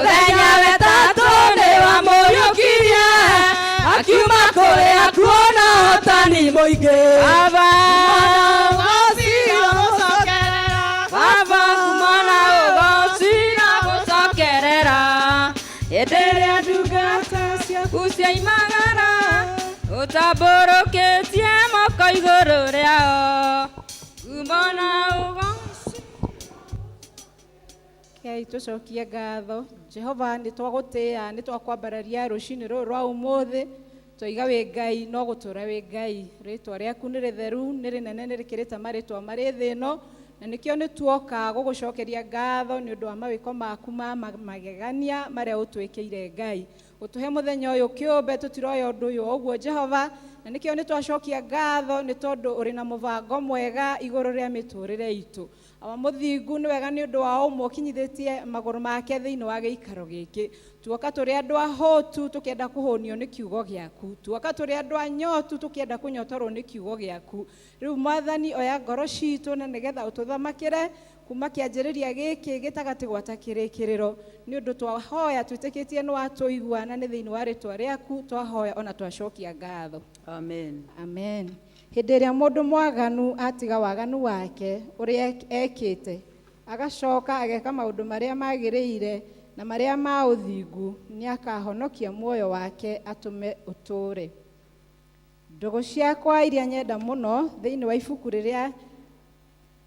Mũthenya wetatũ nĩ wamũriũkirie, akiuma kũrĩ akuũ na ũhotani mũingĩ. Baba, Baba, kumona ũgoci na gũcokerera. Hĩndĩ ĩrĩa ndungata ciaku ciaimagara, ũtambũrũkĩtie moko igũrũ rĩao. Kumona ũgoci. Rekei tũcokie ngatho. Jehova, nĩ twagũtĩĩa, nĩ twakwambararia rũcinĩ rũrũ rwa ũmũthĩ. Twaiga wĩ Ngai, no gũtũra wĩ Ngai. Rĩtwa rĩaku nĩ rĩtheru, nĩ rĩnene, nĩ rĩkĩrĩte marĩtwa marĩ thĩ ĩno. Na nĩkĩo nĩ tuoka gũgũcokeria ngatho nĩ ũndũ wa mawĩko maku ma magegania marĩa ũtwĩkĩire Ngai. Gũtũhe mũthenya ũyũ kĩũmbe tũtiroya ũndũ ũyũ o ũguo Jehova, na nĩkĩo nĩ twacokia ngatho nĩ tondũ ũrĩ na mũbango mwega igũrũ rĩa mĩtũrĩre itũ. Awa mũthingu, nĩ wega nĩ ũndũ wa ũmwe ũkinyithĩtie magũrũ make thĩinĩ wa gĩikaro gĩkĩ. Tuoka tũrĩ andũ ahũtu tũkĩenda kũhũnio nĩ kiugo gĩaku. Tuoka tũrĩ andũ anyotu tũkĩenda kũnyotorwo nĩ kiugo gĩaku. Rĩu Mwathani oya ngoro citũ na nĩgetha ũtũthamakĩre kuma kĩanjĩrĩria gĩkĩ gĩtagatĩ gwata kĩrĩkĩrĩro. Nĩ ũndũ twahoya twĩtĩkĩtie nĩ watũigua na nĩ thĩinĩ wa rĩtwa rĩaku twahoya ona twacokia ngatho. Amen. Amen. Hĩndĩ ĩrĩa mũndũ mwaganu atiga waganu wake ũrĩa ekĩte, agacoka ageka maũndũ marĩa magĩrĩire na marĩa ma ũthingu, nĩakahonokia muoyo wake atũme ũtũũre. Ndũgũ ciakwa iria nyenda mũno thĩinĩ wa ibuku rĩrĩa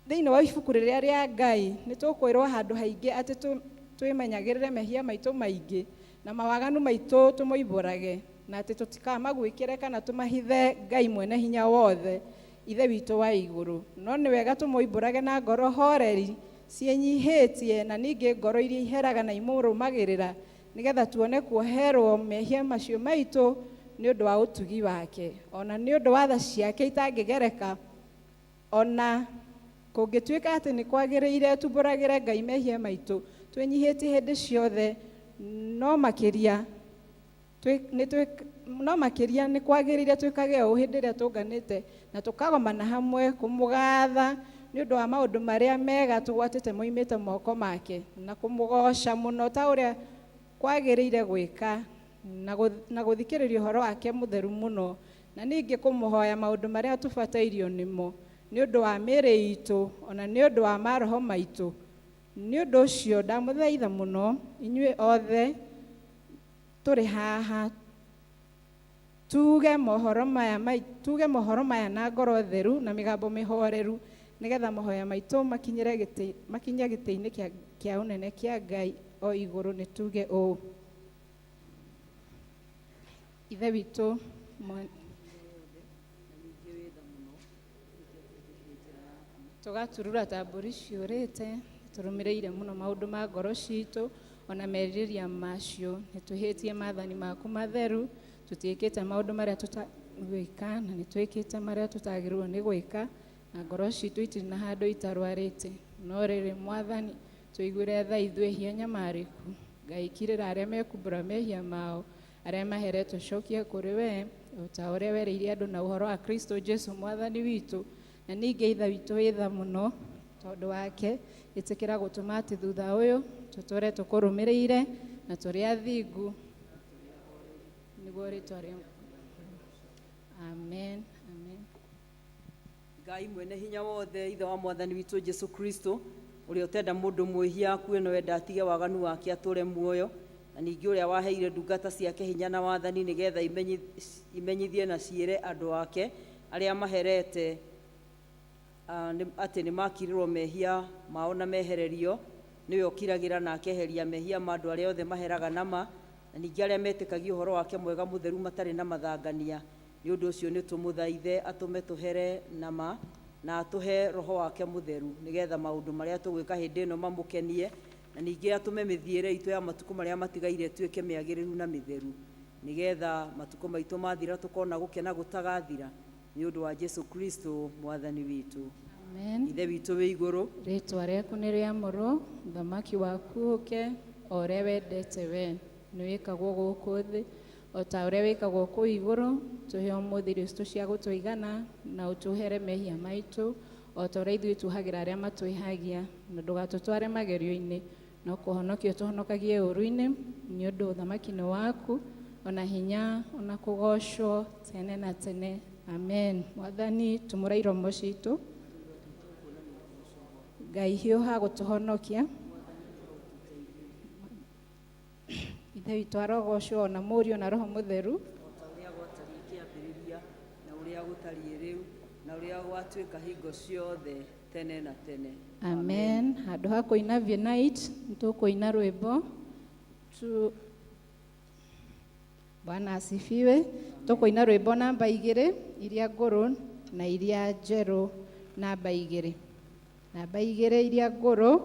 thĩinĩ wa ibuku rĩrĩa rĩa Ngai nĩ tũkwĩrwo handũ haingĩ atĩ twĩmenyagĩrĩre mehia maitũ maingĩ na mawaganu maitũ tũmoimbũrage, na atĩ tũtikamaguĩkĩre kana tũmahithe Ngai mwene hinya wothe, Ithe witũ wa igũrũ. No nĩ wega tũmoimbũrage na ngoro horeri ciĩnyihĩtie na ningĩ ngoro iria iheraga na imũrũmagĩrĩra, nĩgetha tuone kuoherwo mehia macio maitũ nĩ ũndũ wa ũtugi wake, o na nĩ ũndũ wa tha ciake itangĩgereka. O na kũngĩtuĩka atĩ nĩ kwagĩrĩire tumbũragĩre Ngai mehia maitũ twĩnyihĩtie hĩndĩ ciothe, no makĩria no makĩria nĩ kwagĩrĩire twĩkage ũũ hĩndĩ ĩrĩa tũnganĩte na tũkagomana hamwe kũmũgatha nĩ ũndũ wa maũndũ marĩa mega tũgwatĩte moimĩte moko make, na kũmũgooca mũno ta ũrĩa kwagĩrĩire gwĩka, na gũthikĩrĩria ũhoro wake mũtheru mũno, na ningĩ kũmũhoya maũndũ marĩa tũbatairio nĩmo nĩ ũndũ wa mĩĩrĩ itũ, o na nĩ ũndũ wa maroho maitũ. Nĩ ũndũ ũcio ndamũthaitha mũno inyuĩ othe tũrĩ haha tuge mohoro maya tuge mohoro maya na ngoro theru na mĩgambo mĩhoreru, nĩgetha mahoya maitũ makinyĩre gĩtĩ makinye gĩtĩ-inĩ kĩa ũnene kĩa Ngai o igũrũ. Nĩ tuge ũũ: Ithe witũ. Tũgaturura ta mbũri ciũrĩte, tũrũmĩrĩire mũno maũndũ ma ngoro citũ ona merirĩria macio. Nĩ twĩhĩtie maathani maku matheru, tũtiĩkĩte maũndũ marĩa tũtagwĩka na nĩ twĩkĩte marĩa tũtagĩrĩirwo nĩ gwĩka, na ngoro citũ itirĩ na handũ itarwarĩte. No rĩrĩ, Mwathani, tũiguĩre tha ithuĩ ehia nyamarĩku. Ngai, kirĩra arĩa mekumbũra mehia mao, arĩa maheretwo cokia kũrĩ we, o ta ũrĩa werĩire andũ na ũhoro wa Kristo Jesu Mwathani witũ. Na ningĩ Ithe witũ wĩ tha mũno, tondũ wake, ĩtĩkĩra gũtũma atĩ thutha ũyũ tũtũre tũkũrũmĩrĩire na tũrĩ athingu, nĩguo rĩtwa rĩa. Amen, amen. Ngai mwene hinya wothe, Ithe wa Mwathani witũ Jesu Kristo, ũrĩa ũtenda mũndũ mwĩhia akue no enda atige waganu wake atũre muoyo, na ningĩ ũrĩa waheire ndungata ciake hinya na wathani nĩgetha imenyithie na ciĩre andũ ake arĩa maherete atĩ nĩ makirĩrwo mehia mao na mehererio, nĩwe ũkiragĩra na akeheria mehia ma andũ arĩa othe maheraga na ma, na ningĩ arĩa metĩkagia ũhoro wake mwega mũtheru matarĩ na mathangania. Nĩ ũndũ ũcio nĩ tũmũthaithe atũme tũhere na ma, na atũhe Roho wake Mũtheru, nĩgetha maũndũ marĩa tũgwĩka hĩndĩ ĩno mamũkenie, na ningĩ atũme mĩthiĩre itũ ya matukũ marĩa matigaire ĩtuĩke mĩagĩrĩru na mĩtheru, nĩgetha matukũ maitũ mathira tũkona gũkena gũtagathira, nĩ ũndũ wa Jesu Kristo Mwathani witũ. Amen. Ithe witũ wĩ igũrũ, rĩtwa rĩaku nĩ rĩamũrwo, ũthamaki waku ũke, o ũrĩa wendete we nĩ wĩkagwo gũkũ thĩ o ta ũrĩa wĩkagwo kũu igũrũ. Tũhe ũmũthĩ irio citũ cia gũtũigana, na ũtũhere mehia maitũ o ta ũrĩa ithuĩ tuohagĩra arĩa matwĩhagia, na ndũgatũtware magerio-inĩ, No kũhonokia ũtũhonokagie ũũru-inĩ, nĩ ũndũ ũthamaki nĩ waku, ona hinya, ona kũgoocwo tene na tene. Amen. Mwathani, tumũra iromo citũ. Ngai hiũha gũtũhonokia. Ithe witũ arogocwo ona Mũriũ na Roho Mũtheru. O ta ũrĩa gwatariĩ kĩambĩrĩria, na ũrĩa gũtariĩ rĩu, na ũrĩa gwatuĩka hingo ciothe tene na tene. Amen. Handũ ha kũina Vienite, nĩtũkũina rwĩmbo tu. Bwana asifiwe. Tũkũina rwĩmbo namba 2, iria ngũrũ na iria njerũ namba 2. Namba 2 iria ngũrũ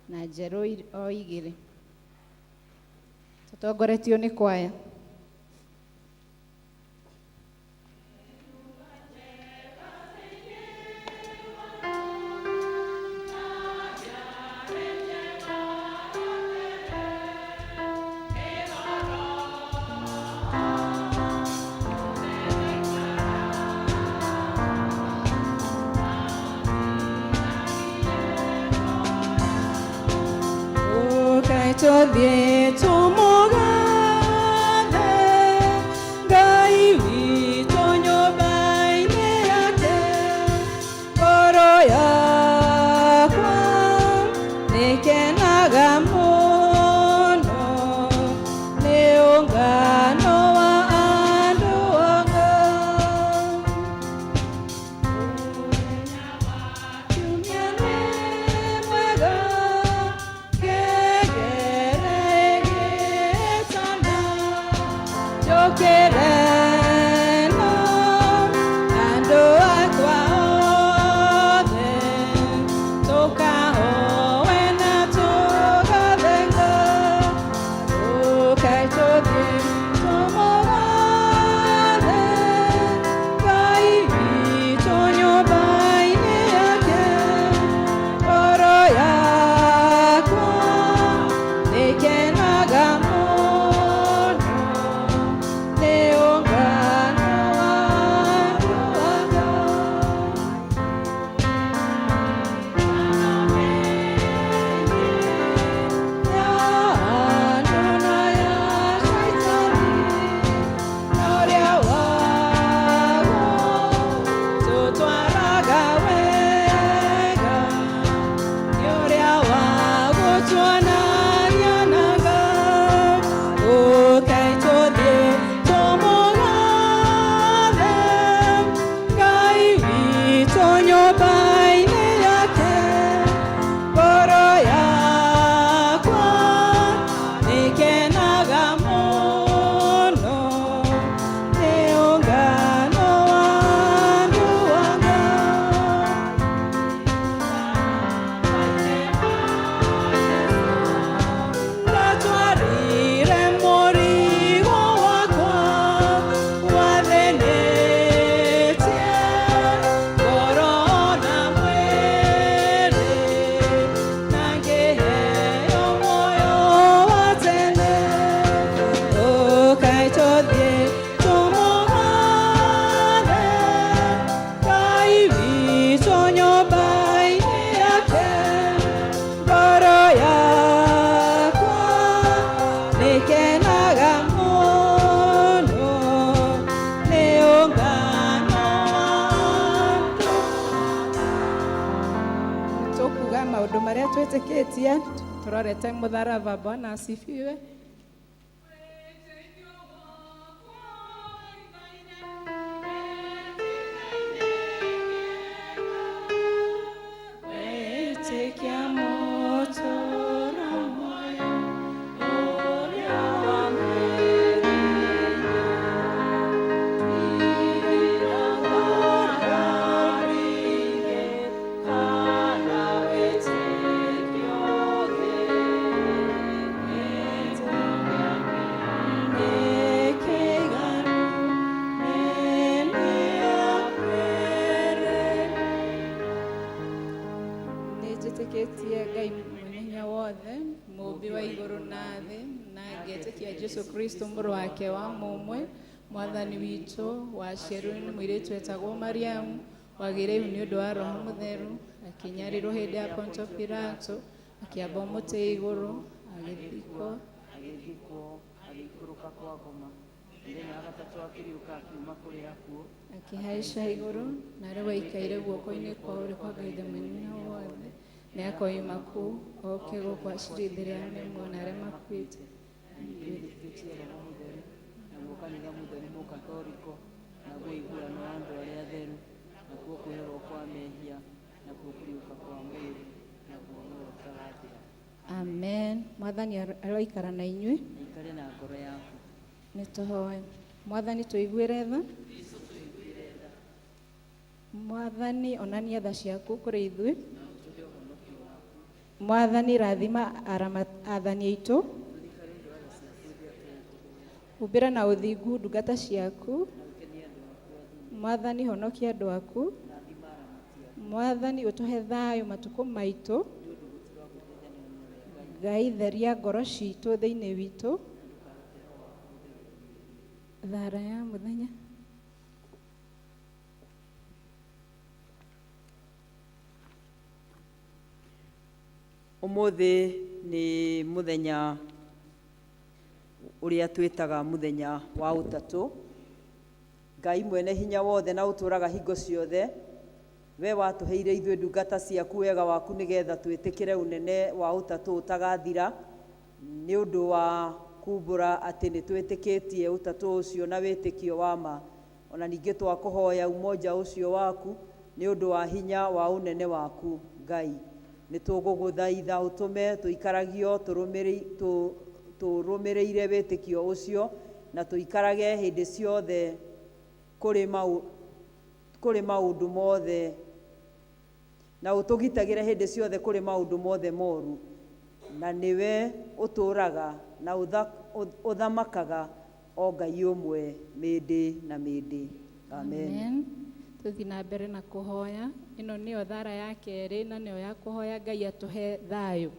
na njerũ o 2. Tũtongoretio nĩ kwaya. Tũthiĩ tũmũgathe Ngai witũ nyũmba-inĩ yake, ngoro yakwa nĩkenaga mũno nĩ ũngano wa andũ a Ngai. Kiumia nĩ mwega, ngengere ĩgĩtana, njũkĩre no andũ akwa othe, tũkahoe na tũgathe Ngai. Ũkai tũthiĩ tũmũgathe Ngai witũ nyũmba-inĩ yake, ngoro yakwa nĩkenaga mũno nĩ ũngano wa andũ a Ngai. Ya andũ na ya Shaitani, na ũrĩa wago tũtwaraga wega, nĩ ũrĩa wa gũtuonania na Ngai. Ũkai tũthiĩ tũmũgathe Ngai witũ nyũmba-inĩ yake, ngoro yakwa nĩkenaga mũno nĩ ũngano wa andũ a Ngai. Ndatwarire mũrigo wakwa wathĩnĩtie ngoro na mwĩrĩ, na ngĩheo muoyo wa tene. Ũkai tũthiĩ tũmũgathe Ngai witũ nyũmba-inĩ yake, ngoro yakwa nĩkenaga mũno nĩ ũngano wa andũ. Tũkuga maũndũ marĩa twĩtĩkĩtie tũrorete mũtharaba. Bwana asifiwe. Wĩtĩkia mũtũũro muoyo ũrĩa wamwĩrĩire, kana wĩtĩkio Nĩnjĩtĩkĩtie Ngai Mwene-Hinya Wothe, Mũũmbi wa igũrũ na thĩ, na ngetĩkia Jesũ Kristo mũrũ wake wa mũmwe, Mwathani witũ, waciarirwo nĩ mũirĩtu wetagwo Mariamu, wagĩire ihu nĩ ũndũ wa Roho Mũtheru, akĩnyarirwo hĩndĩ ya Pontio Pilato, Akĩambwo mũtĩ igũrũ, agĩthikwo, agĩthikwo, agĩikũrũka kwa ngoma. Mũthenya wa gatatũ akĩriũka akiuma kũrĩ akuũ, akĩhaica igũrũ, na rĩu aikaire guoko-inĩ kwa ũrĩo kwa Ngai Ithe Mwene-Hinya-Wothe. Nĩ akoima kũu oke gũkũ acirithĩre arĩa me muoyo na arĩa makuĩte. Nĩndĩtĩkĩtie Roho Mũtheru, naguo kanitha mũtheru mũkatoriko, naguo ũiguano wa andũ arĩa atheru, nakuo kwĩherwo kwa mehia, nakuo kũriũka kwa mwĩrĩ, naguo muoyo ũtagathira. Amen. Mwathani aroikara na inyuĩ. Na ikare na ngoro yaku. Nĩ tũhoe. Mwathani tũiguĩre tha. Mwathani onania tha ciaku kũrĩ ithuĩ. Mwathani rathima athani aitũ. Humbĩra na ũthingu ndungata ciaku. Mwathani honokia andũ aku. Mwathani ũtũhe thayũ matukũ maitũ. Ngai theria ngoro citũ thĩinĩ witũ. Thara ya mũthenya. Ũmũthĩ nĩ mũthenya ũrĩa twĩtaga mũthenya wa ũtatũ. Ngai mwene hinya wothe na ũtũũraga hingo ciothe, we watũheire ithuĩ ndungata ciaku wega waku nĩgetha twĩtĩkĩre ũnene wa ũtatũ ũtagathira, nĩ ũndũ wa kumbũra atĩ nĩ twĩtĩkĩtie ũtatũ ũcio na wĩtĩkio wa ma. Ona ningĩ twakũhoya umoja ũcio waku nĩ ũndũ wa hinya wa ũnene waku Ngai. Nĩ tũgũgũthaitha ũtũme tũikaragio tũrũmĩrĩire wĩtĩkio ũcio na tũikarage hĩndĩ ciothe kũrĩ maũndũ mothe, na ũtũgitagĩre hĩndĩ ciothe kũrĩ maũndũ mothe moru, na nĩwe ũtũũraga na ũthamakaga o Ngai ũmwe mĩndĩ na mĩndĩ. Amen. Amen. Tũthiĩ na mbere na kũhoya. Ĩno nĩyo thara ya kerĩ na nĩyo ya kũhoya Ngai atũhe thayũ.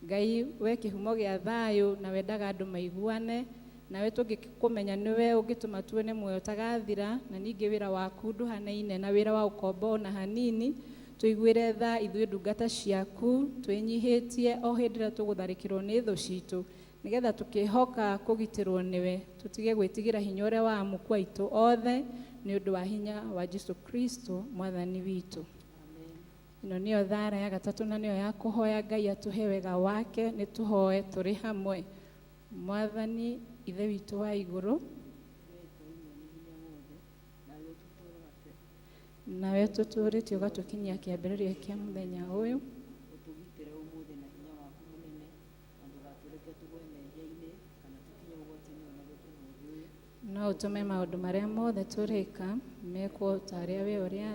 Ngai we kĩhumo gĩa thayũ na wendaga andũ maiguane, nawe tũngĩkũmenya nĩwe ũngĩtũma tuone muoyo ũtagathira, na ningĩ wĩra waku ndũhanaine na wĩra wa ũkombo ona hanini. Tũiguĩre tha ithuĩ ndungata ciaku, twĩnyihĩtie o hĩndĩ ĩrĩa tũgũtharĩkĩrwo nĩ thũ citũ, nĩgetha tũkĩhoka kũgitĩrwo nĩwe, tũtige gwĩtigĩra hinya ũrĩa wa amũku aitũ othe, nĩ ũndũ wa hinya wa Jesu Kristo mwathani witũ. Ĩno nĩyo thara ya gatatũ na nĩyo ya kũhoya Ngai atũhe wega wake. Nĩ tũhoe tũrĩ hamwe. Mwathani Ithe witũ wa igũrũ, nawe tũtũũrĩtie ũgatũkinyia kĩambĩrĩria kĩa mũthenya ũyũ, ũtũgitĩre ũmũthĩ na hinya waku mũnene, na ndũgatũreke tũgwe mehia-inĩ kana tũkinye ũgwati-inĩ ona ũrĩkũ ũmũthĩ ũyũ. No ũtũme maũndũ marĩa mothe tũrĩka mekwo ta ũrĩa we ũrĩa,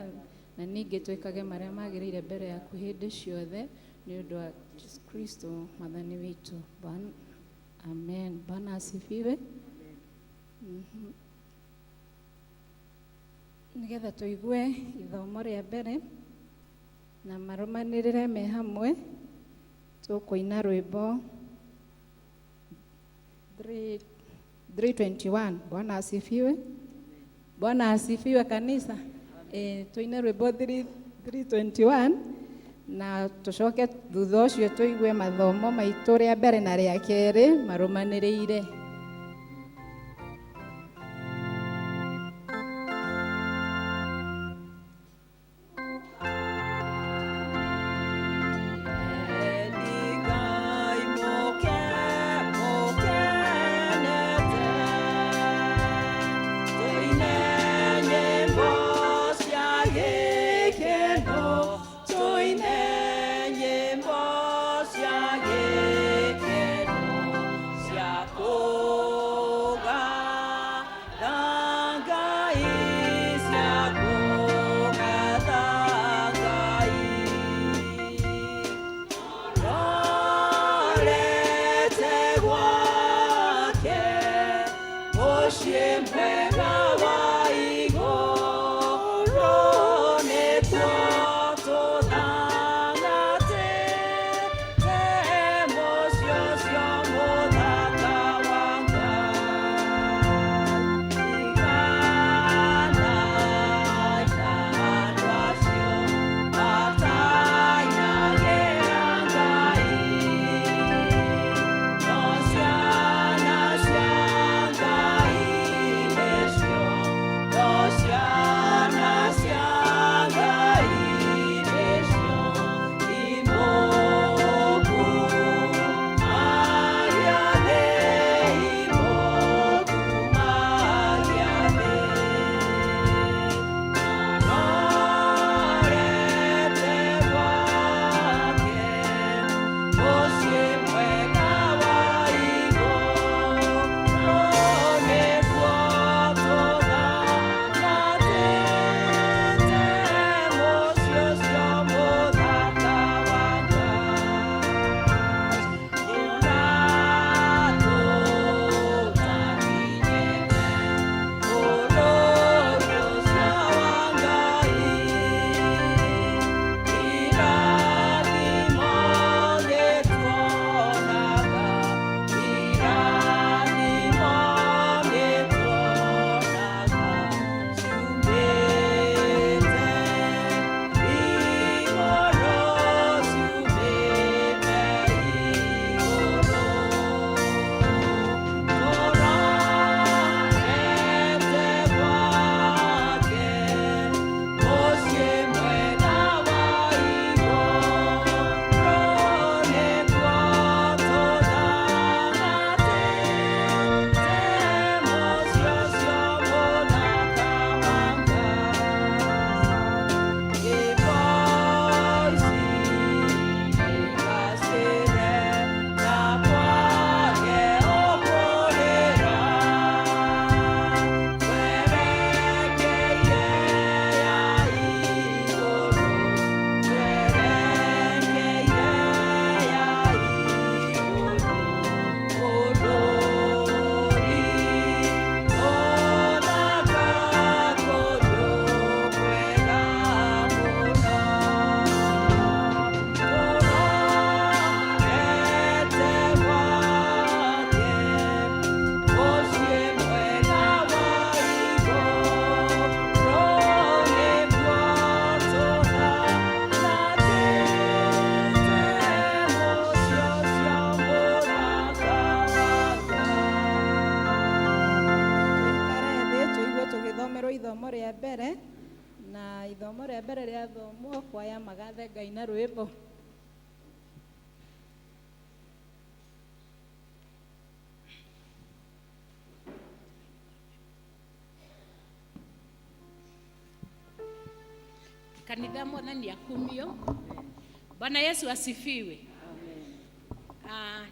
na ningĩ twĩkage marĩa magĩrĩire mbere yaku hĩndĩ ciothe, nĩ ũndũ wa Jesu Kristo mwathani witũ. Bwana, amen. Bwana asifiwe. Nĩgetha tũigue ithomo rĩa mbere na marũmanĩrĩre me hamwe, tũkũina rwĩmbo 321. Bwana asifiwe. Bwana asifiwe kanisa. Tũine rwĩmbo 321 na tũcoke thutha ũcio tũigue mathomo maitũ rĩa mbere na rĩa kerĩ marũmanĩrĩire. Bye. Ithomo rĩa mbere, na ithomo rĩa mbere rĩathomwo kwaya magathe Ngai na rwĩmbo. Kanitha, Mwathani akumio. Bwana Yesu asifiwe.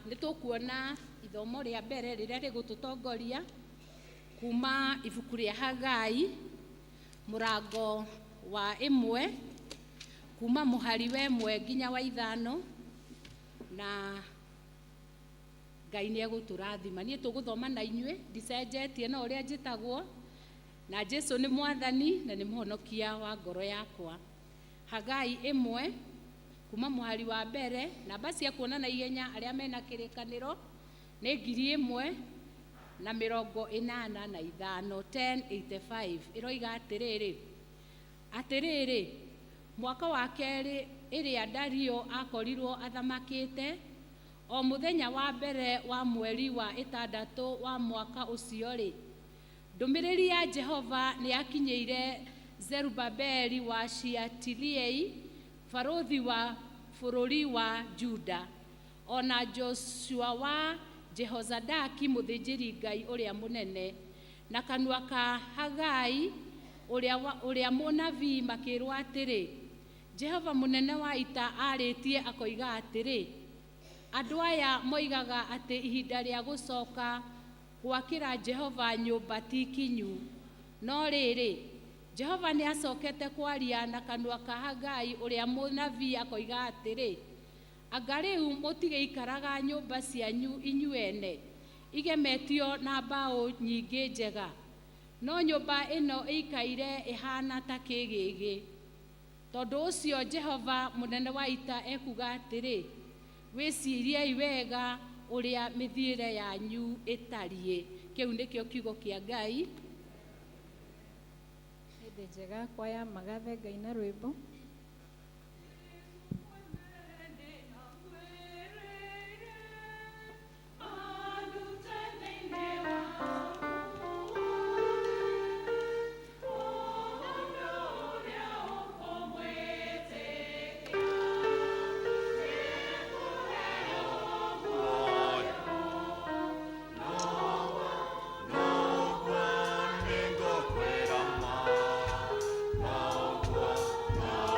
Nĩ tũkuona ithomo rĩa mbere rĩrĩa rĩgũtũtongoria kuma ibuku rĩa Hagai, mũrango wa 1, kuma mũhari wa 1 nginya wa 5, na Ngai nĩ egũtũrathima. Niĩ tũgũthoma na inyuĩ, ndicenjetie, no ũrĩa njĩtagwo, na Jesu nĩ Mwathani na nĩ mũhonokia wa ngoro yakwa. Hagai 1, kuma mũhari wa mbere. Namba cia kuona na ihenya arĩa mena kĩrĩkanĩro nĩ 1085, 1085. Ĩroiga atĩrĩrĩ: Atĩrĩrĩ, mwaka wa kerĩ ĩrĩa Dario akorirwo athamakĩte, o mũthenya wa mbere wa mweri wa 6 wa mwaka ũcio-rĩ, ndũmĩrĩri ya Jehova nĩ yakinyĩire Zerubabeli wa Shealtieli, barũthi wa bũrũri wa Juda, ona Joshua wa Jehozadaki, mũthĩnjĩri-Ngai ũrĩa mũnene, na kanua ka Hagai ũrĩa mũnabii, makĩrwo atĩrĩ: Jehova mũnene wa ita arĩtie akoiga atĩrĩ, andũ aya moigaga atĩ ihinda rĩa gũcoka gwakĩra Jehova nyũmba ti kinyu. No rĩrĩ, Jehova nĩ acokete kwaria na kanua ka Hagai ũrĩa mũnabii akoiga atĩrĩ, anga rĩu mũtigĩikaraga nyũmba cianyu inyuene igemetio na mbaũ nyingĩ njega, no nyũmba ĩno ĩikaire ĩhana ta kĩgĩgĩ. Tondũ ũcio Jehova mũnene wa ita ekuga atĩrĩ, wĩciriei wega ũrĩa mĩthiĩre yanyu ĩtariĩ. Kĩu nĩkĩo kiugo kĩa Ngai. Hĩndĩ njega, kwaya magathe Ngai na rwĩmbo. No.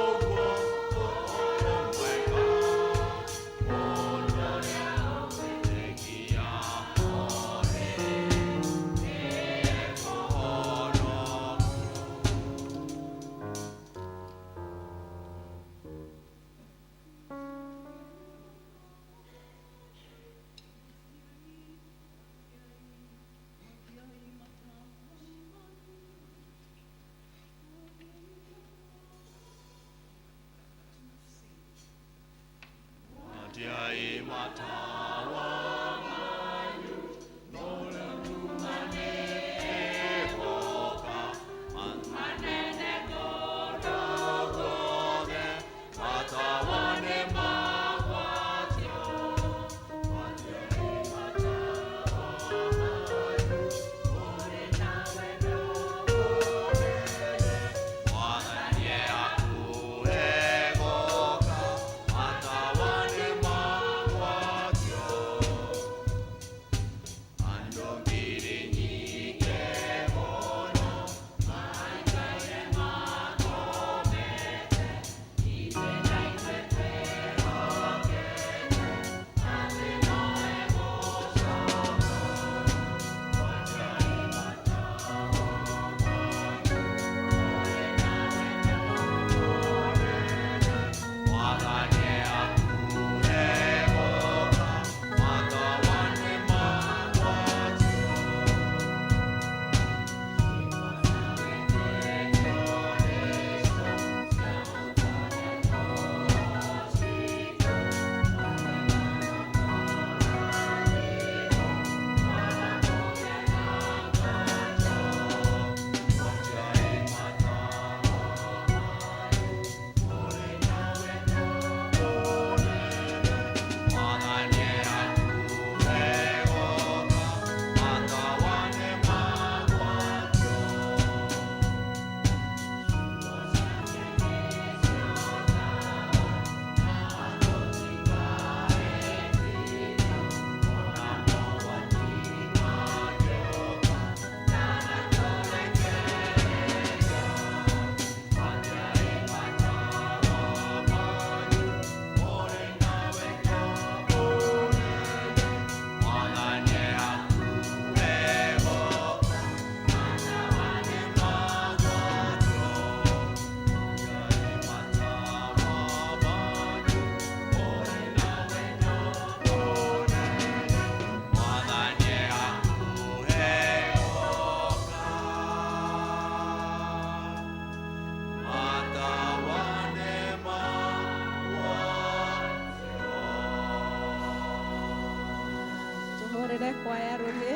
Kwaya rũhĩ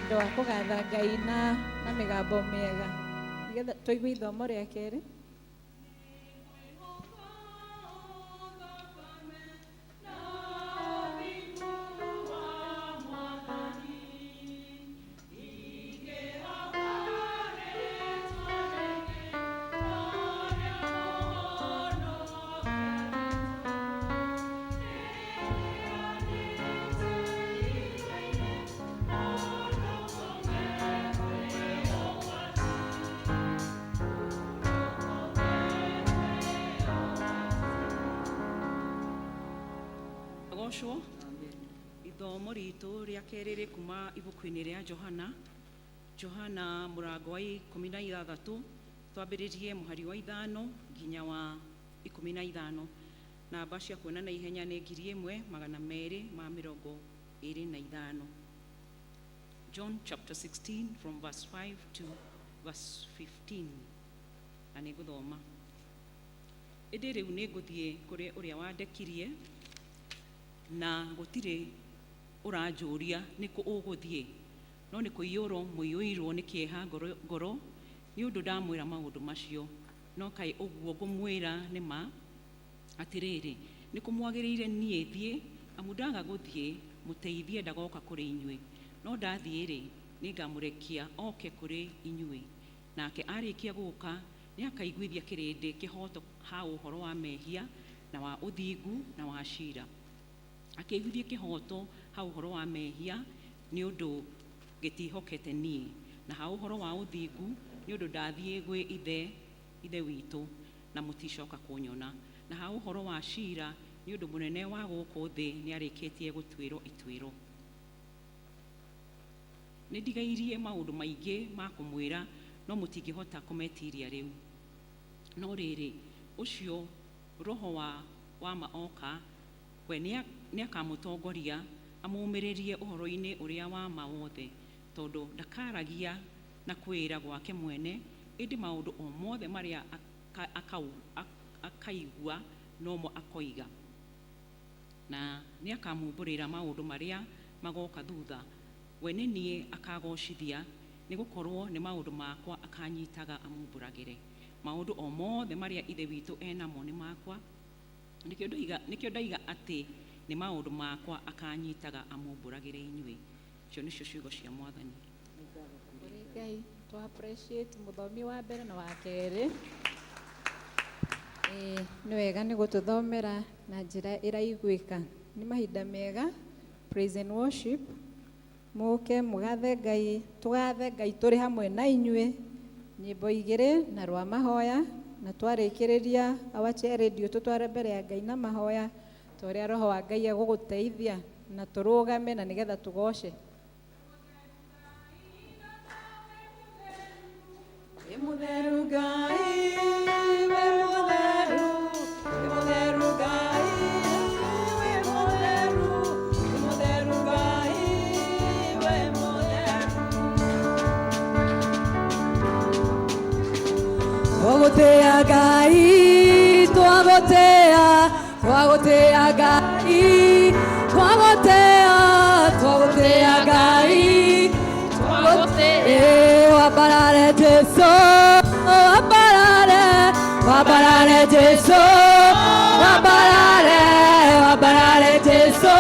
ũndũ wa kũgatha Ngai na mĩgambo mĩega nĩgetha tũigue ithomo rĩa kerĩ. Agocwo. Ithomo ritũ rĩa kerĩ rĩ kuma ibuku-inĩ rĩa Johana, Johana mũrango wa 16, twambĩrĩrie mũhari wa 5 nginya wa 15. Namba cia kuona na ihenya nĩ 1225. John chapter 16 from verse 5 to verse 15. Na nĩ ngũthoma. Ĩndĩ rĩu nĩ ngũthiĩ kũrĩ ũrĩa wandekirie, na gũtirĩ ũranjũria nĩkũ ũgũthiĩ, no nĩ kũiyũrwo mũiyũirwo nĩ kĩeha ngoro, ngoro nĩ ũndũ ndamwĩra maũndũ macio. No kaĩ ũguo ngũmwĩra nĩ ma? Atĩrĩrĩ, nĩ kũmwagĩrĩire niĩ thiĩ, amu ndaga gũthiĩ, mũteithie ndagoka kũrĩ inyuĩ. No ndathiĩ-rĩ, nĩngamũrekia oke kũrĩ inyuĩ. Nake arĩkia gũka, nĩakaiguithia kĩrĩndĩ kĩhooto ha ũhoro wa mehia, na wa ũthingu, na wa cira. Akĩiguithie kĩhooto ha ũhoro wa mehia, nĩ ũndũ gĩtihokete niĩ, na ha ũhoro wa ũthingu, nĩ ũndũ ndathiĩ gwĩ ithe witũ, na mũticoka kũnyona. Na ha ũhoro wa cira, nĩ ũndũ mũnene wa gũkũ thĩ nĩarĩkĩtie gũtuĩrwo ituĩro. Nĩ ndigairie maũndũ maingĩ ma kũmwĩra, no mũtingĩhota kũmetiria rĩu. No rĩrĩ, ũcio roho wa ma oka, we nĩakamũtongoria amũmĩrĩrie ũhoro-inĩ ũrĩa wa ma wothe, tondũ ndakaragia na kwĩra gwake mwene, ĩndĩ maũndũ o mothe marĩa akaigua nomo akoiga. Na nĩakamumbũrĩra maũndũ marĩa magoka thutha. We nĩ niĩ akagocithia, nĩ gũkorwo nĩ maũndũ makwa akanyitaga amumbũragĩre. Maũndũ o mothe marĩa Ithe witũ enamo nĩ makwa, nĩkĩo ndoiga atĩ nĩ maũndũ makwa akanyitaga amumbũragĩre inyuĩ. Icio nĩcio ciugo cia Mwathani. Kũrĩ Ngai tũ appreciate mũthomi wa mbere na wa kerĩ. Nĩ wega nĩ gũtũthomera na njĩra ĩraiguĩka. Nĩ mahinda mega praise and worship, mũke mũgathe Ngai, tũgathe Ngai tũrĩ hamwe na inyuĩ, nyĩmbo igĩrĩ na rwa mahoya, na twarĩkĩrĩria awache radio tũtware mbere ya Ngai na mahoya, ta ũrĩa roho wa Ngai egũgũteithia, na tũrũgame na nĩgetha tũgoce. Wĩ mũtheru Ngai, wĩ mũtheru, wĩ mũtheru Ngai, wĩ mũtheru, wĩ mũtheru Ngai, wĩ mũtheru. Twagũtĩĩa Ngai, twagũtĩĩa, twagũtĩĩa Ngai, twagũtĩĩa, twagũtĩĩa Ngai, twagũtĩĩa. Wambarare Jesu, wambarare, wambarare Jesu, wambarare, wambarare Jesu,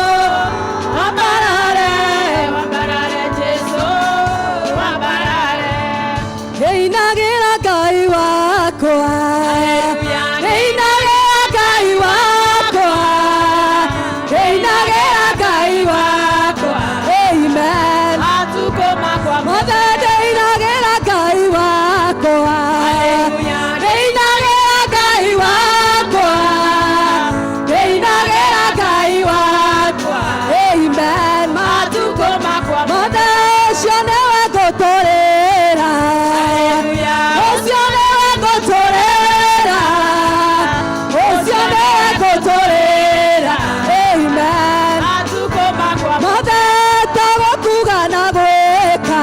wambarare, wambarare Jesu, wambarare. Inagĩra Ngai wakwa, inagĩra Ngai wakwa, inagĩra Ngai wakwa, amen. Mothe ndĩinagĩra Ngai wakwa, ndĩinagĩra Ngai wakwa, ndĩinagĩra Ngai wakwa, amen. Matukũ mothe ũcio nĩwe ngũtũrĩra, ũcio nĩwe ngũtũrĩra, ũcio nĩwe ngũtũrĩra, amen. Mothe tagũkuga na gwĩka,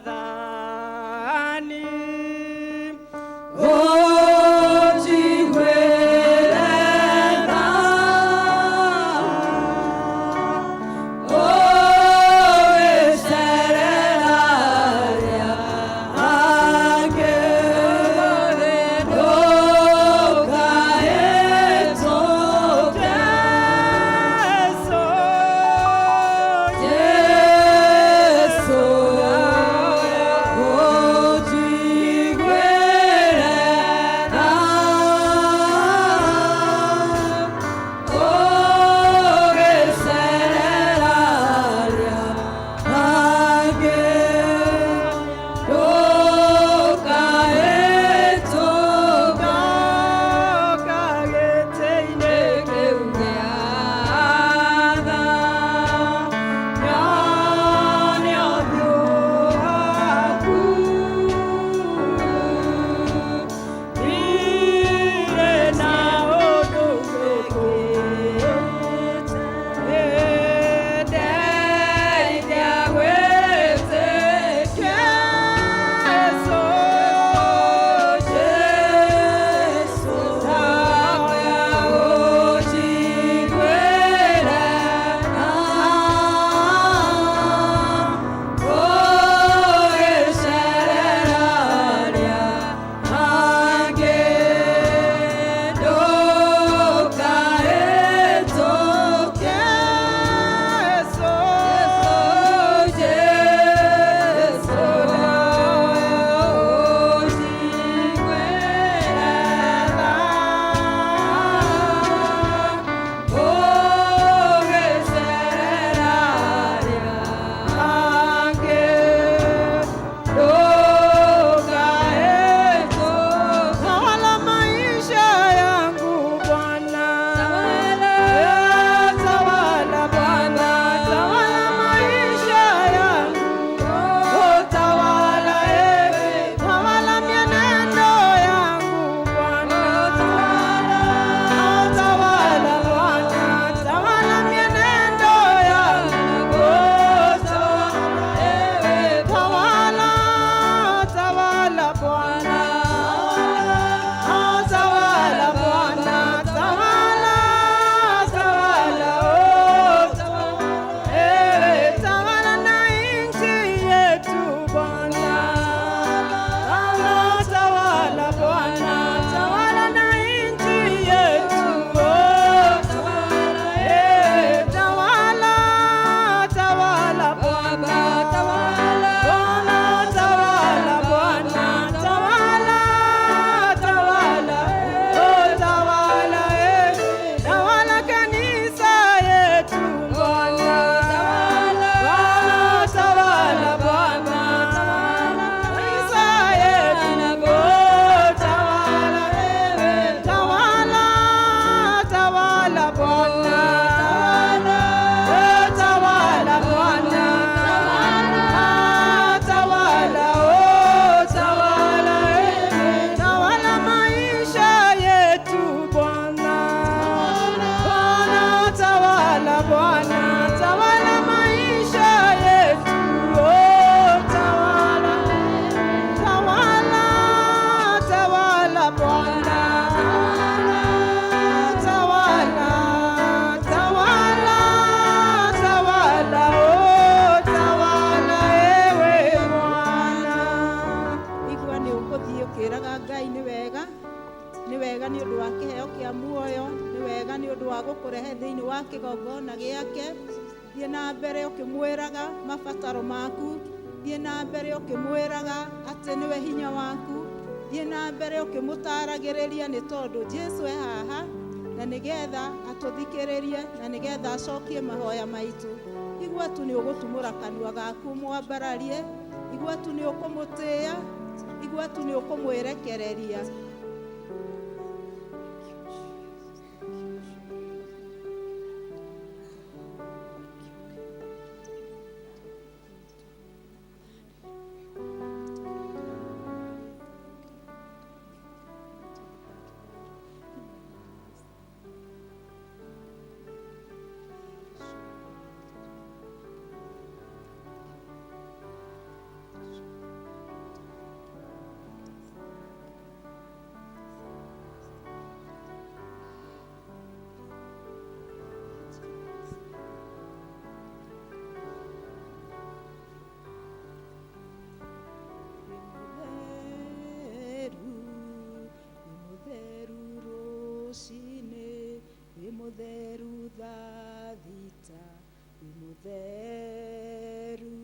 Mwathani. Mũtheru thaa thita, wĩ mũtheru,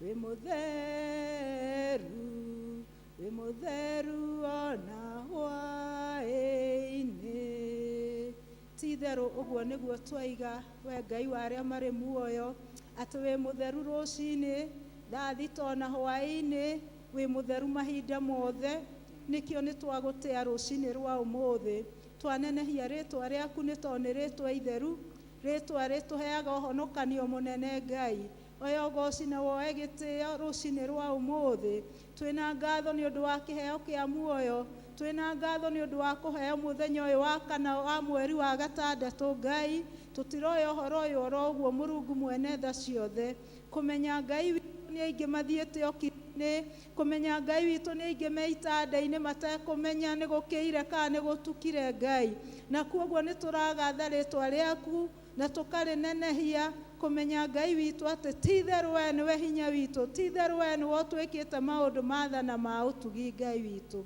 wĩ mũtheru, wĩ mũtheru ona hwaĩ-inĩ. Ti itherũ ũguo nĩguo twaiga, we Ngai wa arĩa marĩ muoyo, atĩ wĩ mũtheru rũcinĩ thaa thita ona hwaĩ-inĩ, wĩ mũtheru mahinda mothe. Nĩkĩo nĩ twagũtĩa rũcinĩ rwa ũmũthĩ, twanenehia rĩtwa rĩaku nĩ tondũ nĩ rĩtwa itheru, rĩtwa rĩtũheaga ũhonokanio mũnene. Ngai, oya ũgoci na woe gĩtĩo rũcinĩ rwa ũmũthĩ. Twĩna ngatho nĩ ũndũ wa kĩheo kĩa muoyo, twĩna ngatho nĩ ũndũ wa kũheo mũthenya ũyũ wa kana wa mweri wa gatandatũ. Ngai, tũtiroya ũhoro ũyũ oro ũguo. Mũrungu mwene tha ciothe, kũmenya Ngai witũ nĩ aingĩ mathiĩte ũkiri-inĩ, kũmenya Ngai witũ nĩ aingĩ me itanda-inĩ matekũmenya nĩ gũkĩire kana nĩ gũtukire. Ngai, na kuoguo nĩ tũragatha rĩtwa rĩaku na tũkarĩnenehia, kũmenya Ngai witũ atĩ ti itherũ we nĩwe hinya witũ, ti itherũ we nĩwe ũtwĩkĩte maũndũ ma tha na ma ũtugi. Ngai witũ,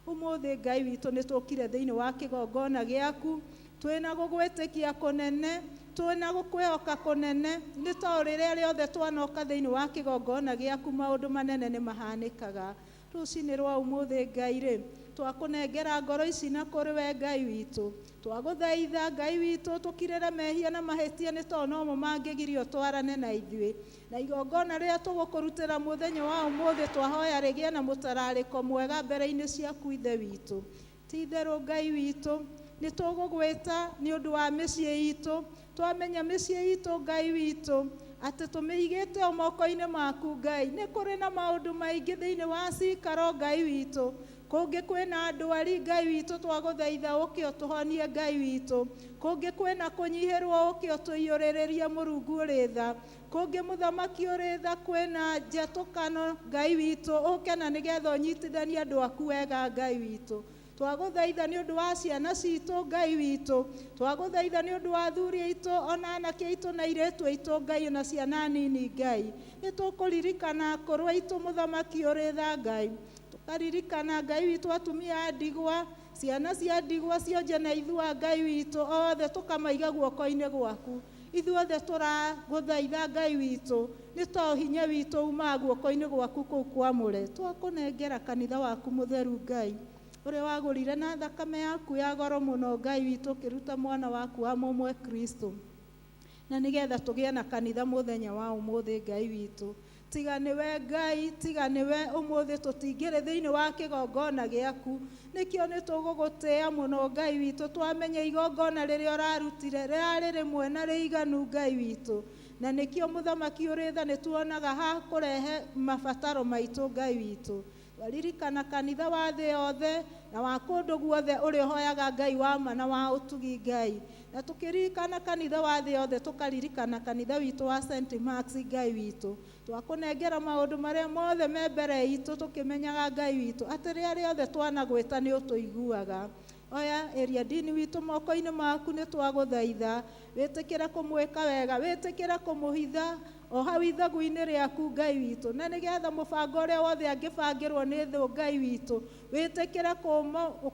ũmũthĩ Ngai witũ nĩ tũkire thĩinĩ wa kĩgongona gĩaku twĩna gũgwĩtĩkia kũnene, twĩna gũkwĩhoka kũnene, nĩ tondũ rĩrĩa rĩothe twanoka thĩinĩ wa kĩgongona gĩaku maũndũ manene nĩ mahanĩkaga. Rũcinĩ rwa ũmũthĩ, Ngai rĩ, twakũnengera ngoro ici na kũrĩ we Ngai witũ, twagũthaitha Ngai witũ tũkirĩre mehia na mahĩtia, nĩ tondũ nomo mangĩgirio twarane na ithuĩ. Na igongona rĩrĩa tũgũkũrutĩra mũthenya wa ũmũthĩ, twahoya rĩgĩe na mũtararĩko mwega mbere-inĩ ciaku, Ithe witũ. Ti itherũ Ngai witũ nĩ tũgũgwĩta nĩ ũndũ wa mĩciĩ itũ. Twamenya mĩciĩ itũ, Ngai witũ, atĩ tũmĩigĩte o moko-inĩ maku. Ngai, nĩ kũrĩ na maũndũ maingĩ thĩinĩ wa cikaro. Ngai witũ, kũngĩ kwĩna ndwari, Ngai witũ, twagũthaitha ũke ũtũhonie. Ngai witũ, kũngĩ kwĩna kũnyihĩrwo, ũke ũtũiyũrĩrĩrie. Mũrungu ũrĩ tha, kũngĩ mũthamaki ũrĩ tha kwĩna njatũkano, Ngai witũ, ũke na nĩgetha ũnyitithanie andũ aku wega. Ngai witũ, twagũthaitha nĩ ũndũ wa ciana citũ. Ngai witũ, twagũthaitha nĩ ũndũ wa athuri aitũ ona anake aitũ na airĩtu aitũ, Ngai, ona ciana nini. Ngai, nĩ tũkũririkana akũrũ aitũ, mũthamaki ũrĩ tha. Ngai, tũkaririkana, Ngai witũ, atumia a ndigwa, ciana cia ndigwa cionje na ithua. Ngai witũ, othe tũkamaiga guoko-inĩ gwaku. Ithuothe tũragũthaitha, Ngai witũ, nĩ tondũ hinya witũ umaga guoko-inĩ gwaku kũu kwamũre. Twakũnengera kanitha waku mũtheru, Ngai, ũrĩa wagũrire na thakame yaku ya goro mũno. Ngai witũ, ũkĩruta mwana waku wa mũmwe Kristo, na nĩgetha tũgĩe na kanitha mũthenya wa ũmũthĩ. Ngai witũ, tiga nĩwe, Ngai, tiga nĩwe, ũmũthĩ tũtingĩrĩ thĩinĩ wa kĩgongona gĩaku. Nĩkĩo nĩ tũgũgũtĩa mũno, Ngai witũ. Twamenya igongona rĩrĩa ũrarutire rĩrarĩ rĩmwe na rĩiganu, Ngai witũ, na nĩkĩo mũthamaki ũrĩ tha nĩ tuonaga ha kũrehe mabataro maitũ. Ngai witũ, twaririkana kanitha wa thĩ yothe na wa kũndũ guothe ũrĩa ũhoyaga Ngai wa ma na wa ũtugi. Ngai, na tũkĩririkana kanitha wa thĩ yothe, tũkaririkana kanitha witũ wa St. Marks. Ngai witũ, twakũnengera maũndũ marĩa mothe me mbere itũ, tũkĩmenyaga, Ngai witũ, atĩ rĩrĩa rĩothe twanagwĩta nĩ ũtũiguaga. Oya ĩria ndini witũ moko-inĩ maku. Nĩ twagũthaitha wĩtĩkĩre kũmwĩka wega, wĩtĩkĩre kũmũhitha o hau ithagu-inĩ rĩaku, Ngai witũ, na nĩgetha mũbango ũrĩa wothe angĩbangĩrwo nĩ thũ, Ngai witũ, wĩtĩkĩre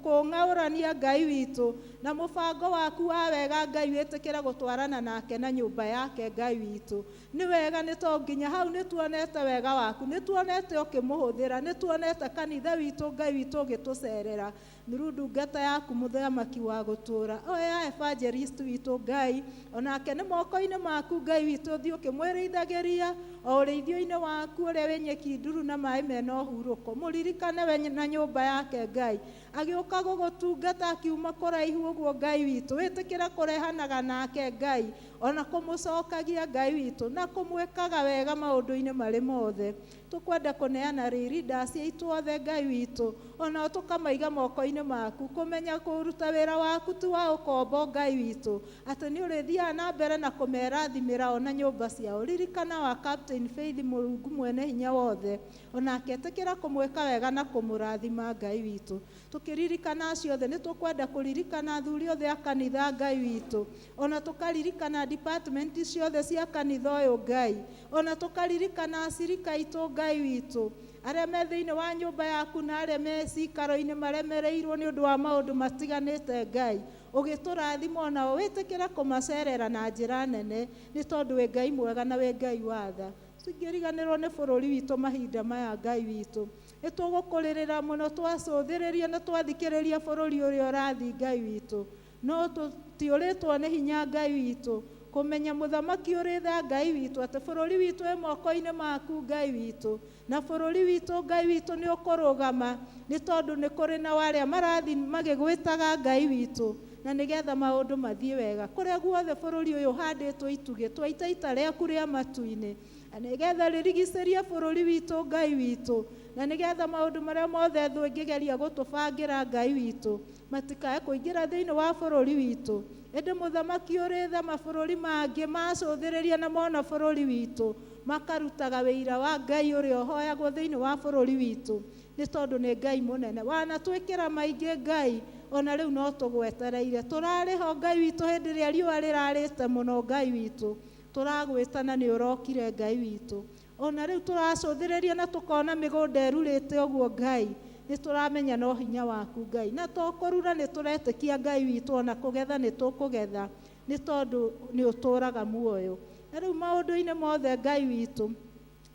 kũng'aũrania, Ngai witũ, na mũbango waku wa wega. Ngai, wĩtĩkĩre gũtwarana nake na nyũmba yake. Ngai witũ, nĩ wega, nĩ to nginya hau nĩ tuonete wega waku, nĩ tuonete ũkĩmũhũthĩra, nĩ tuonete kanitha witũ, Ngai witũ, ũgĩtũcerera nĩru ndungata yaku, mũthamaki wa gũtũũra. Oya evangelist witũ, Ngai, onake nĩ moko-inĩ maku. Ngai witũ, thiĩ ũkĩmwĩrĩithagĩria o ũrĩithio-inĩ waku ũrĩa wĩ nyeki nduru na maĩ mena ũhurũko. Mũririkane we na nyũmba yake. Ngai, agĩũka gũgũtungata akiuma kũraihu ũguo, Ngai witũ, wĩtĩkĩre kũrehanaga nake, Ngai, ona kũmũcokagia, Ngai witũ, na kũmwĩkaga wega maũndũ-inĩ marĩ mothe. Tũkwenda kũneana leaders aitũ othe, Ngai witũ, onao tũkamaiga moko-inĩ maku, kũmenya kũruta wĩra waku ti wa ũkombo. Ngai witũ, atĩ nĩ ũrĩthiaga na mbere na kũmerathimĩra ona nyũmba ciao. Ririkana wa Captain Faith, Mũrungu mwene hinya wothe, onake ĩtĩkĩra kũmwĩka wega na kũmũrathima. Ngai witũ. Tũkĩririkana acio othe, nĩ tũkwenda kũririkana athuri othe a kanitha, Ngai witũ, ona tũkaririkana department ciothe cia kanitha ũyũ, Ngai, ona tũkaririkana acirika aitũ, Ngai witũ, arĩa me thĩinĩ wa nyũmba yaku na arĩa me cikaro-inĩ maremereirwo nĩ ũndũ wa maũndũ matiganĩte, Ngai, ũgĩtũrathima onao wĩtĩkĩre kũmacerera na njĩra nene, nĩ tondũ wĩ Ngai mwega na wĩ Ngai wa tha. Tũtingĩriganĩrwo nĩ bũrũri witũ mahinda maya, Ngai witũ. Nĩ tũgũkũrĩrĩra mũno twacũthĩrĩria na twathikĩrĩria bũrũri ũrĩa ũrathiĩ, Ngai witũ, no tũtiũrĩtwo nĩ hinya, Ngai witũ, kũmenya mũthamaki ũrĩ tha, Ngai witũ, atĩ bũrũri witũ wĩ moko-inĩ maku, Ngai witũ, na bũrũri witũ, Ngai witũ, nĩ ũkũrũgama, nĩ tondũ nĩ kũrĩ na arĩa marathiĩ magĩgwĩtaga, Ngai witũ, na nĩgetha maũndũ mathiĩ wega kũrĩa guothe bũrũri ũyũ ũhandĩtwo itugĩ twaita ita rĩaku rĩa matu-inĩ, na nĩgetha rĩrigicĩrie bũrũri witũ, Ngai witũ, na nĩgetha maũndũ marĩa mothe thũ ĩngĩgeria gũtũbangĩra, Ngai witũ, matikae kũingĩra thĩinĩ wa bũrũri witũ. Ĩndĩ mũthamaki ũrĩ tha, mabũrũri mangĩ macũthĩrĩria na mona bũrũri witũ, makarutaga wĩira wa Ngai ũrĩa ũhoyagwo thĩinĩ wa bũrũri witũ, nĩ tondũ nĩ Ngai mũnene wanatwĩkĩra maingĩ, Ngai. Ona rĩu no tũgwetereire, tũrarĩ ho, Ngai witũ, hĩndĩ ĩrĩa riũa rĩrarĩte mũno, Ngai witũ, tũragwĩtana nĩ ũrokire, Ngai witũ. Ona rĩu tũracũthĩrĩria na tũkona mĩgũnda ĩrurĩte ũguo, Ngai, nĩ tũramenya no hinya waku, Ngai, na to kũrura nĩ tũretĩkia, Ngai witũ, ona kũgetha nĩ tũkũgetha, nĩ tondũ nĩ ũtũraga muoyo. Na rĩu maũndũ-inĩ mothe, Ngai witũ,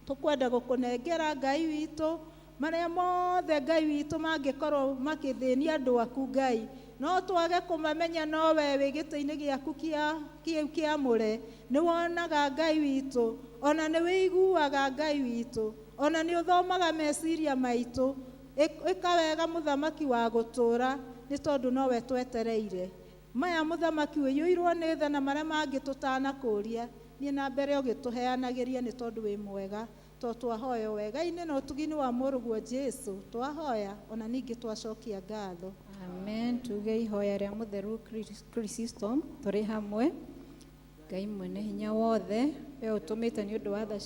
tũkwenda gũkũnengera, Ngai witũ, marĩa mothe, Ngai witũ, mangĩkorwo makĩthĩnia andũ aku, Ngai, no twage kũmamenya, no we wĩ gĩtĩ-inĩ gĩaku kĩa kĩu kĩamũre nĩ wonaga, Ngai witũ, ona nĩ wĩiguaga, Ngai witũ, ona nĩ ũthomaga meciria maitũ. Ĩka wega, mũthamaki wa gũtũũra, nĩ tondũ nowe twetereire. Maya, mũthamaki ũiyũirwo nĩ tha, na marĩa mangĩ tũtanakũria, niĩ na mbere ũgĩtũheanagĩria, nĩ tondũ wĩ mwega. To twahoya wega-inĩ na ũtugi-inĩ wa mũrũguo Jesu twahoya, ona ningĩ twacokia ngatho. Amen. Tuge ihoya rĩa mũtheru Chrysostom tũrĩ hamwe. Ngai mwene hinya wothe, we ũtũmĩte nĩ ũndũ wa tha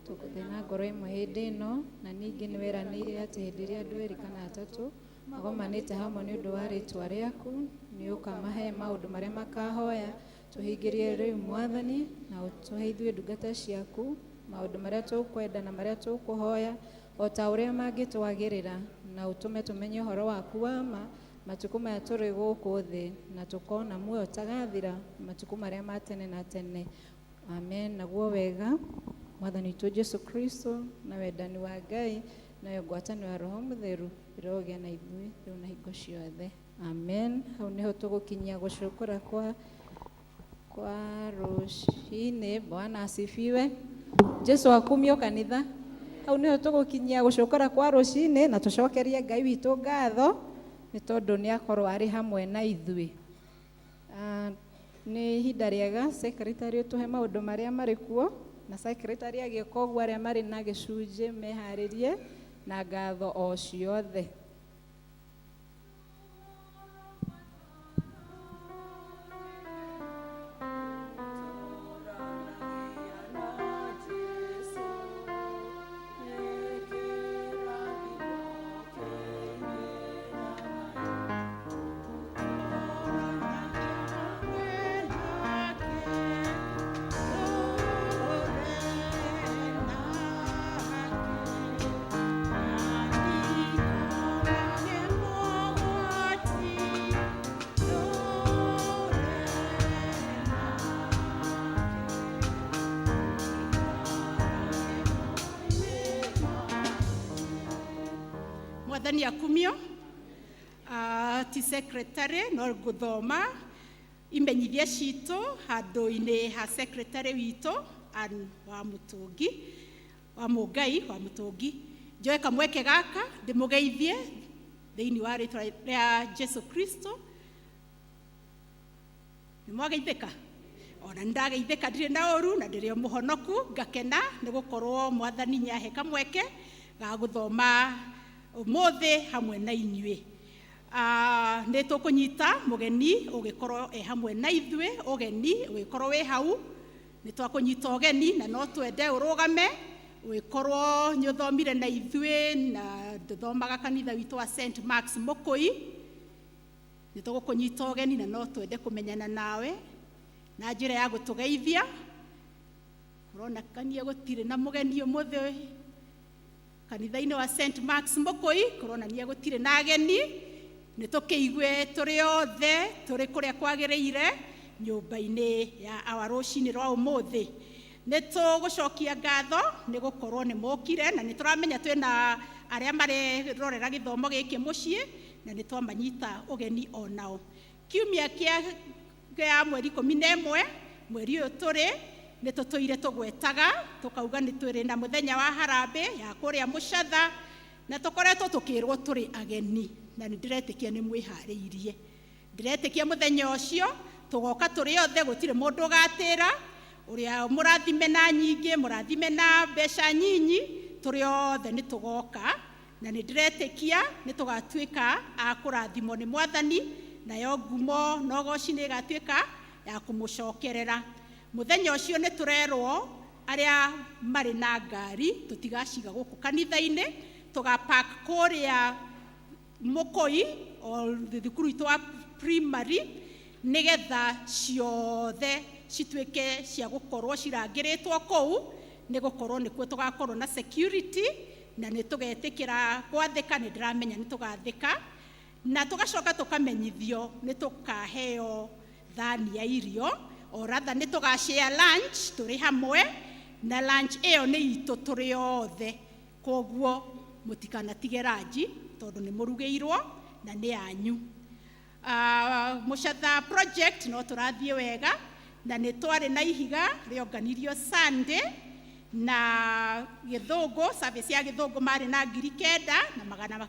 tũgũthiĩ na ngoro ĩmwe hĩndĩ ĩno, na ningĩ nĩ weranĩire atĩ hĩndĩ ĩrĩa andũ erĩ kana atatũ magomanĩte hamwe nĩ ũndũ wa rĩtwa rĩaku, nĩ ũkamahe maũndũ marĩa makahoya. Tũhingĩrie rĩu, Mwathani, na ũtũhe ithuĩ ndungata ciaku maũndũ marĩa tũkwenda na marĩa tũkũhoya o ta ũrĩa mangĩtwagĩrĩra, na ũtũme tũmenye ũhoro waku wa ma matukũ maya tũrĩ gũkũ thĩ, na tũkona muoyo ũtagathira matukũ marĩa ma tene na tene. Amen. Naguo wega Mwathani witũ Jesu Kristo na wendani wa Ngai nayo ngwatanĩro ya Roho Mũtheru ĩrogĩa na ithuĩ rĩu na hingo ciothe. Amen. Hau nĩho tũgũkinyia gũcũkũra kwa rũcinĩ. Bwana asifiwe. Jesu akumio. Kanitha, hau nĩho tũgũkinyia gũcũkũra kwa rũcinĩ, na tũcokerie Ngai witũ ngatho nĩ tondũ nĩ akorwo arĩ hamwe na ithuĩ. Ah, nĩ ihinda rĩega secretary ũtũhe maũndũ marĩa marĩ kuo, na secretary agĩũka ũguo, arĩa marĩ na gĩcunjĩ meharĩrie na ngatho o ciothe. Mwathani akumio. Ti secretary no ngũthoma imenyithia citũ handũ-inĩ ha secretary witũ Ann wa Mũtũngi wa Mũngai wa Mũtũngi. Njoe kamweke gaka ndĩmũgeithie thĩinĩ wa rĩtwa rĩa Jesu Kristo. Nĩ mwageithĩka? Ona nĩ ndageithĩka, ndirĩ na ũru na ndĩrĩ o mũhonoku, ngakena nĩ gũkorwo Mwathani nĩahe kamweke ga gũthoma ũmũthĩ hamwe na inyuĩ. Nĩ tũkũnyita mũgeni ũgĩkorwo e hamwe na ithuĩ. Ũgeni ũgĩkorwo wĩ hau, nĩ twakũnyita ũgeni na no twende ũrũgame. Ũgĩkorwo nĩ ũthomire na ithuĩ na ndũthomaga kanitha witũ wa St Marks Mũkũi, nĩ tũgũkũnyita ũgeni na no twende kũmenyana nawe na njĩra ya gũtũgeithia. Kũronekania gũtirĩ na mũgeni ũmũthĩ kanitha-inĩ wa St Marks Mũkũi, kũronania gũtirĩ na ageni. Nĩ tũkĩigue tũrĩ othe tũrĩ kũrĩa kwagĩrĩire nyũmba-inĩ ya awa rũcinĩ rwa ũmũthĩ. Nĩ tũgũcokia ngatho nĩ gũkorwo nĩ mũkire, na nĩ tũramenya twĩna arĩa marerorera gĩthomo gĩkĩ mũciĩ, na nĩ twamanyita ũgeni onao. Kiumia kĩa mweri 11 mweri ũyũ tũrĩ, nĩ tũtũire tũgwetaga tũkauga nĩ tũrĩ na mũthenya wa harambĩ ya kũrĩa Mũcatha, na tũkoretwo tũkĩrwo tũrĩ ageni, na nĩ ndĩretĩkia nĩ mwĩharĩirie. Ndĩretĩkia mũthenya ũcio tũgoka tũrĩ othe, gũtirĩ mũndũ ũgatĩra. Ũrĩa mũrathime na nyingĩ, mũrathime na mbeca nyinyi, tũrĩ othe nĩ tũgoka, na nĩ ndĩretĩkia nĩ tũgatuĩka a kũrathimwo nĩ Mwathani, nayo ngumo na ũgoci nĩ ĩgatuĩka ya kũmũcokerera. Mũthenya ũcio nĩ tũrerwo arĩa marĩ na ngari tũtigaciga gũkũ kanitha-inĩ, tũgapark kũrĩa Mũkũi o thukuru itũ wa primary, nĩgetha ciothe cituĩke cia gũkorwo cirangĩrĩtwo kũu, nĩ gũkorwo nĩkuo tũgakorwo na security, na nĩ tũgetĩkĩra gwathĩka. Nĩ ndĩramenya nĩ tũgathĩka. Na tũgacoka tũkamenyithio nĩ tũkaheo thani ya irio, or rather nĩ tũgashare lunch tũrĩ hamwe, na lunch ĩyo nĩ itũ tũrĩ othe. Koguo mũtikanatige lunch, tondũ nĩ mũrugĩirwo na nĩ yanyu. Mũcatha project no tũrathiĩ wega, na nĩ twarĩ na ihiga rĩonganirio Sunday, na Gĩthũngũ service ya Gĩthũngũ marĩ na 9,980,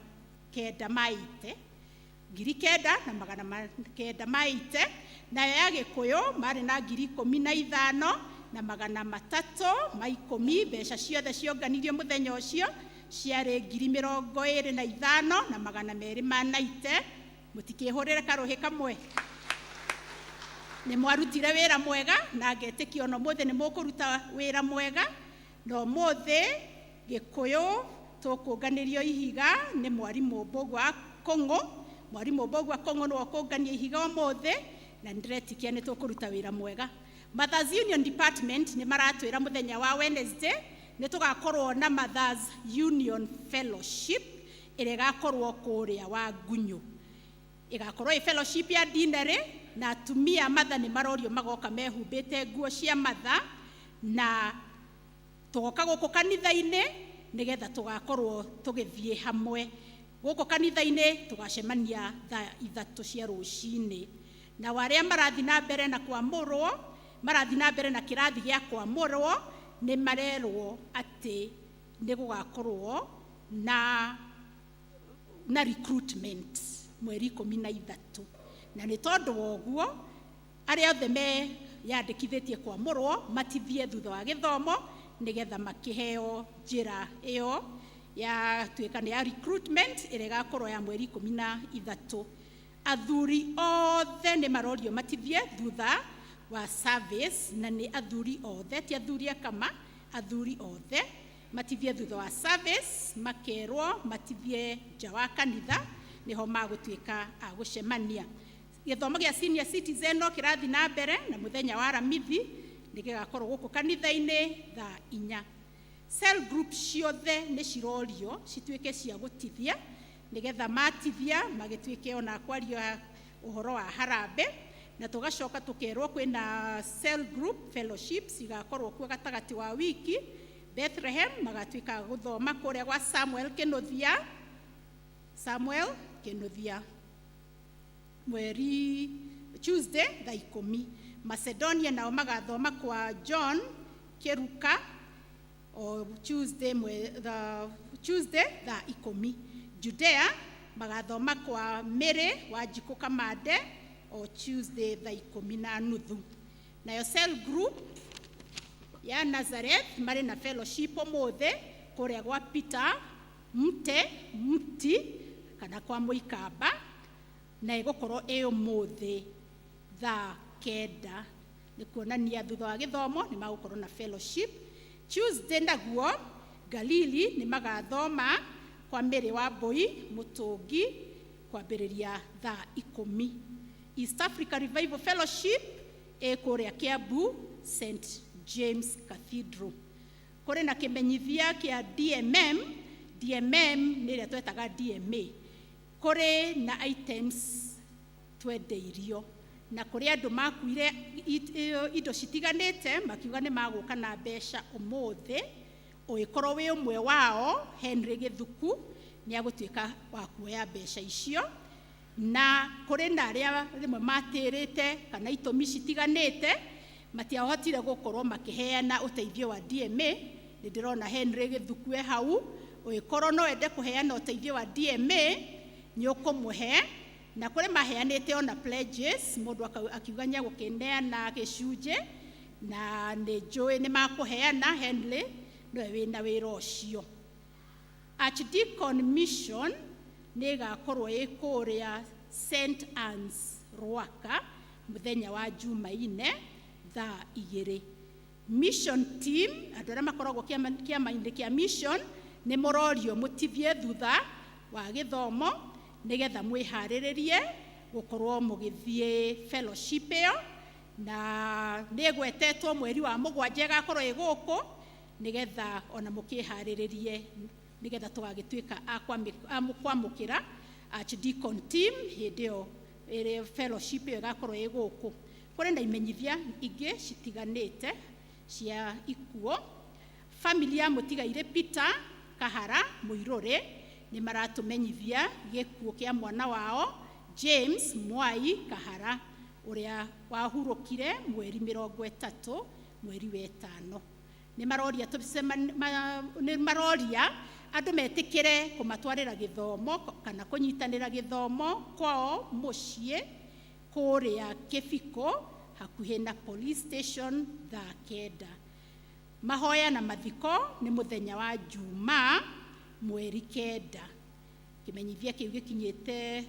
9,980. Nayo ya Gĩkũyũ marĩ na 15,310. Mbeca ciothe cionganirio mũthenya ũcio ciarĩ 25,290. Mũtikĩhũrĩre karũhĩ kamwe. Nĩ mwarutire wĩra mwega, na ngetĩkia ona ũmũthĩ nĩ mũkũruta wĩra mwega. Na ũmũthĩ Gĩkũyũ tũkũnganĩrio ihiga nĩ mwarimũ Mbũgua Kũng'ũ. Mwarimũ Mbũgua Kũng'ũ nĩwe ũkũngania ihiga ũmũthĩ, na nĩndĩretĩkia nĩ tũkũruta wĩra mwega. Mothers Union Department nĩ maratwĩra mũthenya wa Wednesday nĩ tũgakorwo na Mothers Union Fellowship ĩrĩa ĩgakorwo kũrĩa wa Ngunyũ. Ĩgakorwo ĩ fellowship ya dinner, na atumia matha nĩ marorio magoka mehumbĩte nguo cia matha, na tũgoka gũkũ kanitha-inĩ nĩgetha tũgakorwo tũgĩthiĩ hamwe gũkũ kanitha-inĩ. Tũgacemania thaa 3 cia rũcinĩ. Nao arĩa marathiĩ na mbere na kwamũrwo, marathiĩ na mbere na kĩrathi gĩa kwamũrwo, nĩ marerwo atĩ nĩ gũgakorwo na recruitment mweri 13, na nĩ tondũ wa ũguo arĩa othe meyandĩkithĩtie kwamũrwo matithie thutha wa gĩthomo, nĩgetha makĩheo njĩra ĩyo ya tuĩka nĩ ya recruitment ĩrĩa ĩgakorwo ya mweri 13. Athuri othe nĩ marorio matithie thutha wa service, na nĩ athuri othe, ti athuri akama, athuri othe matithie thutha wa service. Makerwo matithie nja wa kanitha, nĩho magũtuĩka a gũcemania. Gĩthomo gĩa senior citizen no kĩrathiĩ na mbere, na mũthenya wa Aramithi nĩ gĩgakorwo gũkũ kanitha-inĩ thaa 4. Cell group ciothe nĩ cirorio cituĩke cia gũtithia, nĩgetha matithia magĩtuĩke ona kwaria ũhoro wa harambĩ. Na tũgacoka tũkerwo kwĩna cell group fellowship cigakorwo kuo gatagatĩ wa wiki. Bethlehem magatuĩka gũthoma kũrĩa gwa Samuel Kĩnuthia, Samuel Kĩnuthia, mweri Tuesday thaa 10. Macedonia nao magathoma kwa John Kĩruka o Tuesday, Tuesday thaa 10. Judea magathoma kwa Mary wa Njikũ Kamande o Tuesday thaa 10:30. Nayo cell group ya Nazareth marĩ na fellowship ũmũthĩ kũrĩa gwa Peter Mte Mti kana kwa Mũikamba, na ĩgũkorwo ĩ ũmũthĩ thaa 9. Nĩ kuonania thutha wa gĩthomo nĩ magũkorwo na fellowship. Tuesday naguo Galili nĩ magathoma kwa Mary wa Mbui Mũtũngi kwambĩrĩria thaa 10. East Africa Revival Fellowship ĩ kũrĩa Kiambu St James Cathedral. Kũrĩ na kĩmenyithia kĩa DMM. DMM nĩ ĩrĩa twetaga DMA. Kũrĩ na items twendeirio na kũrĩ andũ makuire indo citiganĩte, makiuga nĩ magũka na mbeca ũmũthĩ. Ũgĩkorwo wĩ ũmwe wao, Henry Gĩthuku nĩ agũtuĩka wa kuoya mbeca icio. Na kũrĩ na arĩa rĩmwe matĩrĩte kana itũmi citiganĩte matiahotire gũkorwo makĩheana ũteithio wa DMA. Nĩ ndĩrona Henry Gĩthuku e hau. Ũgĩkorwo no ende kũheana ũteithio wa DMA, nĩ ũkũmũhe. Na kũrĩ maheanĩte ona pledges, mũndũ akiuga nĩ agũkĩneana gĩcunjĩ, na nĩ njũĩ nĩ makũheana. Henry nĩwe wĩna wĩra ũcio. Archdeacon Mission nĩ ĩgakorwo ĩ kũrĩa St Anne's Rwaka mũthenya wa Jumaine thaa 2. Mission team, andũ arĩa makoragwo kĩama-inĩ kĩa mission, nĩ mũrorio mũtithie thutha wa gĩthomo nĩgetha mwĩharĩrĩrie gũkorwo mũgĩthiĩ fellowship ĩyo, na nĩ ĩgwetetwo mweri wa 7 ĩgakorwo ĩ gũkũ, nĩgetha ona mũkĩharĩrĩrie nĩgetha tũgagĩtuĩka a kwamũkĩra Archdeacon team hĩndĩ ĩyo ĩrĩ fellowship ĩyo ĩgakorwo ĩ gũkũ. Kũrĩ na imenyithia ingĩ citiganĩte cia ikuo. Family ya mũtigairĩ Peter Kahara Mũirũrĩ nĩ maratũmenyithia gĩkuũ kĩa mwana wao James Mwai Kahara, ũrĩa wahurũkire mweri 30 mweri wa 5. Nĩ maroria nĩ maroria andũ metĩkĩre kũmatwarĩra gĩthomo kana kũnyitanĩra gĩthomo kwao mũciĩ kũrĩa Kĩbiko hakuhĩ na police station thaa 9. Mahoya na mathiko nĩ mũthenya wa Jumaa mweri 9. Kĩmenyithia kĩu gĩkinyĩte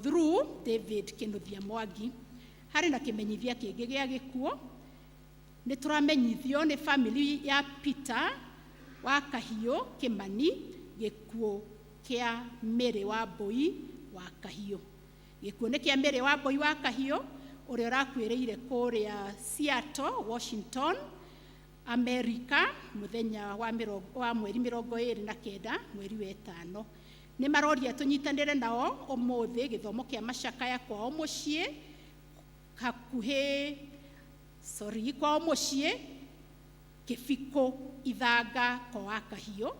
through David Kĩnuthia Mwangi. Harĩ na kĩmenyithia kĩngĩ gĩa gĩkuũ. Nĩ tũramenyithio nĩ family ya Peter wa Kahiũ Kĩmani gĩkuũ kĩa Mary wa Mbui wa Kahiũ. Gĩkuũ nĩ kĩa Mary wa Mbui wa Kahiũ ũrĩa ũrakuĩrĩire kũrĩa Seattle, Washington, America mũthenya wa mweri 29 mweri wa 5. Nĩ maroria tũnyitanĩre nao ũmũthĩ gĩthomo kĩa macakaya kwao mũciĩ hakuhĩ, sorry, kwao mũciĩ Kĩbiko Ithanga kwa wa Kahiũ.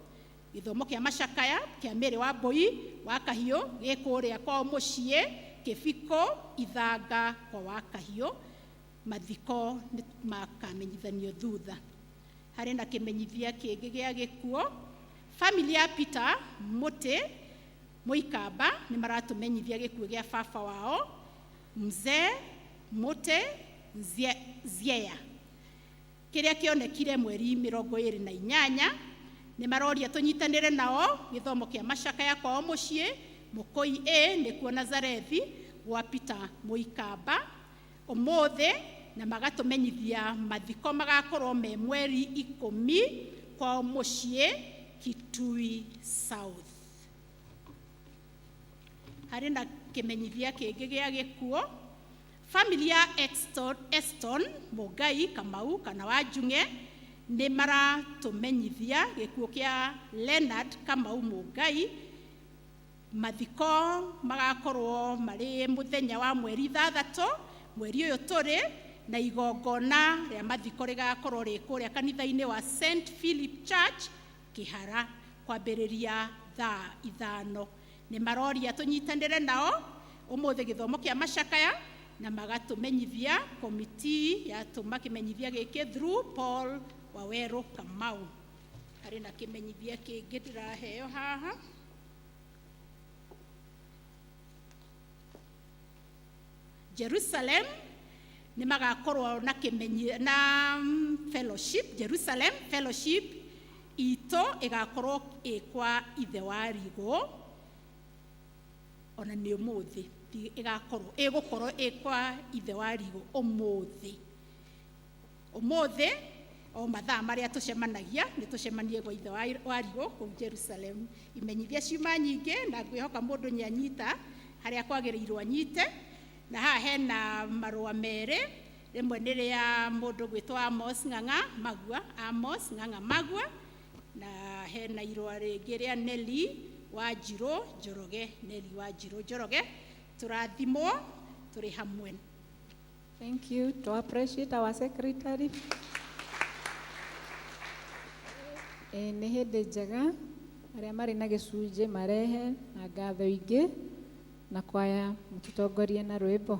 Gĩthomo kĩa macakaya kĩa Mary wa Mbui wa Kahiũ gĩ kũrĩa kwao mũciĩ Kĩbiko Ithanga kwa wa Kahiũ. Mathiko nĩ makamenyithanio thutha. Harĩ na kĩmenyithia kĩngĩ gĩa gĩkuũ. Family ya Peter Mũtĩ Mũikamba nĩ maratũmenyithia gĩkuũ gĩa baba wao Mzee Mũtĩ Nzieya kĩrĩa kĩonekire mweri 28. Nĩ maroria tũnyitanĩre nao gĩthomo kĩa macakaya kwao mũciĩ Mũkũi A nĩkuo Nazarethi gwa Peter Mũikamba ũmũthĩ, na magatũmenyithia mathiko magakorwo me mweri 10 kwao mũciĩ Kitui South. Harĩ na kĩmenyithia kĩngĩ gĩa gĩkuũ. Family ya Eston Mũngai Kamau kana wa Njung'e nĩ maratũmenyithia gĩkuũ kĩa Leonard Kamau Mũngai. Mathiko magakorwo marĩ mũthenya wa mweri 6 mweri ũyũ tũrĩ, na igongona rĩa mathiko rĩgakorwo rĩ kũrĩa kanitha-inĩ wa St Philip Church Kĩhara kwambĩrĩria thaa 5. Nĩ maroria tũnyitanĩre nao ũmũthĩ gĩthomo kĩa macakaya, na magatũmenyithia komiti yatũma kĩmenyithia gĩkĩ through Paul Waweru Kamau. Harĩ na kĩmenyithia kĩngĩ ndĩraheo haha. Jerusalem nĩ magakorwo na kĩmenyi na fellowship. Jerusalem fellowship itũ ĩgakorwo ĩ kwa ithe wa Rigũ, ona nĩ ũmũthĩ ĩgakorwo ĩgũkorwo ĩ kwa ithe wa Rigũ ũmũthĩ. Ũmũthĩ O mathaa marĩa tũcemanagia nĩ tũcemanie gwa ithe wa Riũ kũu Jerusalem. Imenyithia ciuma nyingĩ na ngwĩhoka mũndũ nĩ anyita harĩa kwagĩrĩirwo anyite. Na haha hena marũa merĩ, rĩmwe nĩ rĩa mũndũ gwĩtwo Amos Ng'ang'a Magua, Amos Ng'ang'a Magua, na hena irũa rĩngĩ rĩa Nelly Wanjirũ Njoroge, Nelly Wanjirũ Njoroge. Tũrathimwo tũrĩ hamwe. Thank you. To appreciate our secretary. Nĩ hĩndĩ njega arĩa marĩ na gĩcunjĩ marehe na ngatho ingĩ na kwaya mũtũtongorie na rwĩmbo.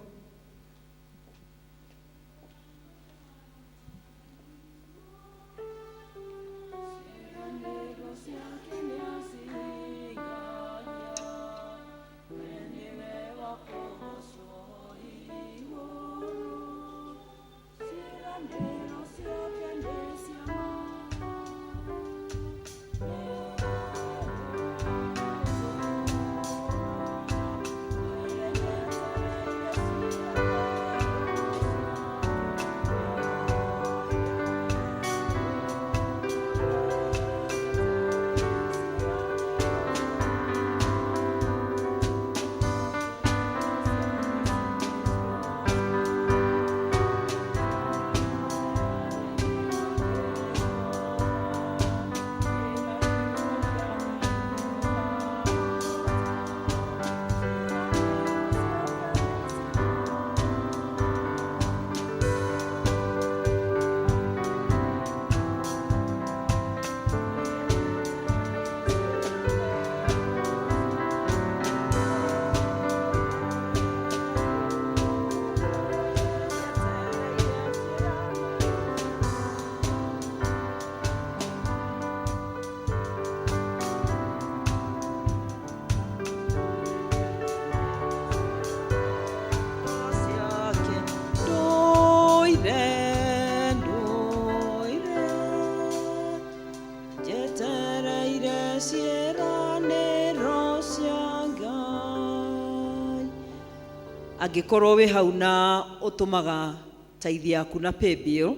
Angĩkorwo wĩ hau na ũtũmaga taithi yaku na paybill,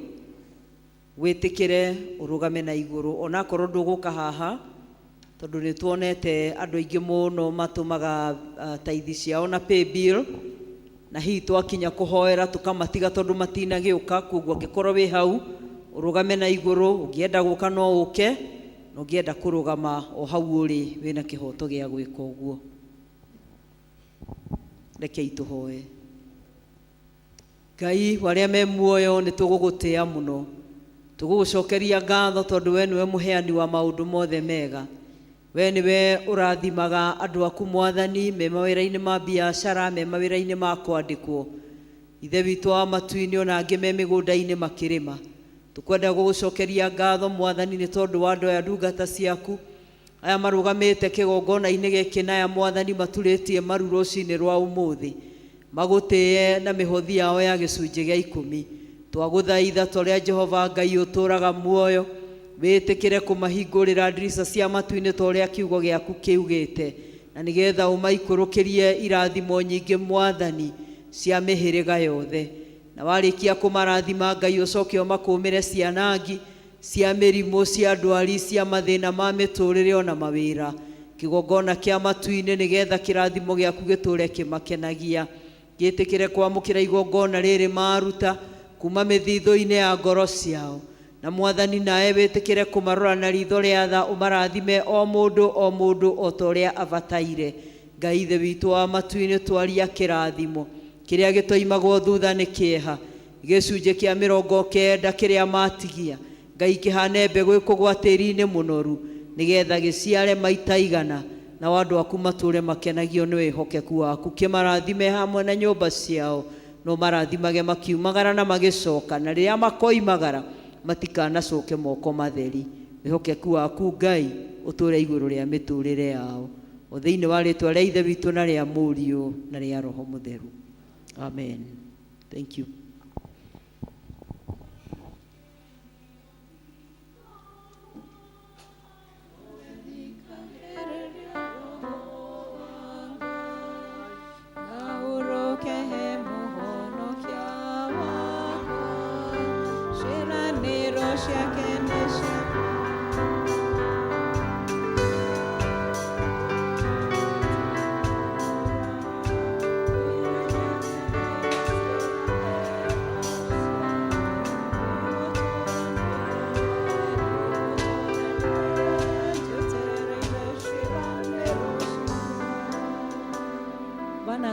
wĩtĩkĩre ũrũgame na igũrũ onakorwo ndũgũka haha, tondũ nĩ tuonete andũ aingĩ mũno matũmaga taithi ciao na paybill, na hihi twakinya kũhoera tũkamatiga tondũ matinagĩũka. Koguo angĩkorwo wĩ hau ũrũgame na igũrũ, ũngĩenda gũka no ũke, na ũngĩenda kũrũgama o hau ũrĩ wĩna kĩhoto gĩa gwĩka ũguo. Rekei tũhoe. Ngai wa arĩa me muoyo, nĩ tũgũgũtĩa mũno, tũgũgũcokeria ngatho tondũ we nĩwe mũheani wa maũndũ mothe mega. We nĩwe ũrathimaga andũ aku Mwathani, me mawĩra-inĩ ma biacara, me mawĩra-inĩ ma kwandĩkwo. Ithe witũ wa matu-inĩ, ona angĩ me mĩgũnda-inĩ makĩrĩma. Tũkwenda gũgũcokeria ngatho Mwathani nĩ tondũ wa andũ aya ndungata ciaku aya marũgamĩte kĩgongona-inĩ gĩkĩ, na aya Mwathani maturĩtie maru rũcinĩ rwa ũmũthĩ magũtĩe na mĩhothi yao ya gĩcunjĩ gĩa 10. Twagũthaitha ta ũrĩa Jehova Ngai ũtũũraga muoyo, wĩtĩkĩre kũmahingũrĩra ndirica cia matu-inĩ ta ũrĩa kiugo gĩaku kiugĩte, na nĩgetha ũmaikũrũkĩrie irathimo nyingĩ Mwathani cia mĩhĩrĩga yothe. Na warĩkia kũmarathima Ngai, ũcoke ũmakũmĩre cianangi cia mĩrimũ, cia ndwari, cia mathĩna ma mĩtũrĩre ona mawĩra, kĩgongona kĩa matu-inĩ, nĩgetha kĩrathimo gĩaku gĩtũre kĩmakenagia. Gĩtĩkĩre kwamũkĩra igongona rĩrĩ maruta kuma mĩthithũ-inĩ ya ngoro ciao. Na Mwathani nawe wĩtĩkĩre kũmarora na ritho rĩa tha, ũmarathime o mũndũ o mũndũ o ta ũrĩa abataire. Ngai Ithe witũ wa matu-inĩ, twaria kĩrathimo kĩrĩa gĩtoimagwo thutha nĩ kĩeha, gĩcunjĩ kĩa 90 kĩrĩa matigia Ngai kĩhane mbegũ ĩkũgwa tĩri-inĩ mũnoru, nĩgetha gĩciare maita 100, na andũ aku matũre makenagio nĩ wĩhokeku waku. Kĩmarathime hamwe na nyũmba ciao, no marathimage makiumagara na magĩcoka, na rĩrĩa makoimagara matikanacoke moko matheri. Wĩhokeku waku Ngai ũtũre igũrũ rĩa mĩtũrĩre yao, o thĩinĩ wa rĩtwa rĩa Ithe witũ na rĩa Mũriũ na rĩa Roho Mũtheru. Amen. Thank you. Ciĩranĩro ciake.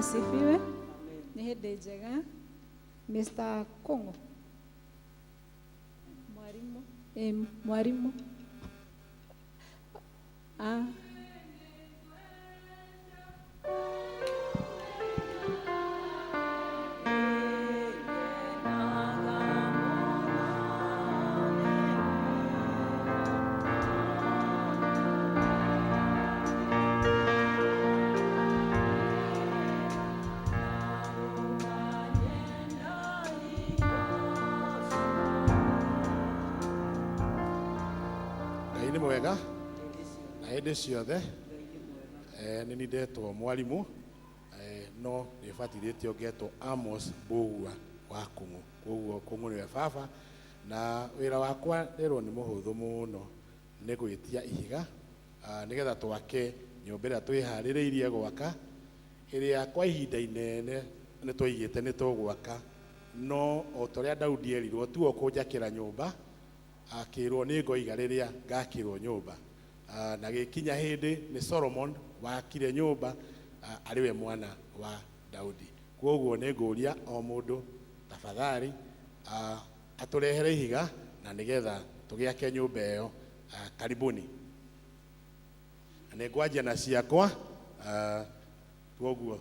Bwana asifiwe. Nĩ hĩndĩ njega. Mr. Kongo. Mwalimu. Mwalimu. Ah. Ngai nĩ mwega na hĩndĩ ciothe. Nĩ niĩ ndetwo mwarimũ, no nĩ batithĩtio ngetwo Amos Mbũgua wa Kũng'ũ. Koguo Kũng'ũ nĩwe baba, na wĩra wakwa nderwo nĩ mũhũthũ mũno, nĩ gwĩtia ihiga nĩgetha twake nyũmba ĩrĩa twĩharĩrĩirie gwaka, ĩrĩa kwa ihinda inene nĩ twaigĩte nĩ tũgwaka, no o ta ũrĩa Daudi erirwo tiwe ũkũnjakĩra nyũmba, akĩrwo nĩ ngoiga rĩrĩa ngakĩrwo nyũmba. Na gĩkinya hĩndĩ nĩ Solomon wakire nyũmba, arĩ we mwana wa Daudi. Koguo nĩ ngũria o mũndũ tafadhali atũrehere ihiga na nĩgetha tũgĩake nyũmba ĩyo. Karibuni. Na nĩ ngwanjia na ciakwa, koguo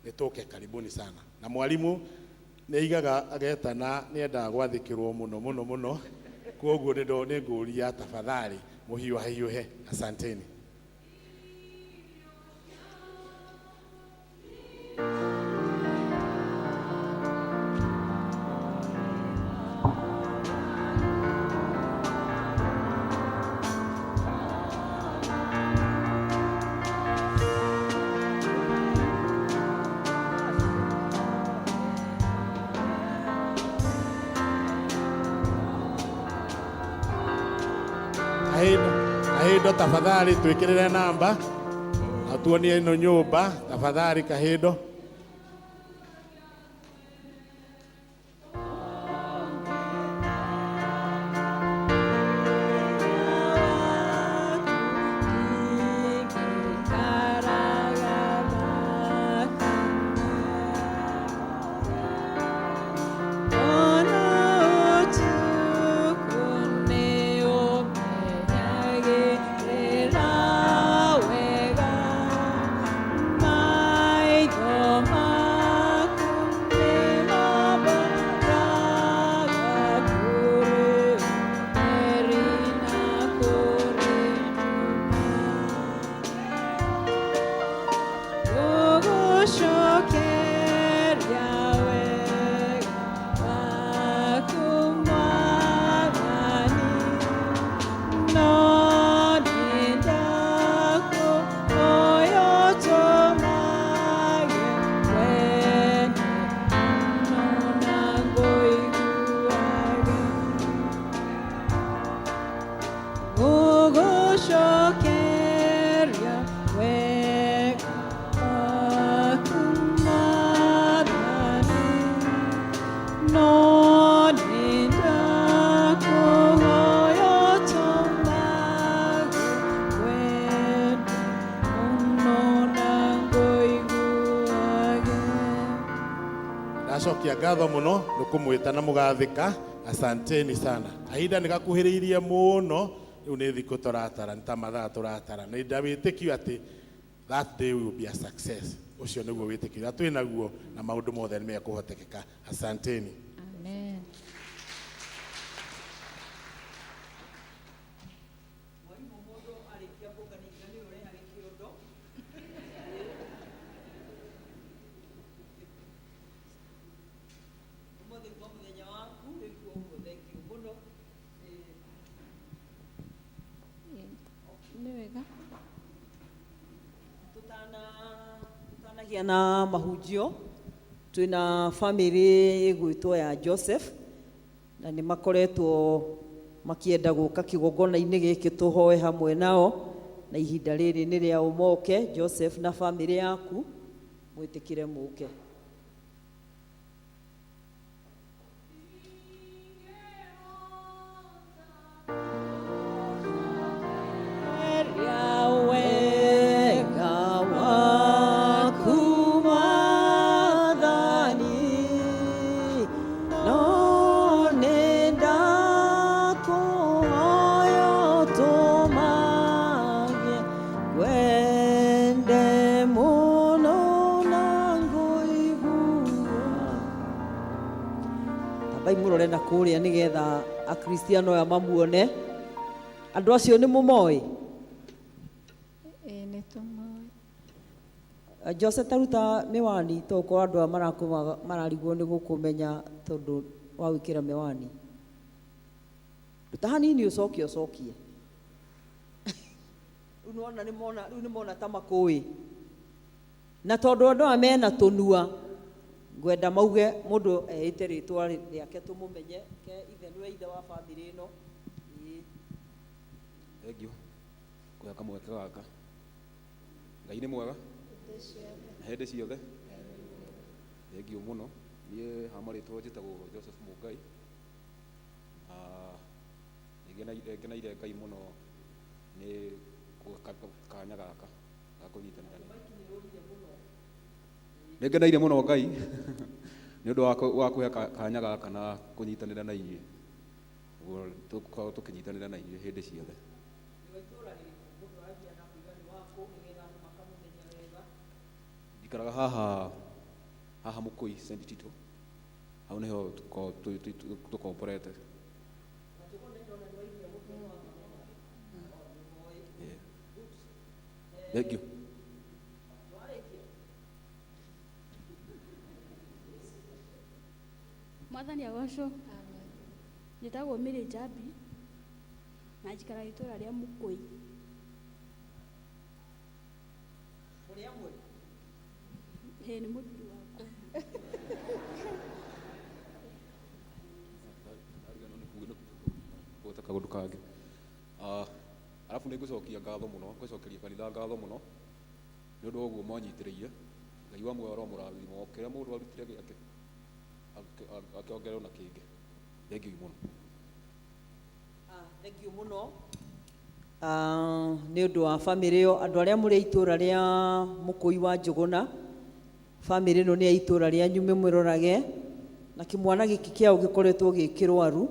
nĩ tũke karibuni sana. Na mwarimu nĩ aigaga agetana, nĩ endaga gwathĩkĩrwo mũno mũno mũno, koguo nĩ ngũria tafadhali mũhiũhahiũhe. Asanteni. Kahindo, Kahindo, tafadhali twikirire namba na tuonie ino nyumba tafadhali Kahindo. Ndacokia ngatho muno nĩ kũmwĩta na mũgathĩka. Asanteni sana. Kahinda nĩ gakuhĩrĩirie mũno, rĩu nĩ thikũ tũratara, nĩ ta mathaa tũratara. Nĩ ndawĩtĩkio atĩ that day will be a success. Ũcio nĩguo wĩtĩkio ũrĩa twĩ naguo, na maũndũ mothe nĩ mekũhotekeka. Asanteni. Amen. Mwarimũ, mũndũ arĩkia kũngania ihiga nĩwe ũrehaga kĩondo. Ũmũthĩ kwa mũthenya waku rĩu koguo thengiũ mũno. Nĩ wega. Tũtanagĩa na mahunjio, twĩna bamĩrĩ ĩgwĩtwo ya Joseph, na nĩ makoretwo makĩenda gũka kĩgongona-inĩ gĩkĩ tũhoe hamwe nao, na ihinda rĩrĩ nĩ rĩa ũmoke. Joseph na bamĩrĩ yaku, mwĩtĩkĩre mũke. Wega waku. Mũrore na kũrĩa nĩgetha akristiano aya mamuone. Andũ acio nĩ mũmoĩ? Ĩĩ nĩ tũmoĩ. Jose, taruta mĩwani tokorwo andũ aya mararigwo nĩ gũkũmenya tondũ wa gwĩkĩra mĩwani. Ruta hanini ũcoke ũcokie. Rĩu nĩwona nĩmona, rĩu nĩmona ta makũĩ. Na tondũ andũ aya mena tũnua, ngwenda mauge mũndũ eĩte rĩtwa rĩake tũmũmenye, ke ithe nĩwe ithe wa bamĩrĩ ĩno. Ĩĩ. Thengiũ kũhe kamweke gaka. Ngai nĩ mwega na hĩndĩ ciothe. Thengiũ mũno. Niĩ ha marĩtwa njĩtagwo Joseph Mũngai. Na nĩ ngeneire Ngai mũno nĩ kanya gaka ga kũnyitanĩra. Nĩ ngeneire mũno Ngai nĩ ũndũ wa kũhe kanya gaka na kũnyitanĩra na inyuĩ. Ũguo tũkorwo tũkĩnyitanĩra na inyuĩ hĩndĩ ciothe. Njikaraga haha haha Mũkũi St. Tito. Hau nĩho tũkomborete. Yeah. Thank you. Mwathani agocwo. Njĩtagwo Mary Njambi na njikaraga itũra rĩa Mũkũi. Mũrĩ amwe? Ĩĩ nĩ mũthuri wakwa. Gweta kaũndũ kangĩ. Arabu nĩ ngũcokia ngatho mũno, ngũcokeria kanitha ngatho mũno nĩ ũndũ wa ũguo mwanyitĩrĩire. Ngai wa muoyo aromũrathima, o kĩrĩa mũndũ arutire gĩake akĩongererwo na kĩngĩ. Thengiũ mũno. Thengiũ mũno nĩ ũndũ wa bamĩrĩ ĩyo. Andũ arĩa mũrĩ a itũra rĩa Mũkũi wa Njũgũna, bamĩrĩ ĩno nĩ ya itũra rĩanyu, mũmĩrorage. Na kĩmwana gĩkĩ kĩao gĩkoretwo gĩ kĩrwaru,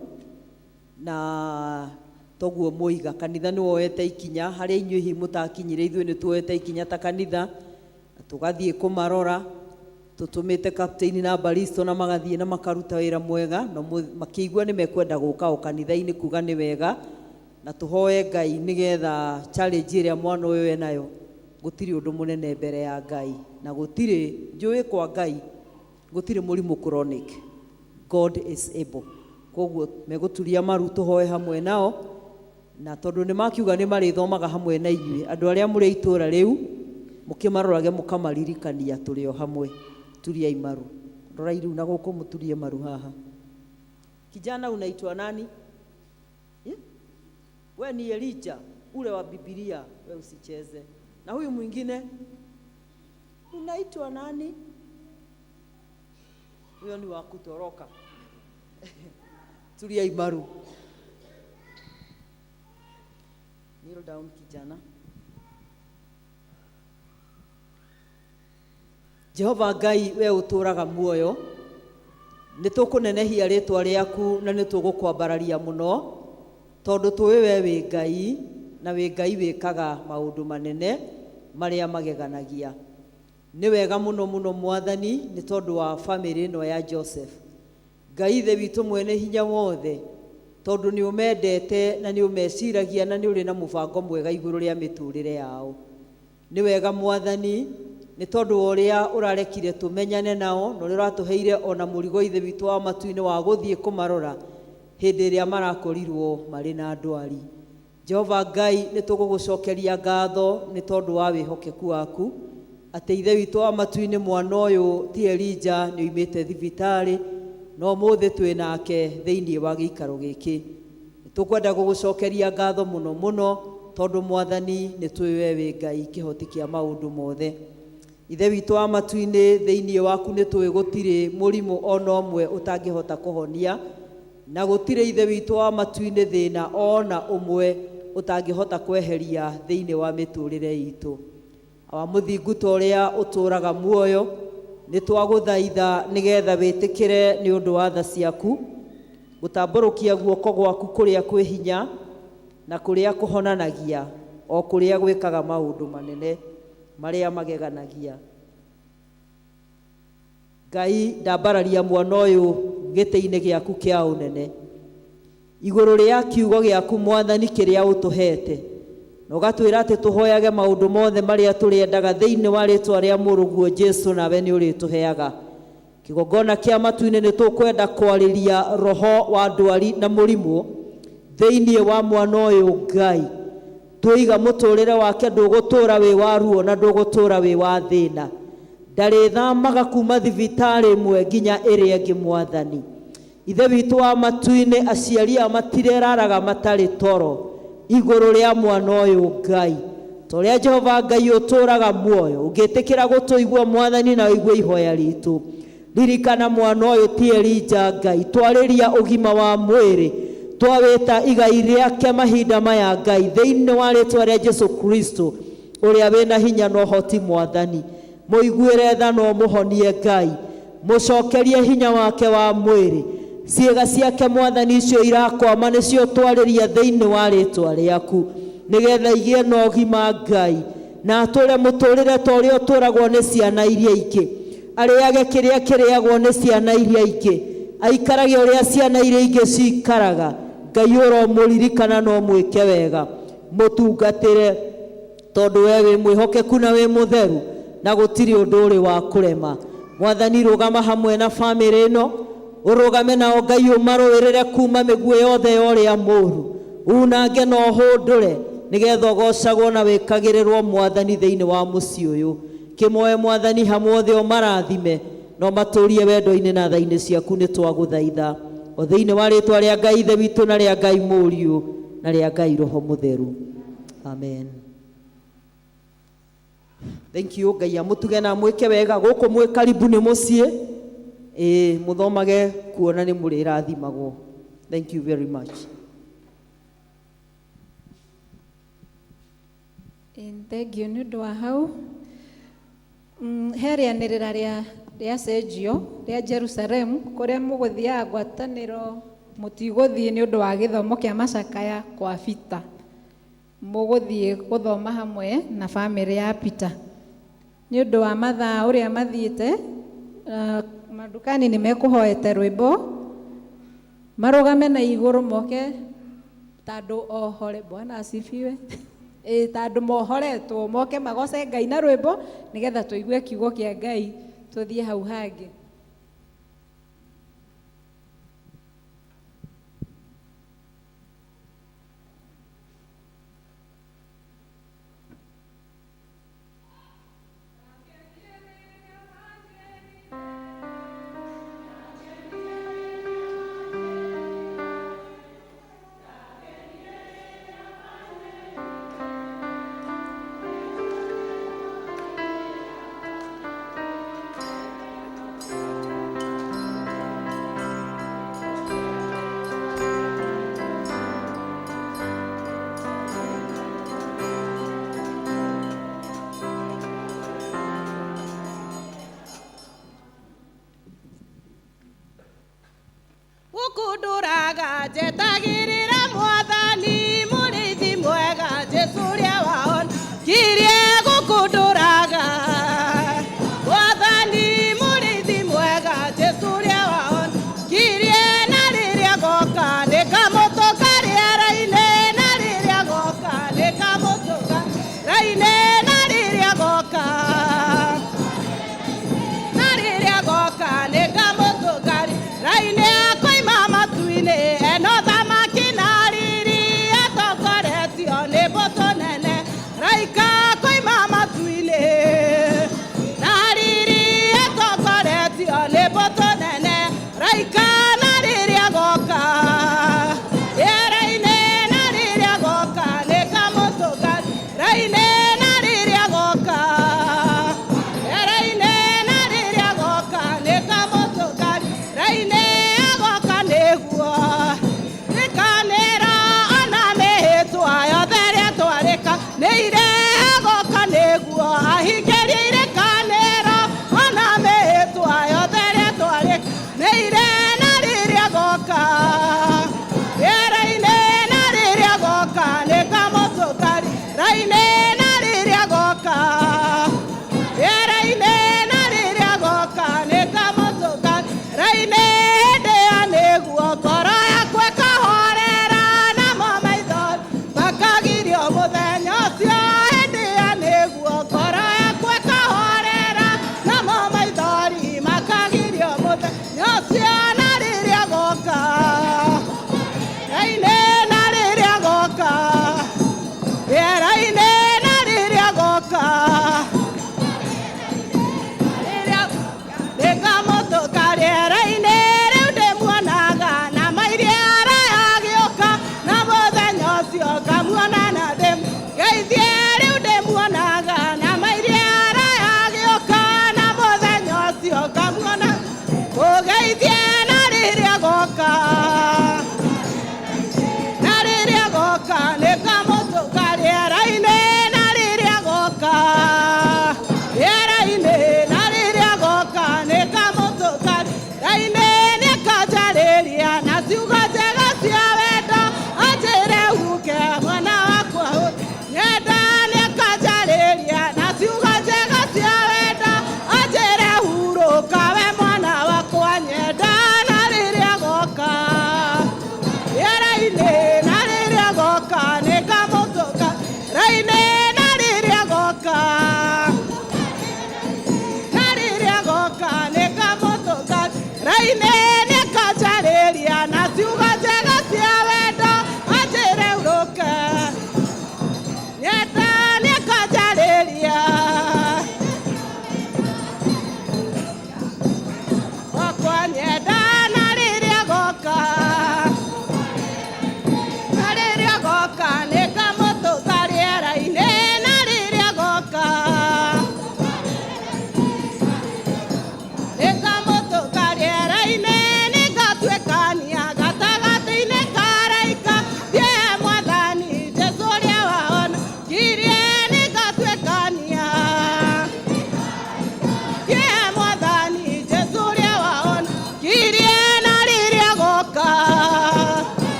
na toguo mũiga kanitha nĩ woete ikinya harĩa inyuĩ hihi mũtakinyire. Ithuĩ nĩ tuoete ikinya ta kanitha na tũgathiĩ kũmarora, tũtũmĩte captain na baristo na magathiĩ na makaruta wĩra mwega, na makĩigua nĩ mekwenda gũka o kanitha-inĩ kuga nĩ wega, na tũhoe Ngai nĩgetha challenge ĩrĩa mwana ũyũ enayo, gũtirĩ ũndũ mũnene mbere ya Ngai, na gũtirĩ njũĩ kwa Ngai gũtirĩ mũrimũ chronic. God is able. Koguo megũturia maru tũhoe hamwe nao, na tondũ nĩ makiuga nĩ marĩthomaga hamwe na inyuĩ, andũ arĩa mũrĩ itũra rĩu mũkĩmarorage mũkamaririkania tũrĩ o hamwe. Turiai maru, rorai rĩu na gũkũ, mũturie maru haha. Kijana, unaitwa nani? Yeah? We ni Elijah ule wa Biblia, we usicheze. Na huyu mwingine unaitwa nani? Huyo ni wa kutoroka. Tulia imaru. Kneel down, kijana. Jehova Ngai, we ũtũũraga muoyo, nĩ tũkũnenehia rĩtwa rĩaku na nĩ tũgũkwambararia mũno, tondũ tũĩ we wĩ Ngai na wĩ Ngai wĩkaga maũndũ manene marĩa mageganagia. Nĩ wega mũno mũno, Mwathani, nĩ tondũ wa bamĩrĩ ĩno ya Joseph. Ngai Ithe witũ mwene hinya wothe, tondũ nĩ ũmendete na nĩ ũmeciragia na nĩ ũrĩ na mũbango mwega igũrũ rĩa mĩtũrĩre yao. Nĩ wega, Mwathani, nĩ tondũ wa ũrĩa ũrarekire tũmenyane nao na ũrĩa ũratũheire ona mũrigo, Ithe witũ wa matu-inĩ, wa gũthiĩ kũmarora hĩndĩ ĩrĩa marakorirwo marĩ na ndwari. Jehova Ngai, nĩ tũgũgũcokeria ngatho nĩ tondũ wa wĩhokeku waku, atĩ Ithe witũ wa matu-inĩ, mwana ũyũ ti Elija nĩ oimĩte thibitarĩ no ũmũthĩ twĩ nake thĩinĩ wa gĩikaro gĩkĩ. Nĩ tũkwenda gũgũcokeria ngatho mũno mũno, tondũ Mwathani, nĩ tũĩ we wĩ Ngai kĩhoti kĩa maũndũ mothe. Ithe witũ wa matu-inĩ, thĩinĩ waku nĩ tũĩ gũtirĩ mũrimũ ona ũmwe ũtangĩhota kũhonia, na gũtirĩ, Ithe witũ wa matu-inĩ, thĩna ona ũmwe ũtangĩhota kweheria thĩinĩ wa mĩtũrĩre itũ. Awa mũthingu, ta ũrĩa ũtũũraga muoyo, nĩ twagũthaitha nĩgetha wĩtĩkĩre nĩ ũndũ wa tha ciaku gũtambũrũkia guoko gwaku kũrĩa kwĩ hinya na kũrĩa kũhonanagia, o kũrĩa gwĩkaga maũndũ manene marĩa mageganagia. Ngai, ndambararia mwana ũyũ Gĩtĩ-inĩ gĩaku kĩa ũnene igũrũ rĩa kiugo gĩaku, Mwathani, kĩrĩa ũtũhete na ũgatwĩra atĩ tũhoyage maũndũ mothe marĩa tũrĩendaga thĩinĩ wa rĩtwa rĩa mũrũguo Jesu, nawe nĩ ũrĩtũheaga. Kĩgongona kĩa matu-inĩ, nĩ tũkwenda kwarĩria roho wa ndwari na mũrimũ thĩinĩ wa mwana ũyũ. Ngai, tũiga mũtũrĩre wake ndũgũtũra wĩ wa ruo na ndũgũtũra wĩ wa thĩna. Ndarĩthamaga kuma thibitarĩ ĩmwe nginya ĩrĩa ĩngĩ. Mwathani Ithe witũ wa matu-inĩ, aciari a matireraraga matarĩ toro igũrũ rĩa mwana ũyũ. Ngai, ta ũrĩa Jehova Ngai ũtũraga muoyo, ũngĩtĩkĩra gũtũigua, Mwathani, na ũigue ihoya ritũ, ririkana mwana ũyũ ti Elija. Ngai, twarĩria ũgima wa mwĩrĩ, twawĩta igai rĩake mahinda maya. Ngai, thĩinĩ wa rĩtwa rĩa Jesu Kristo ũrĩa wĩna hinya na ũhoti, Mwathani, mũiguĩre tha na ũmũhonie. Ngai, mũcokerie hinya wake wa mwĩrĩ. Ciĩga ciake, Mwathani, icio irakwama nĩcio twarĩria thĩinĩ wa rĩtwa rĩaku, nĩgetha igĩe na ũgima, Ngai, na atũre mũtũrĩre ta ũrĩa ũtũragwo nĩ ciana iria ingĩ, arĩage kĩrĩa kĩrĩagwo nĩ ciana iria ingĩ, aikarage ũrĩa ciana iria ingĩ cikaraga. Ngai, ũromũririkana na ũmwĩke wega, mũtungatĩre, tondũ we wĩ mwĩhokeku na wĩ mũtheru na gũtirĩ ũndũ ũrĩ wa kũrema. Mwathani, rũgama hamwe na bamĩrĩ ĩno, ũrũgame nao, Ngai, ũmarũĩrĩre kuma mĩguĩ yothe ya ũrĩa mũũru, unange na ũhũndũre, nĩgetha ũgocagwo na wĩkagĩrĩrwo, Mwathani, thĩinĩ wa mũciĩ ũyũ. Kĩmoe, Mwathani, hamwe othe, ũmarathime na ũmatũrie wendo-inĩ na tha-inĩ ciaku. Nĩ twagũthaitha o thĩinĩ wa rĩtwa rĩa Ngai Ithe witũ na rĩa Ngai Mũriũ na rĩa Ngai Roho Mũtheru, amen. Thank you. Ngai amũtuge na amwĩke wega. Gũkũ mwĩ karibu, nĩ mũciĩ. Ĩĩ, mũthomage kuona nĩ mũrĩrathimagwo. Thank you very much. Thank you nĩ ũndũ wa hau. He rĩanĩrĩra rĩa cenjio rĩa Jerusalem kũrĩa mũgũthiaga ngwatanĩro, mũtigũthiĩ nĩ ũndũ wa gĩthomo kĩa macakaya kwa Peter. Mũgũthiĩ gũthoma hamwe na bamĩrĩ ya Peter. Nĩ ũndũ wa mathaa ũrĩa mathiĩte, mandukani nĩ mekũhoete rwĩmbo marũgame na igũrũ moke tandũ ohore. Bwana asifiwe. Ĩ tandũ mohoretwo moke magoce Ngai na rwĩmbo, nĩgetha tũigue kiugo kĩa Ngai, tũthiĩ hau hangĩ. Gũkũndũraga njetagĩrĩra Mwathani mũrĩithi mwega Jesũ ũrĩa wahonokirie. Gũkũndũraga Mwathani mũrĩithi mwega Jesũ ũrĩa wahonokirie. Na rĩrĩa goka nĩngamũtũnga rĩera-inĩ, na rĩrĩa goka nĩngamũtũnga rĩera-inĩ, na rĩrĩa goka, na rĩrĩa goka nĩngamũtũnga rĩera-inĩ. Akoima matu-inĩ eno thamaki.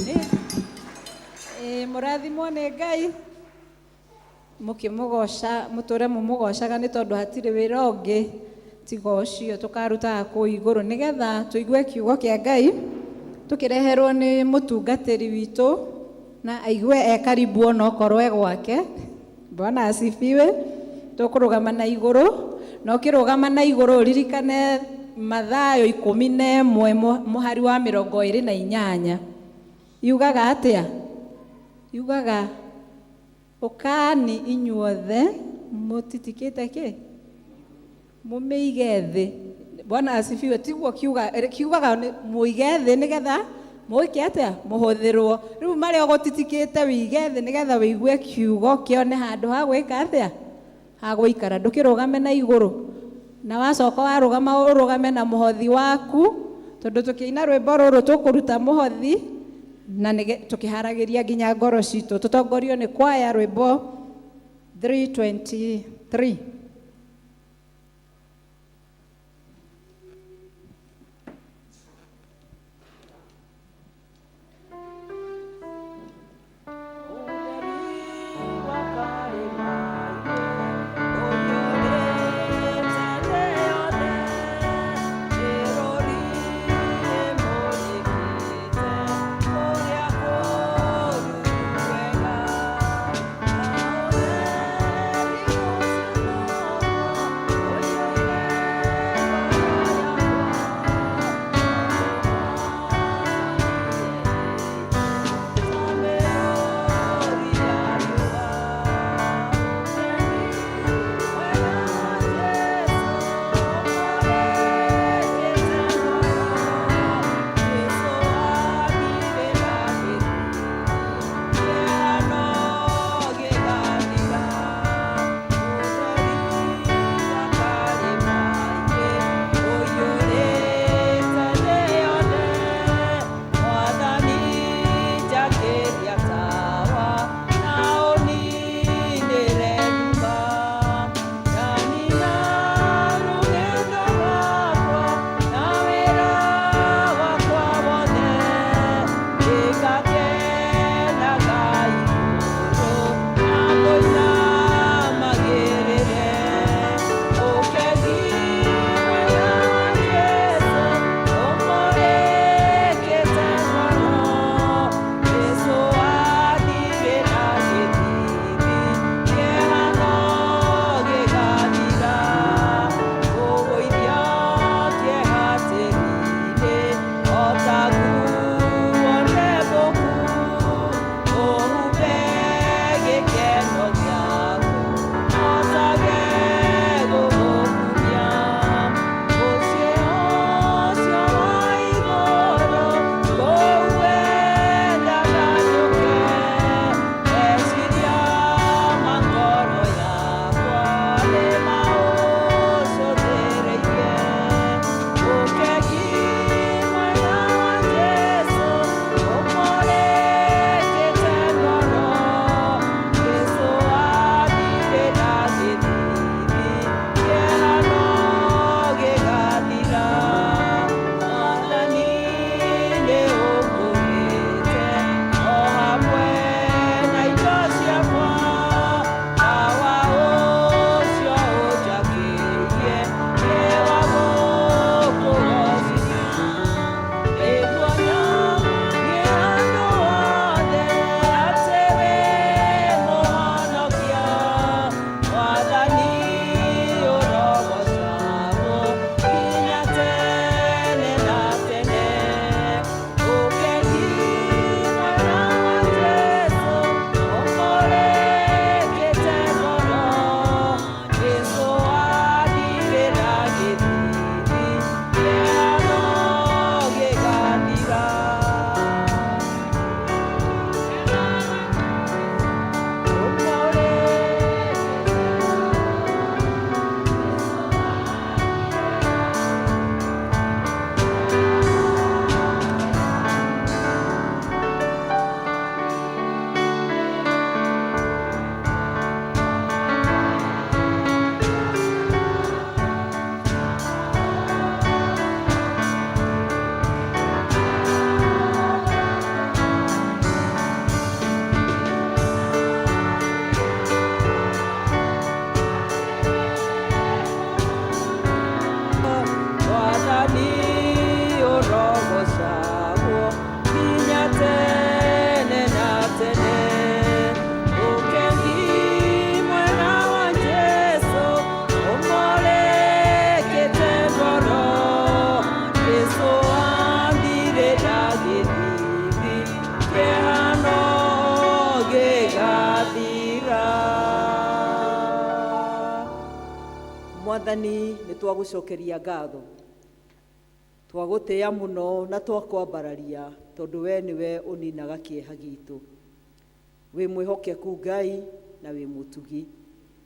Ĩĩ, mũrathimwo nĩ Ngai mũkĩmũgoca mũtũre mũmũgocaga nĩ tondũ hatirĩ wĩra ũngĩ tiga ũcio tũkarutaga kũu igũrũ nĩgetha tũigue kiugo kĩa Ngai tũkĩreherwo nĩ mũtungatĩri witũ na aigue e karibu onokorwo e gwake. Bwana asifiwe. Tũkũrũgama na igũrũ na ũkĩrũgama na igũrũ ũririkane Mathayo 11 mũhari wa 28 yugaga atĩa? Yugaga ũkani inyuothe mũtitikĩte kĩ mũmĩige thĩ. Bwana asifiwe. Tiguo kiuga kiugaga nĩ mũige thĩ nĩgetha mũĩke atĩa? Mũhũthĩrwo. Rĩu marĩa ũgũtitikĩte wĩige thĩ nĩgetha wĩigue kiugo kĩone handũ ha gwĩka atĩa? Ha gũikara. Ndũkĩrũgame na igũrũ na wacoka warũgama ũrũgame na mũhothi waku tondũ tũkĩina rwĩmbo rũrũ tũkũruta mũhothi na tũkĩharagĩria nginya ngoro citũ. Tũtongorio nĩ kwaya rwĩmbo 323. Thank you. Mwathani, nĩ twagũcokeria ngatho, twagũtĩĩa mũno na twakwambararia, tondũ we nĩwe ũninaga kĩeha gitũ. Wĩ mwĩhokeku Ngai na wĩ mũtugi.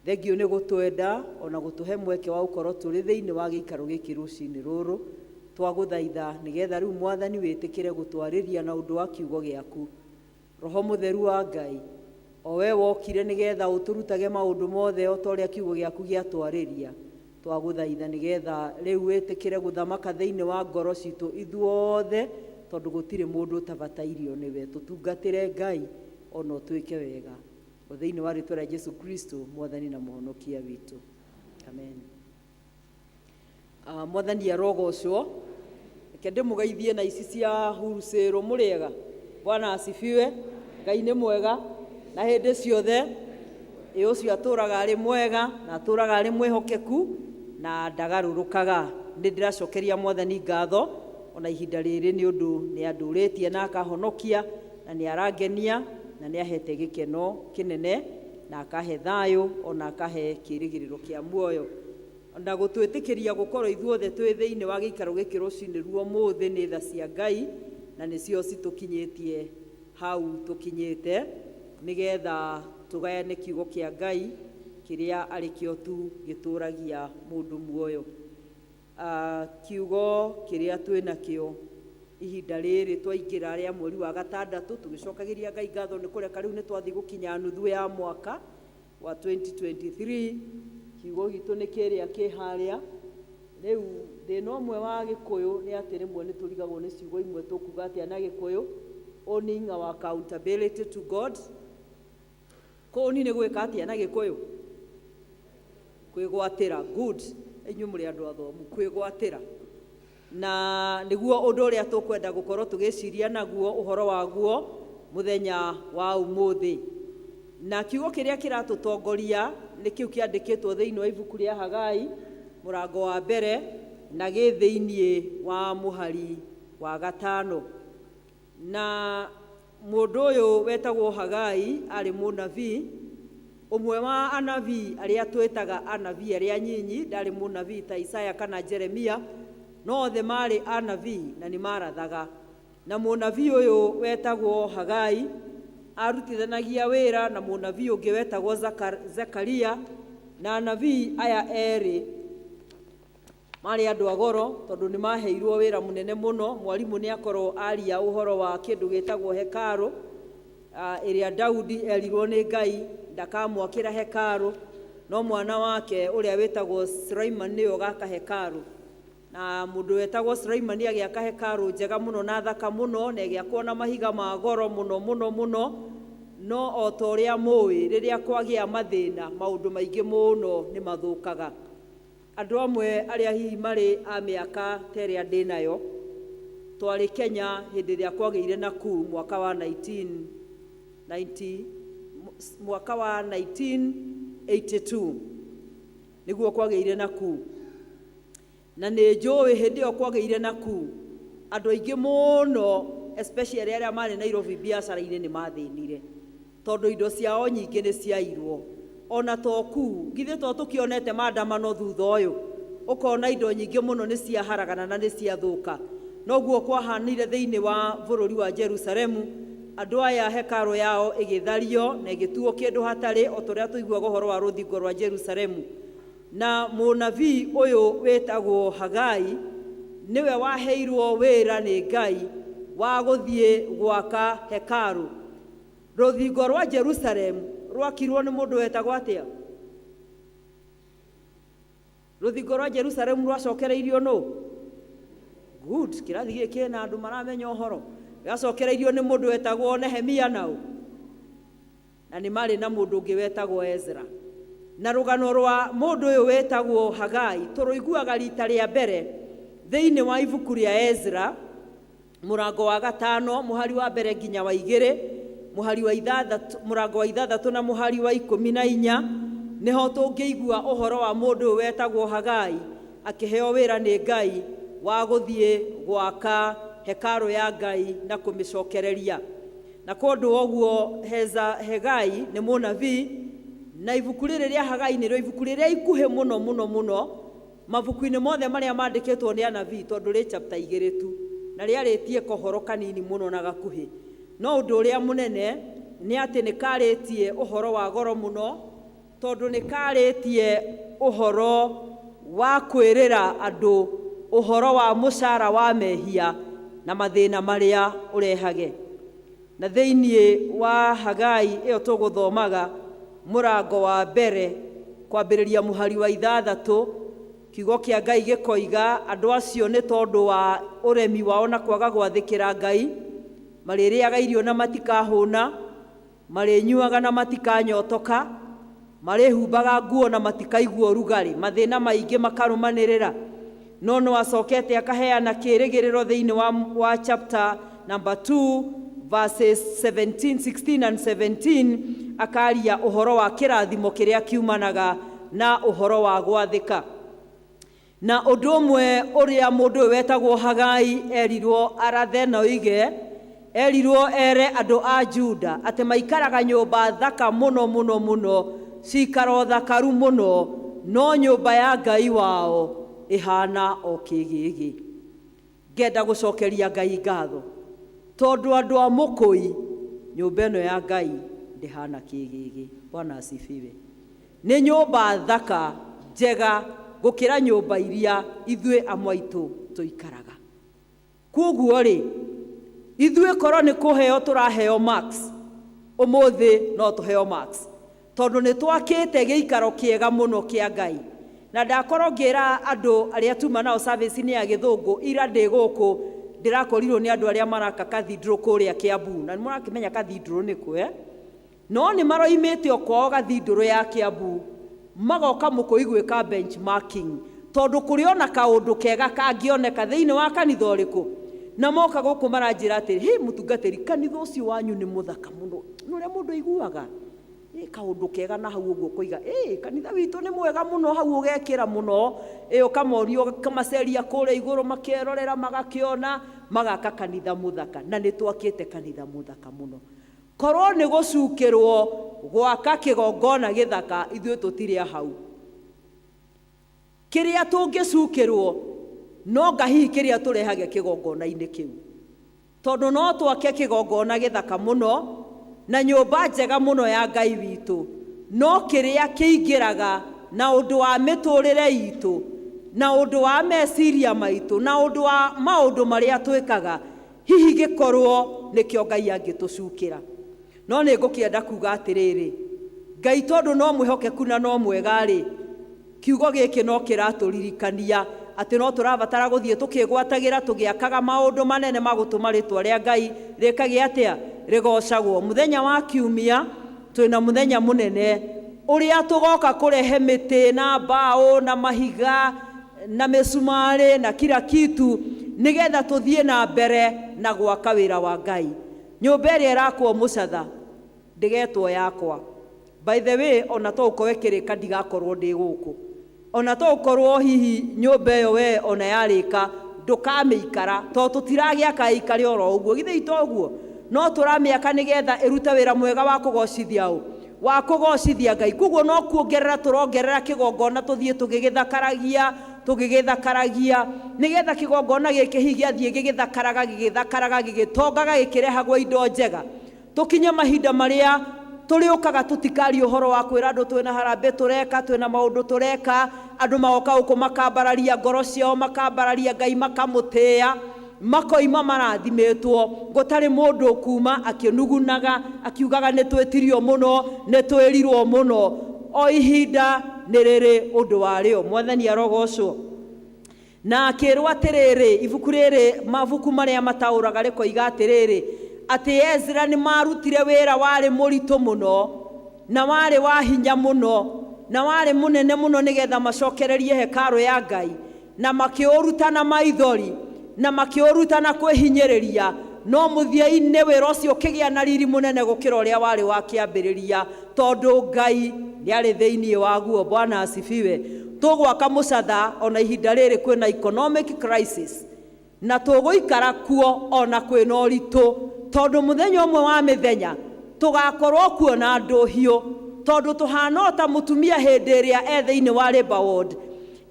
Thengiũ nĩ gũtwenda ona gũtũhe mweke wa gũkorwo tũrĩ thĩinĩ wa gĩikaro gĩkĩ rũcinĩ rũrũ. Twagũthaitha nĩgetha rĩu Mwathani wĩtĩkĩre gũtwarĩria na ũndũ wa kiugo gĩaku. Roho Mũtheru wa Ngai, o we wokire nĩgetha ũtũrutage maũndũ mothe o ta ũrĩa kiugo gĩaku gĩatwarĩria, twagũthaitha nĩgetha rĩu wĩtĩkĩre gũthamaka thĩinĩ wa ngoro citũ ithuothe, tondũ gũtirĩ mũndũ ũtabatairio nĩwe. Tũtungatĩre Ngai ona ũtwĩke wega. O thĩinĩ wa rĩtwa rĩa Jesu Kristo, Mwathani na Mũhonokia witũ. Amen. Mwathani arogocwo. Reke ndĩmũgeithie na ici cia hurucĩrũ. Mũrĩega? Bwana asifiwe. Ngai nĩ mwega na hĩndĩ ciothe. Ĩ ũcio atũraga arĩ mwega na atũraga arĩ mwĩhokeku na ndagarũrũkaga. Nĩ ndĩracokeria Mwathani ngatho ona ihinda rĩrĩ nĩ ũndũ nĩ andũrĩtie na akahonokia na nĩ arangenia na nĩ ahete gĩkeno kĩnene na akahe thayũ ona akahe kĩrĩgĩrĩro kĩa muoyo. Na gũtwĩtĩkĩria gũkorwo ithuothe twĩ thĩinĩ wa gĩikaro gĩkĩ rũcinĩ ruo mũthĩ nĩ tha cia Ngai, na nĩcio citũkinyĩtie hau tũkinyĩte, nĩgetha tũgayane kiugo kĩa Ngai kĩrĩa arĩ kĩo tu gĩtũragia mũndũ muoyo. Kiugo kĩrĩa twĩ nakĩo ihinda rĩrĩ twaingĩra rĩa mweri wa gatandatũ, tũgĩcokagĩria Ngai ngatho nĩ kũreka rĩu nĩ twathiĩ gũkinya nuthu ya mwaka wa 2023. Kiugo gitũ nĩ kĩrĩa kĩ harĩa. Rĩu thĩna ũmwe wa Gĩkũyũ nĩ atĩ rĩmwe nĩ tũrigagwo nĩ ciugo imwe tũkuga atĩa na Gĩkũyũ. Owning our accountability to God. Kũũni nĩ gwĩka atĩa na Gĩkũyũ? Kwĩgwatĩra. Good. Inyuĩ mũrĩ andũ athomu. Kwĩgwatĩra. Na nĩguo ũndũ ũrĩa tũkwenda gũkorwo tũgĩciria naguo ũhoro waguo mũthenya wa ũmũthĩ. Na kiugo kĩrĩa kĩratũtongoria nĩ kĩu kĩandĩkĩtwo thĩinĩ wa ibuku rĩa Hagai mũrango wa mbere na gĩ thĩinĩ wa mũhari wa gatano. Na mũndũ ũyũ wetagwo Hagai arĩ mũnabii, ũmwe wa anabii arĩa twĩtaga anabii arĩa nyinyi. Ndarĩ mũnabii ta Isaya kana Jeremia, no othe marĩ anabii na nĩ marathaga. Na mũnabii ũyũ wetagwo Hagai arutithanagia wĩra na mũnabii ũngĩ wetagwo Zekaria, na anabii aya erĩ marĩ andũ a goro tondũ nĩ maheirwo wĩra mũnene mũno. Mwarimũ nĩ akorwo aria ũhoro wa kĩndũ gĩtagwo hekarũ, ĩrĩa Daudi erirwo nĩ Ngai ndakamwakĩra hekarũ, no mwana wake ũrĩa wĩtagwo Sulaiman nĩwe ũgaka hekarũ. Na mũndũ wetagwo Sulaiman agĩaka hekarũ njega mũno na thaka mũno, na ĩgĩakwo na mahiga ma goro mũno mũno mũno. No o ta ũrĩa mũĩ, rĩrĩa kwagĩa mathĩna, maũndũ maingĩ mũno nĩ mathũkaga. Andũ amwe arĩa hihi marĩ a mĩaka ta ĩrĩa ndĩ nayo, twarĩ Kenya hĩndĩ ĩrĩa kwagĩire na coup mwaka wa 1990, mwaka wa 1982 nĩguo kwagĩire na coup. Na nĩ njũĩ hĩndĩ ĩyo kwagĩire na coup, andũ aingĩ mũno especially arĩa marĩ Nairobi biacara-inĩ nĩ mathĩnire, tondũ indo ciao nyingĩ nĩ ciairwo. Ona to coup, githĩ to tũkĩonete maandamano thutha ũyũ, ũkona indo nyingĩ mũno nĩ ciaharagana na nĩ ciathũka. Noguo kwahanire thĩinĩ wa bũrũri wa Jerusalemu. Andũ aya hekarũ yao ĩgĩthario na ĩgĩtuo kĩndũ hatarĩ, o ta ũrĩa tũiguaga ũhoro wa rũthingo rwa Jerusalemu. Na mũnabii ũyũ wĩtagwo Hagai nĩwe waheirwo wĩra nĩ Ngai wa gũthiĩ gwaka hekarũ. Rũthingo rwa Jerusalemu rwakirwo nĩ mũndũ wetagwo atĩa? Rũthingo rwa Jerusalemu rwacokereirio nũ? Good, kĩrathi gĩkĩ kĩna andũ maramenya ũhoro. Rwacokereirio nĩ mũndũ wetagwo Nehemia nao. Na nĩ marĩ na mũndũ ũngĩ wetagwo Ezra. Na rũgano rwa mũndũ ũyũ wetagwo Hagai tũrũiguaga rita rĩa mbere thĩinĩ wa ibuku rĩa Ezra mũrango wa gatano mũhari wa mbere nginya wa igĩrĩ, mũhari wa ithathatũ, mũrango wa ithathatũ na mũhari wa ikũmi na inya, nĩho tũngĩigua ũhoro wa mũndũ ũyũ wetagwo Hagai akĩheo wĩra nĩ Ngai wa gũthiĩ gwaka hekarũ ya Ngai na kũmĩcokereria. Na kwa ũndũ ũguo Hegai nĩ mũnabii, na ibuku rĩrĩ rĩa Hagai nĩrĩo ibuku rĩrĩa ikuhĩ mũno mũno mũno Mabuku-inĩ mothe marĩa mandĩkĩtwo nĩ anabii, tondũ rĩ chapter igĩrĩ tu, na rĩarĩtie kohoro kanini mũno na gakuhĩ. No ũndũ ũrĩa mũnene nĩ atĩ nĩ karĩtie ũhoro wa goro mũno, tondũ nĩ karĩtie ũhoro wa kwĩrĩra andũ ũhoro wa mũcara wa mehia na mathĩna marĩa ũrehage. Na thĩinĩ wa Hagai ĩyo tũgũthomaga mũrango wa mbere kwambĩrĩria mũhari wa 6, kiugo kĩa Ngai gĩkoiga andũ acio nĩ tondũ wa ũremi wao na kwaga gwathĩkĩra Ngai, marĩrĩaga irio na matikahũna, marĩnyuaga na matikanyotoka, marĩhumbaga nguo na matikaigua ũrugarĩ, mathĩna maingĩ makarũmanĩrĩra. No no acokete akaheana kĩrĩgĩrĩro thĩinĩ wa chapter number 2 verses 17, 16 and 17, akaria ũhoro wa kĩrathimo kĩrĩa kiumanaga na ũhoro wa gwathĩka. Na ũndũ ũmwe ũrĩa mũndũ ũyũ wetagwo Hagai erirwo arathe na oige, erirwo ere andũ a Juda atĩ maikaraga nyũmba thaka mũno mũno mũno, cikaro thakaru mũno, no nyũmba ya Ngai wao ĩhana o kĩgĩgĩ. Ngenda gũcokeria Ngai ngatho tondũ andũ a Mũkũi nyũmba ĩno ya Ngai ndĩhana kĩgĩgĩ. Bwana asifiwe. Nĩ nyũmba thaka njega gũkĩra nyũmba iria ithuĩ amwe aitũ tũikaraga. Koguo rĩ, ithuĩ korwo nĩ kũheo tũraheo marks, ũmũthĩ no tũheo marks, tondũ nĩ twakĩte gĩikaro kĩega mũno kĩa Ngai. Na ndakorwo ngĩra andũ arĩa tuma nao service-inĩ ya gĩthũngũ, ira ndĩ gũkũ ndĩrakorirwo nĩ andũ arĩa maraka cathedral kũrĩa Kiambu, na nĩ mũrakĩmenya cathedral nĩ kũ, eh? No nĩ maroimĩte o kwao cathedral ya Kiambu magoka Mũkũi gwĩka benchmarking, tondũ kũrĩ ona kaũndũ kega kangĩoneka thĩinĩ wa kanitha ũrĩkũ. Na moka gũkũ maranjĩra atĩrĩ, hĩ mũtungatĩri, kanitha ũcio wanyu nĩ mũthaka mũno. Nĩ ũrĩa mũndũ aiguaga ĩ kaũndũ kega na hau ũguo ũkoiga ĩ kanitha witũ nĩ mwega mũno, hau ũgekĩra mũno, ĩ ũkamoria ũkamaceria kũrĩa igũrũ makerorera magakĩona magaka kanitha mũthaka. Na nĩ twakĩte kanitha mũthaka mũno. Korwo nĩ gũcukĩrwo gwaka kĩgongona gĩthaka, ithuĩ tũtirĩ hau. Kĩrĩa tũngĩcukĩrwo no nga hihi kĩrĩa tũrehage kĩgongona-inĩ kĩu, tondũ no twake kĩgongona gĩthaka mũno na nyũmba njega mũno ya Ngai witũ, no kĩrĩa kĩingĩraga na ũndũ wa mĩtũrĩre itũ, na ũndũ wa meciria maitũ, na ũndũ wa maũndũ marĩa twĩkaga, hihi gĩkorwo nĩkĩo Ngai angĩtũcukĩra. No nĩ ngũkĩenda kuga atĩrĩrĩ, Ngai tondũ no mwĩhokeku na no mwega rĩ, kiugo gĩkĩ no kĩratũririkania atĩ no tũrabatara gũthiĩ tũkĩgwatagĩra tũgĩakaga maũndũ manene ma gũtũma rĩtwa rĩa Ngai rĩkage atĩa, rĩgocagwo. Mũthenya wa kiumia twĩna mũthenya mũnene ũrĩa tũgoka kũrehe mĩtĩ na mbaũ na mahiga na mĩcumarĩ na kila kitu, nĩgetha tũthiĩ na mbere na gwaka wĩra wa Ngai. Nyũmba ĩrĩa ĩrakwo mũcatha ndĩgetwo yakwa. By the way, ona to ũkorwo ĩkĩrĩka ndigakorwo ndĩ gũkũ, ona to ũkorwo hihi nyũmba ĩyo we ona yarĩka ndũkamĩikara, tondũ tũtiragĩaka ĩikare oro ũguo, githĩ to ũguo? No tũramĩaka nĩgetha ĩrute wĩra mwega wa kũgocithia ũ, wa kũgocithia Ngai. Koguo no kuongerera tũrongerera kĩgongona, tũthiĩ tũgĩgĩthakaragia, tũgĩgĩthakaragia, nĩgetha kĩgongona gĩkĩ hihi gĩathiĩ gĩgĩthakaraga, gĩgĩthakaraga, gĩgĩtongaga, gĩkĩrehagwo indo njega, tũkinye mahinda marĩa tũrĩũkaga tũtikaria ũhoro wa kwĩra andũ twĩna harambee tũreka, twĩna maũndũ tũreka, andũ magoka gũkũ makambararia ngoro ciao, makambararia Ngai, makamũtĩĩa, makoima marathimĩtwo, gũtarĩ mũndũ ũkuma akĩnugunaga akiugaga nĩ twĩtirio mũno, nĩ twĩrirwo mũno. O ihinda nĩ rĩrĩ ũndũ warĩo. Mwathani arogocwo. Na akĩrwo atĩrĩrĩ, ibuku rĩrĩ, mabuku marĩa mataũraga rĩkoiga atĩrĩrĩ, atĩ Ezra nĩ marutire wĩra warĩ mũritũ mũno na warĩ wa hinya mũno na warĩ mũnene mũno, nĩgetha macokererie hekarũ ya Ngai, na makĩũruta na maithori na makĩũruta na kwĩhinyĩrĩria, no mũthia-inĩ wĩra ũcio ũkĩgĩa na riri mũnene gũkĩra ũrĩa warĩ wa kĩambĩrĩria, tondũ Ngai nĩ arĩ thĩinĩ waguo. Bwana asifiwe. Tũgwaka mũcatha ona ihinda rĩrĩ kwĩna economic crisis, na tũgũikara kuo ona kwĩna ũritũ, tondũ mũthenya ũmwe wa mĩthenya tũgakorwo kuo na ndũhiũ, tondũ tũhana o ta mũtumia hĩndĩ ĩrĩa e thĩinĩ wa labor ward.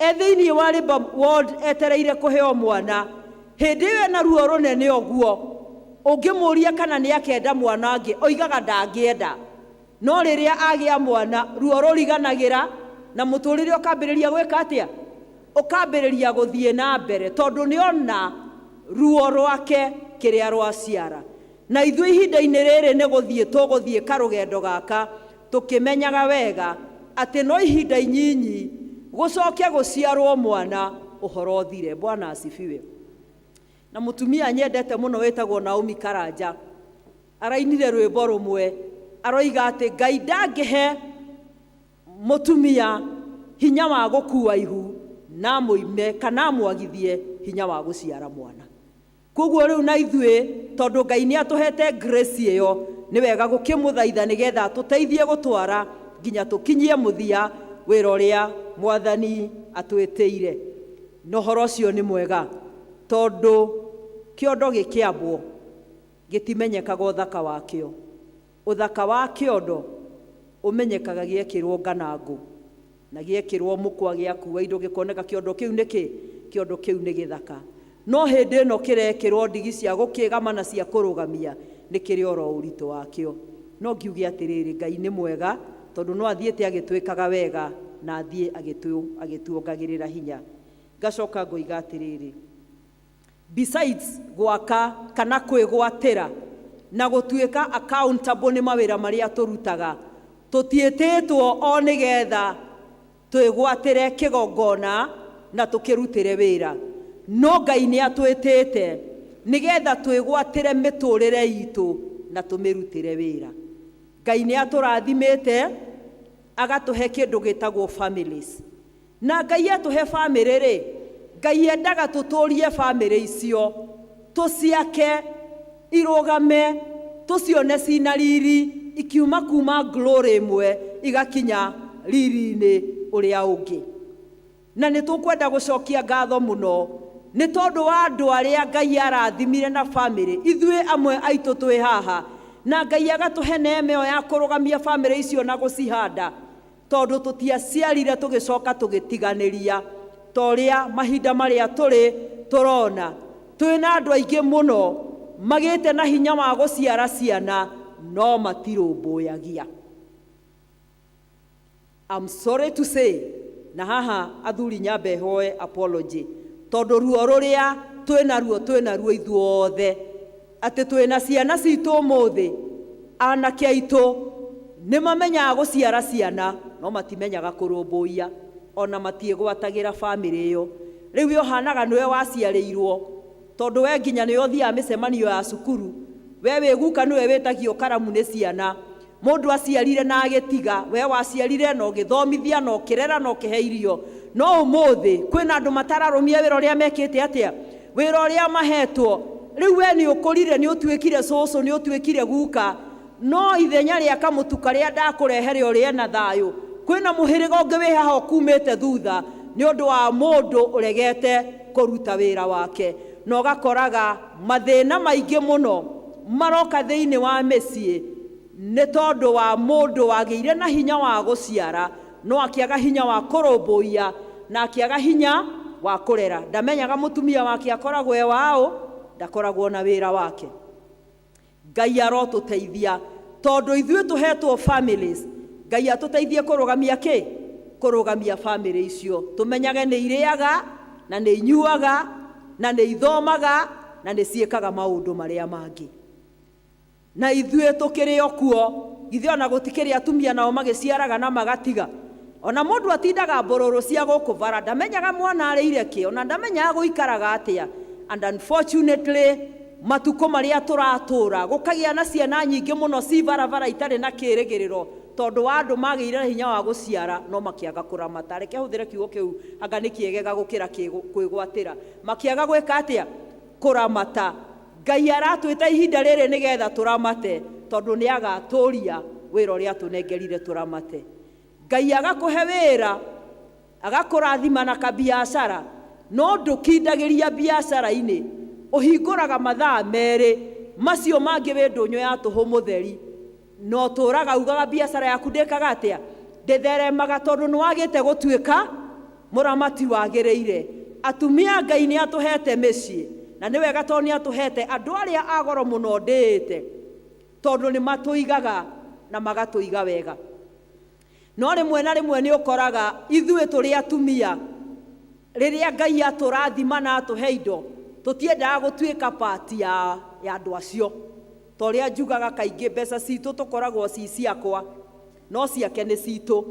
E thĩinĩ wa labour ward etereire kũheo mwana, hĩndĩ ĩyo ena ruo rũnene ũguo, ũngĩmũria kana nĩ akenda mwana angĩ, oigaga ndangĩenda. No rĩrĩa agĩa mwana, ruo rũriganagĩra na mũtũrĩre ũkambĩrĩria gwĩka atĩa? Ũkambĩrĩria gũthiĩ na mbere tondũ nĩona ruo rwake kĩrĩa rwaciara. Na ithuĩ ihinda-inĩ rĩrĩ nĩ gũthiĩ tũgũthiĩ karũgendo gaka tũkĩmenyaga wega atĩ no ihinda inyinyi gũcoke gũciarwo mwana ũhoro ũthire. Bwana asifiwe. Na mũtumia nyendete mũno wĩtagwo Naomi Karanja arainire rwĩmbo rũmwe aroiga atĩ Ngai ndangĩhe mũtumia hinya wa gũkua ihu na amũime kana amwagithie hinya wa gũciara mwana. Koguo rĩu na ithuĩ tondũ Ngai nĩ atũhete grace ĩyo, nĩ wega gũkĩmũthaitha nĩgetha atũteithie gũtwara nginya tũkinyie mũthia wĩra ũrĩa Mwathani atwĩtĩire. Na ũhoro ũcio nĩ mwega tondũ kĩondo gĩkĩambwo gĩtimenyekaga ũthaka wakĩo. Ũthaka wa kĩondo ũmenyekaga gĩekĩrwo nganangũ na gĩekĩrwo mũkwa gĩakua indo gĩkoneka kĩondo kĩu nĩ kĩ? Kĩondo kĩu nĩ gĩthaka. No hĩndĩ ĩno kĩrekĩrwo ndigi cia gũkĩgama na cia kũrũgamia nĩ kĩrĩ oro ũritũ wakĩo. No ngiuge atĩrĩrĩ, Ngai nĩ mwega tondũ no athiĩte agĩtwĩkaga wega na athiĩ agĩtuongagĩrĩra hinya. Ngacoka ngoiga atĩrĩrĩ, besides gwaka kana kwĩgwatĩra na gũtuĩka accountable nĩ mawĩra marĩa tũrutaga, tũtiĩtĩtwo o nĩgetha twĩgwatĩre kĩgongona na tũkĩrutĩre wĩra. No Ngai nĩ atwĩtĩte nĩgetha twĩgwatĩre mĩtũrĩre itũ na tũmĩrutĩre wĩra. Ngai nĩ atũrathimĩte agatũhe kĩndũ gĩtagwo families. Na Ngai atũhe famĩlĩ rĩ, Ngai endaga tũtũrie famĩlĩ icio, tũciake irũgame, tũcione cina riri, ikiuma kuma glory ĩmwe igakinya riri-inĩ ũrĩa ũngĩ. Na nĩ tũkwenda gũcokia ngatho mũno nĩ tondũ wa andũ arĩa Ngai arathimire na famĩlĩ. Ithuĩ amwe aitũ twĩ haha na Ngai agatũhe neema ĩyo ya kũrũgamia famĩlĩ icio na gũcihanda, tondũ tũtiaciarire tũgĩcoka tũgĩtiganĩria ta ũrĩa mahinda marĩa tũrĩ tũrona. Twĩna andũ aingĩ mũno magĩte na hinya wa gũciara ciana no matirũmbũyagia. I'm sorry to say, na haha athuri nyambe hoe apology, tondũ ruo rũrĩa twĩna ruo ithuothe atĩ twĩna ciana citũ ũmũthĩ, anake aitũ nĩ mamenyaga gũciara ciana no matimenyaga kũrũmbũiya, ona matiĩgwatagĩra famĩlĩ ĩyo. Rĩu we ũhanaga nĩwe waciarĩirwo, tondũ we nginya nĩwe ũthiaga mĩcemanio ya cukuru, we wĩ guka nĩwe wĩtagio karamu nĩ ciana. Mũndũ aciarire na agĩtiga, we waciarire na ũgĩthomithia na ũkĩrera na ũkĩhe irio. No ũmũthĩ kwĩna andũ matararũmia wĩra ũrĩa mekĩte atĩa, wĩra ũrĩa mahetwo. Rĩu we nĩ ũkũrire, nĩ ũtuĩkire cũcũ, nĩ ũtuĩkire guka, no ithenya rĩa kamũtu karĩa ndakũrehere ũrĩe na thayũ, kwĩna mũhĩrĩga ũngĩ wĩ haha ũkumĩte thutha nĩ ũndũ wa mũndũ ũregete kũruta wĩra wake. Na ũgakoraga mathĩna maingĩ mũno maroka thĩinĩ wa mĩciĩ nĩ tondũ wa mũndũ wagĩire na hinya wa gũciara no akĩaga hinya wa kũrũmbũiya na akĩaga hinya wa kũrera. Ndamenyaga mũtumia wake akoragwo e waũ, ndakoragwo na wĩra wake. Ngai arotũteithia tondũ ithuĩ tũhetwo families. Ngai atũteithie kũrũgamia kĩ? Kũrũgamia family icio. Tũmenyage nĩ irĩaga na nĩ inyuaga na nĩ ithomaga na nĩ ciĩkaga maũndũ marĩa mangĩ. Na ithuĩ tũkĩrĩ o kuo, ithuĩ ona gũtikĩrĩ atumia nao magĩciaraga na magatiga. Ona mũndũ atindaga mbũrũrũ cia gũkũ bara, ndamenyaga mwana arĩire kĩ, ona ndamenyaga gũikaraga atĩa. And unfortunately, matukũ marĩa tũratũra, gũkagĩa na ciana nyingĩ mũno ci barabara itarĩ na kĩrĩgĩrĩro, tondũ wa andũ magĩire na hinya wa gũciara no makĩaga kũramata. Reke hũthĩre kiugo kĩu, anga nĩ kĩegega gũkĩra kwĩgwatĩra. Makĩaga gwĩka atĩa? Kũramata. Ngai aratwĩta ihinda rĩrĩ nĩgetha tũramate, tondũ nĩ agatũria wĩra ũrĩa atũnengerire tũramate. Ngai agakũhe wĩra, agakũrathima na kabiacara, no ndũkindagĩria biacara-inĩ, ũhingũraga mathaa merĩ, macio mangĩ wĩ ndũnyũ ya tũhũ mũtheri, na ũtũraga ugaga biacara yaku ndĩkaga atĩa? Ndĩtheremaga tondũ nĩwagĩte gũtuĩka Mũramati wagĩrĩire. Atumia Ngai nĩ atũhete mĩciĩ, na nĩ wega tondũ nĩ atũhete andũ arĩa a goro mũno ndĩĩte, tondũ nĩ matũigaga na magatũiga wega. No rĩmwe na rĩmwe nĩ ũkoraga ithuĩ tũrĩ atumia, rĩrĩa Ngai atũrathima na atũhe indo, tũtiendaga gũtuĩka part ya andũ acio. Ta ũrĩa njugaga kaingĩ, mbeca citũ tũkoragwo ci ciakwa, no ciake nĩ citũ.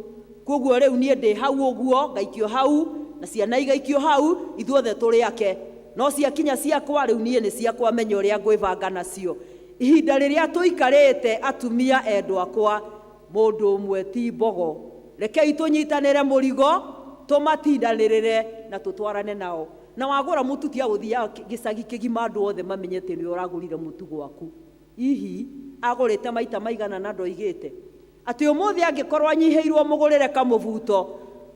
Koguo rĩu niĩ ndĩ hau ũguo, ngaikio hau, na ciana igaikio hau, ithuothe tũrĩ ake. No ciakinya ciakwa, rĩu niĩ nĩ ciakwa, menya ũrĩa ngwĩbanga nacio. Ihinda rĩrĩa tũikarĩte atumia endwa akwa, mũndũ ũmwe ti mbogo. Rekei tũnyitanĩre mũrigo, tũmatindanĩrĩre na tũtwarane nao. Na wagũra mũtu tiga gũthiaga gĩcagi kĩgima andũ othe mamenye atĩ nĩwe ũragũrire mũtu gwaku. Hihi agũrĩte maita maigana na ndoigĩte atĩ ũmũthĩ angĩkorwo anyihĩirwo mũgũrĩre kamũbuto,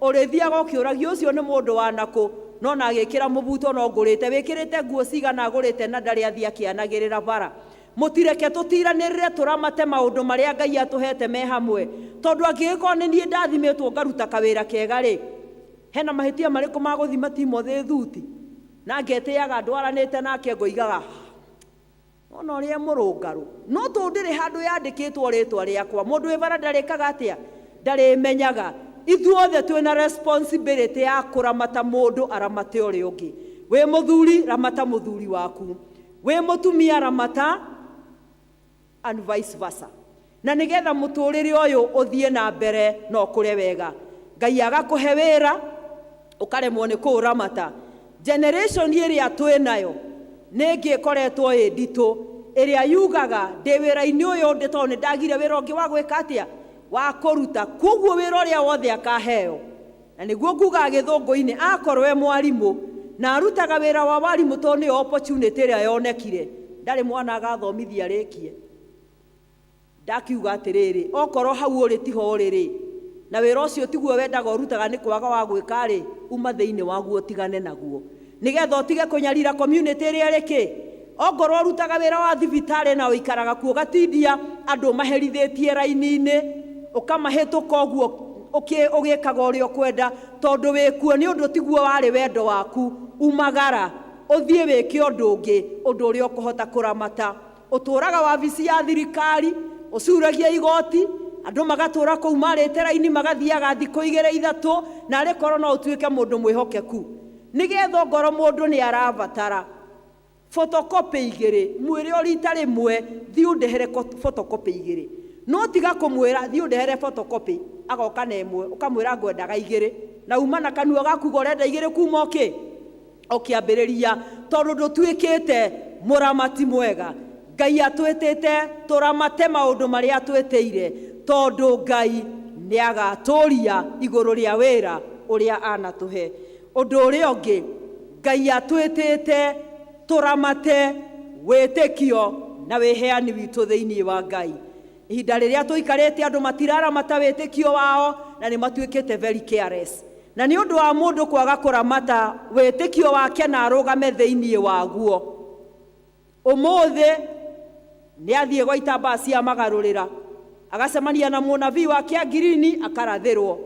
ũrĩthiaga ũkĩũragia ũcio nĩ mũndũ wa nakũ, no na agĩkĩra mũbuto no ngũrĩte, wĩkĩrĩte nguo cigana agũrĩte na ndarĩ athiĩ akĩanagĩrĩra bara. Mũtireke tũtiranĩrĩre tũramate maũndũ marĩa Ngai atũhete me hamwe, tondũ angĩgĩkorwo nĩ niĩ ndathimĩtwo ngaruta kawĩra kega rĩ, hena mahĩtia marĩkũ ma gũthima Timothy thuti na ngetĩaga ndwaranĩte nake ngoigaga ona ũrĩa mũrũngarũ, no tondũ ndĩrĩ handũ yandĩkĩtwo rĩtwa rĩakwa, mũndũ wĩ bara ndarĩkaga atĩa? Ndarĩmenyaga. Ithuothe twĩna responsibility ya kũramata mũndũ aramate ũrĩa ũngĩ. Wĩ mũthuri, ramata mũthuri waku. Wĩ mũtumia, ramata, and vice versa. Na nĩgetha mũtũrĩre ũyũ ũthiĩ na mbere na ũkũre wega. Ngai agakũhe wĩra, ũkaremwo nĩ kũũramata. Generation ĩrĩa twĩnayo nĩ ĩngĩ ĩkoretwo ĩ nditũ, ĩrĩa yugaga ndĩ wĩra-inĩ ũyũ ndĩ tondũ nĩ ndagire wĩra ũngĩ wa gwĩka atĩa? Wa kũruta. Koguo wĩra ũrĩa wothe akaheo, na nĩguo ngugaga gĩthũngũ-inĩ, akorwo e mwarimũ na arutaga wĩra wa warimũ tondũ nĩyo opportunity ĩrĩa yonekire, ndarĩ mwana agathomithia arĩkie. Ndakiuga atĩrĩrĩ, okorwo hau ũrĩ tiho ũrĩ rĩ, na wĩra ũcio tiguo wendaga ũrutaga nĩ kwaga wa gwĩka rĩ, uma thĩinĩ waguo ũtigane naguo, nĩgetha ũtige kũnyarira community ĩrĩa ĩrĩ kĩ. Ongorwo ũrutaga wĩra wa thibitarĩ na ũikaraga kuo ũgatindia andũ ũmaherithĩtie raini-inĩ, ũkamahĩtũka ũguo ũgĩkaga ũrĩa ũkwenda, tondũ wĩkuo nĩ ũndũ tiguo warĩ wendo waku, umagara ũthiĩ wĩke ũndũ ũngĩ, ũndũ ũrĩa ũkũhota kũramata. Ũtũraga wabici ya thirikari, ũcuragia igoti, andũ magatũra kũu marĩte raini magathiaga thikũ igĩrĩ ithatũ, na arĩ korwo no ũtuĩke mũndũ mwĩhokeku. Nĩgetha ongorwo mũndũ nĩ arabatara photocopy igĩrĩ, mwĩre o rita rĩmwe thiĩ ũndehere photocopy igĩrĩ. No tiga kũmwĩra thiĩ ũndehere photocopy, agoka na ĩmwe, ũkamwĩra ngwendaga igĩrĩ, na uma na kanua gaku uga ũrenda igĩrĩ kuma ũkĩ ũkĩambĩrĩria, tondũ ndũtuĩkĩte mũramati mwega. Ngai atwĩtĩte tũramate maũndũ marĩa atwĩtĩire, tondũ Ngai nĩ agatũria igũrũ rĩa wĩra ũrĩa anatũhe. Ũndũ ũrĩa ũngĩ, Ngai atwĩtĩte tũramate wĩtĩkio na wĩheani witũ thĩinĩ wa Ngai. Ihinda rĩrĩa tũikarĩte andũ matiraramata wĩtĩkio wao na nĩ matuĩkĩte very careless. Na nĩ ũndũ wa mũndũ kwaga kũramata wĩtĩkio wake na arũgame thĩinĩ waguo. Ũmũthĩ nĩ athiĩ gwa itambaya cia magarũrĩra, agacemania na mũnabii wa kĩangirini akarathĩrwo,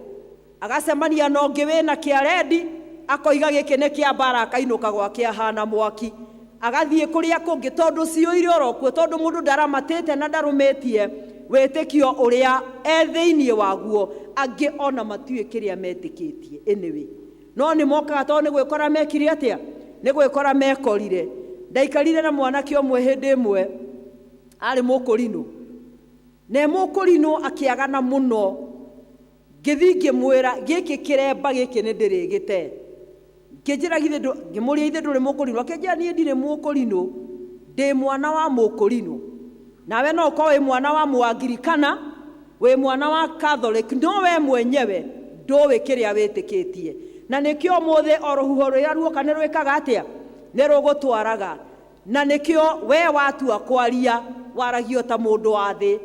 agacemania na ũngĩ wĩna kĩarendi akoiga gĩkĩ nĩ kĩa mbara, akainũka gwake ahana mwaki, agathiĩ kũrĩa kũngĩ tondũ ciũire oro kuo, tondũ mũndũ ndaramatĩte na ndarũmĩtie wĩtĩkio ũrĩa e thĩinĩ waguo. Angĩ ona matiũĩ kĩrĩa metĩkĩtie anyway, no nĩ mokaga tondũ nĩ gwĩkora mekire atĩa? Nĩ gwĩkora mekorire. Ndaikarire na mwanake ũmwe hĩndĩ ĩmwe arĩ mũkũrinũ, na e mũkũrinũ akĩagana mũno. Ngĩthiĩ ngĩmwĩra gĩkĩ kĩremba gĩkĩ nĩ ndĩrĩgĩte. Ngĩnjĩra githĩ ndũ, ngĩmũria ithe ndũrĩ mũkũrinũ? Akĩnjĩra niĩ ndirĩ mũkũrinũ, ndĩ mwana wa mũkũrinũ. Nawe no ũkorwo wĩ mwana wa Mũangirikana, wĩ mwana wa Catholic, no we mwenyewe ndũĩ kĩrĩa wĩtĩkĩtie. Na nĩkĩo ũmũthĩ o rũhuho rũrĩa ruoka nĩ rwĩkaga atĩa? Nĩ rũgũtwaraga. Na nĩkĩo we watua kwaria waragio ta mũndũ wa thĩ.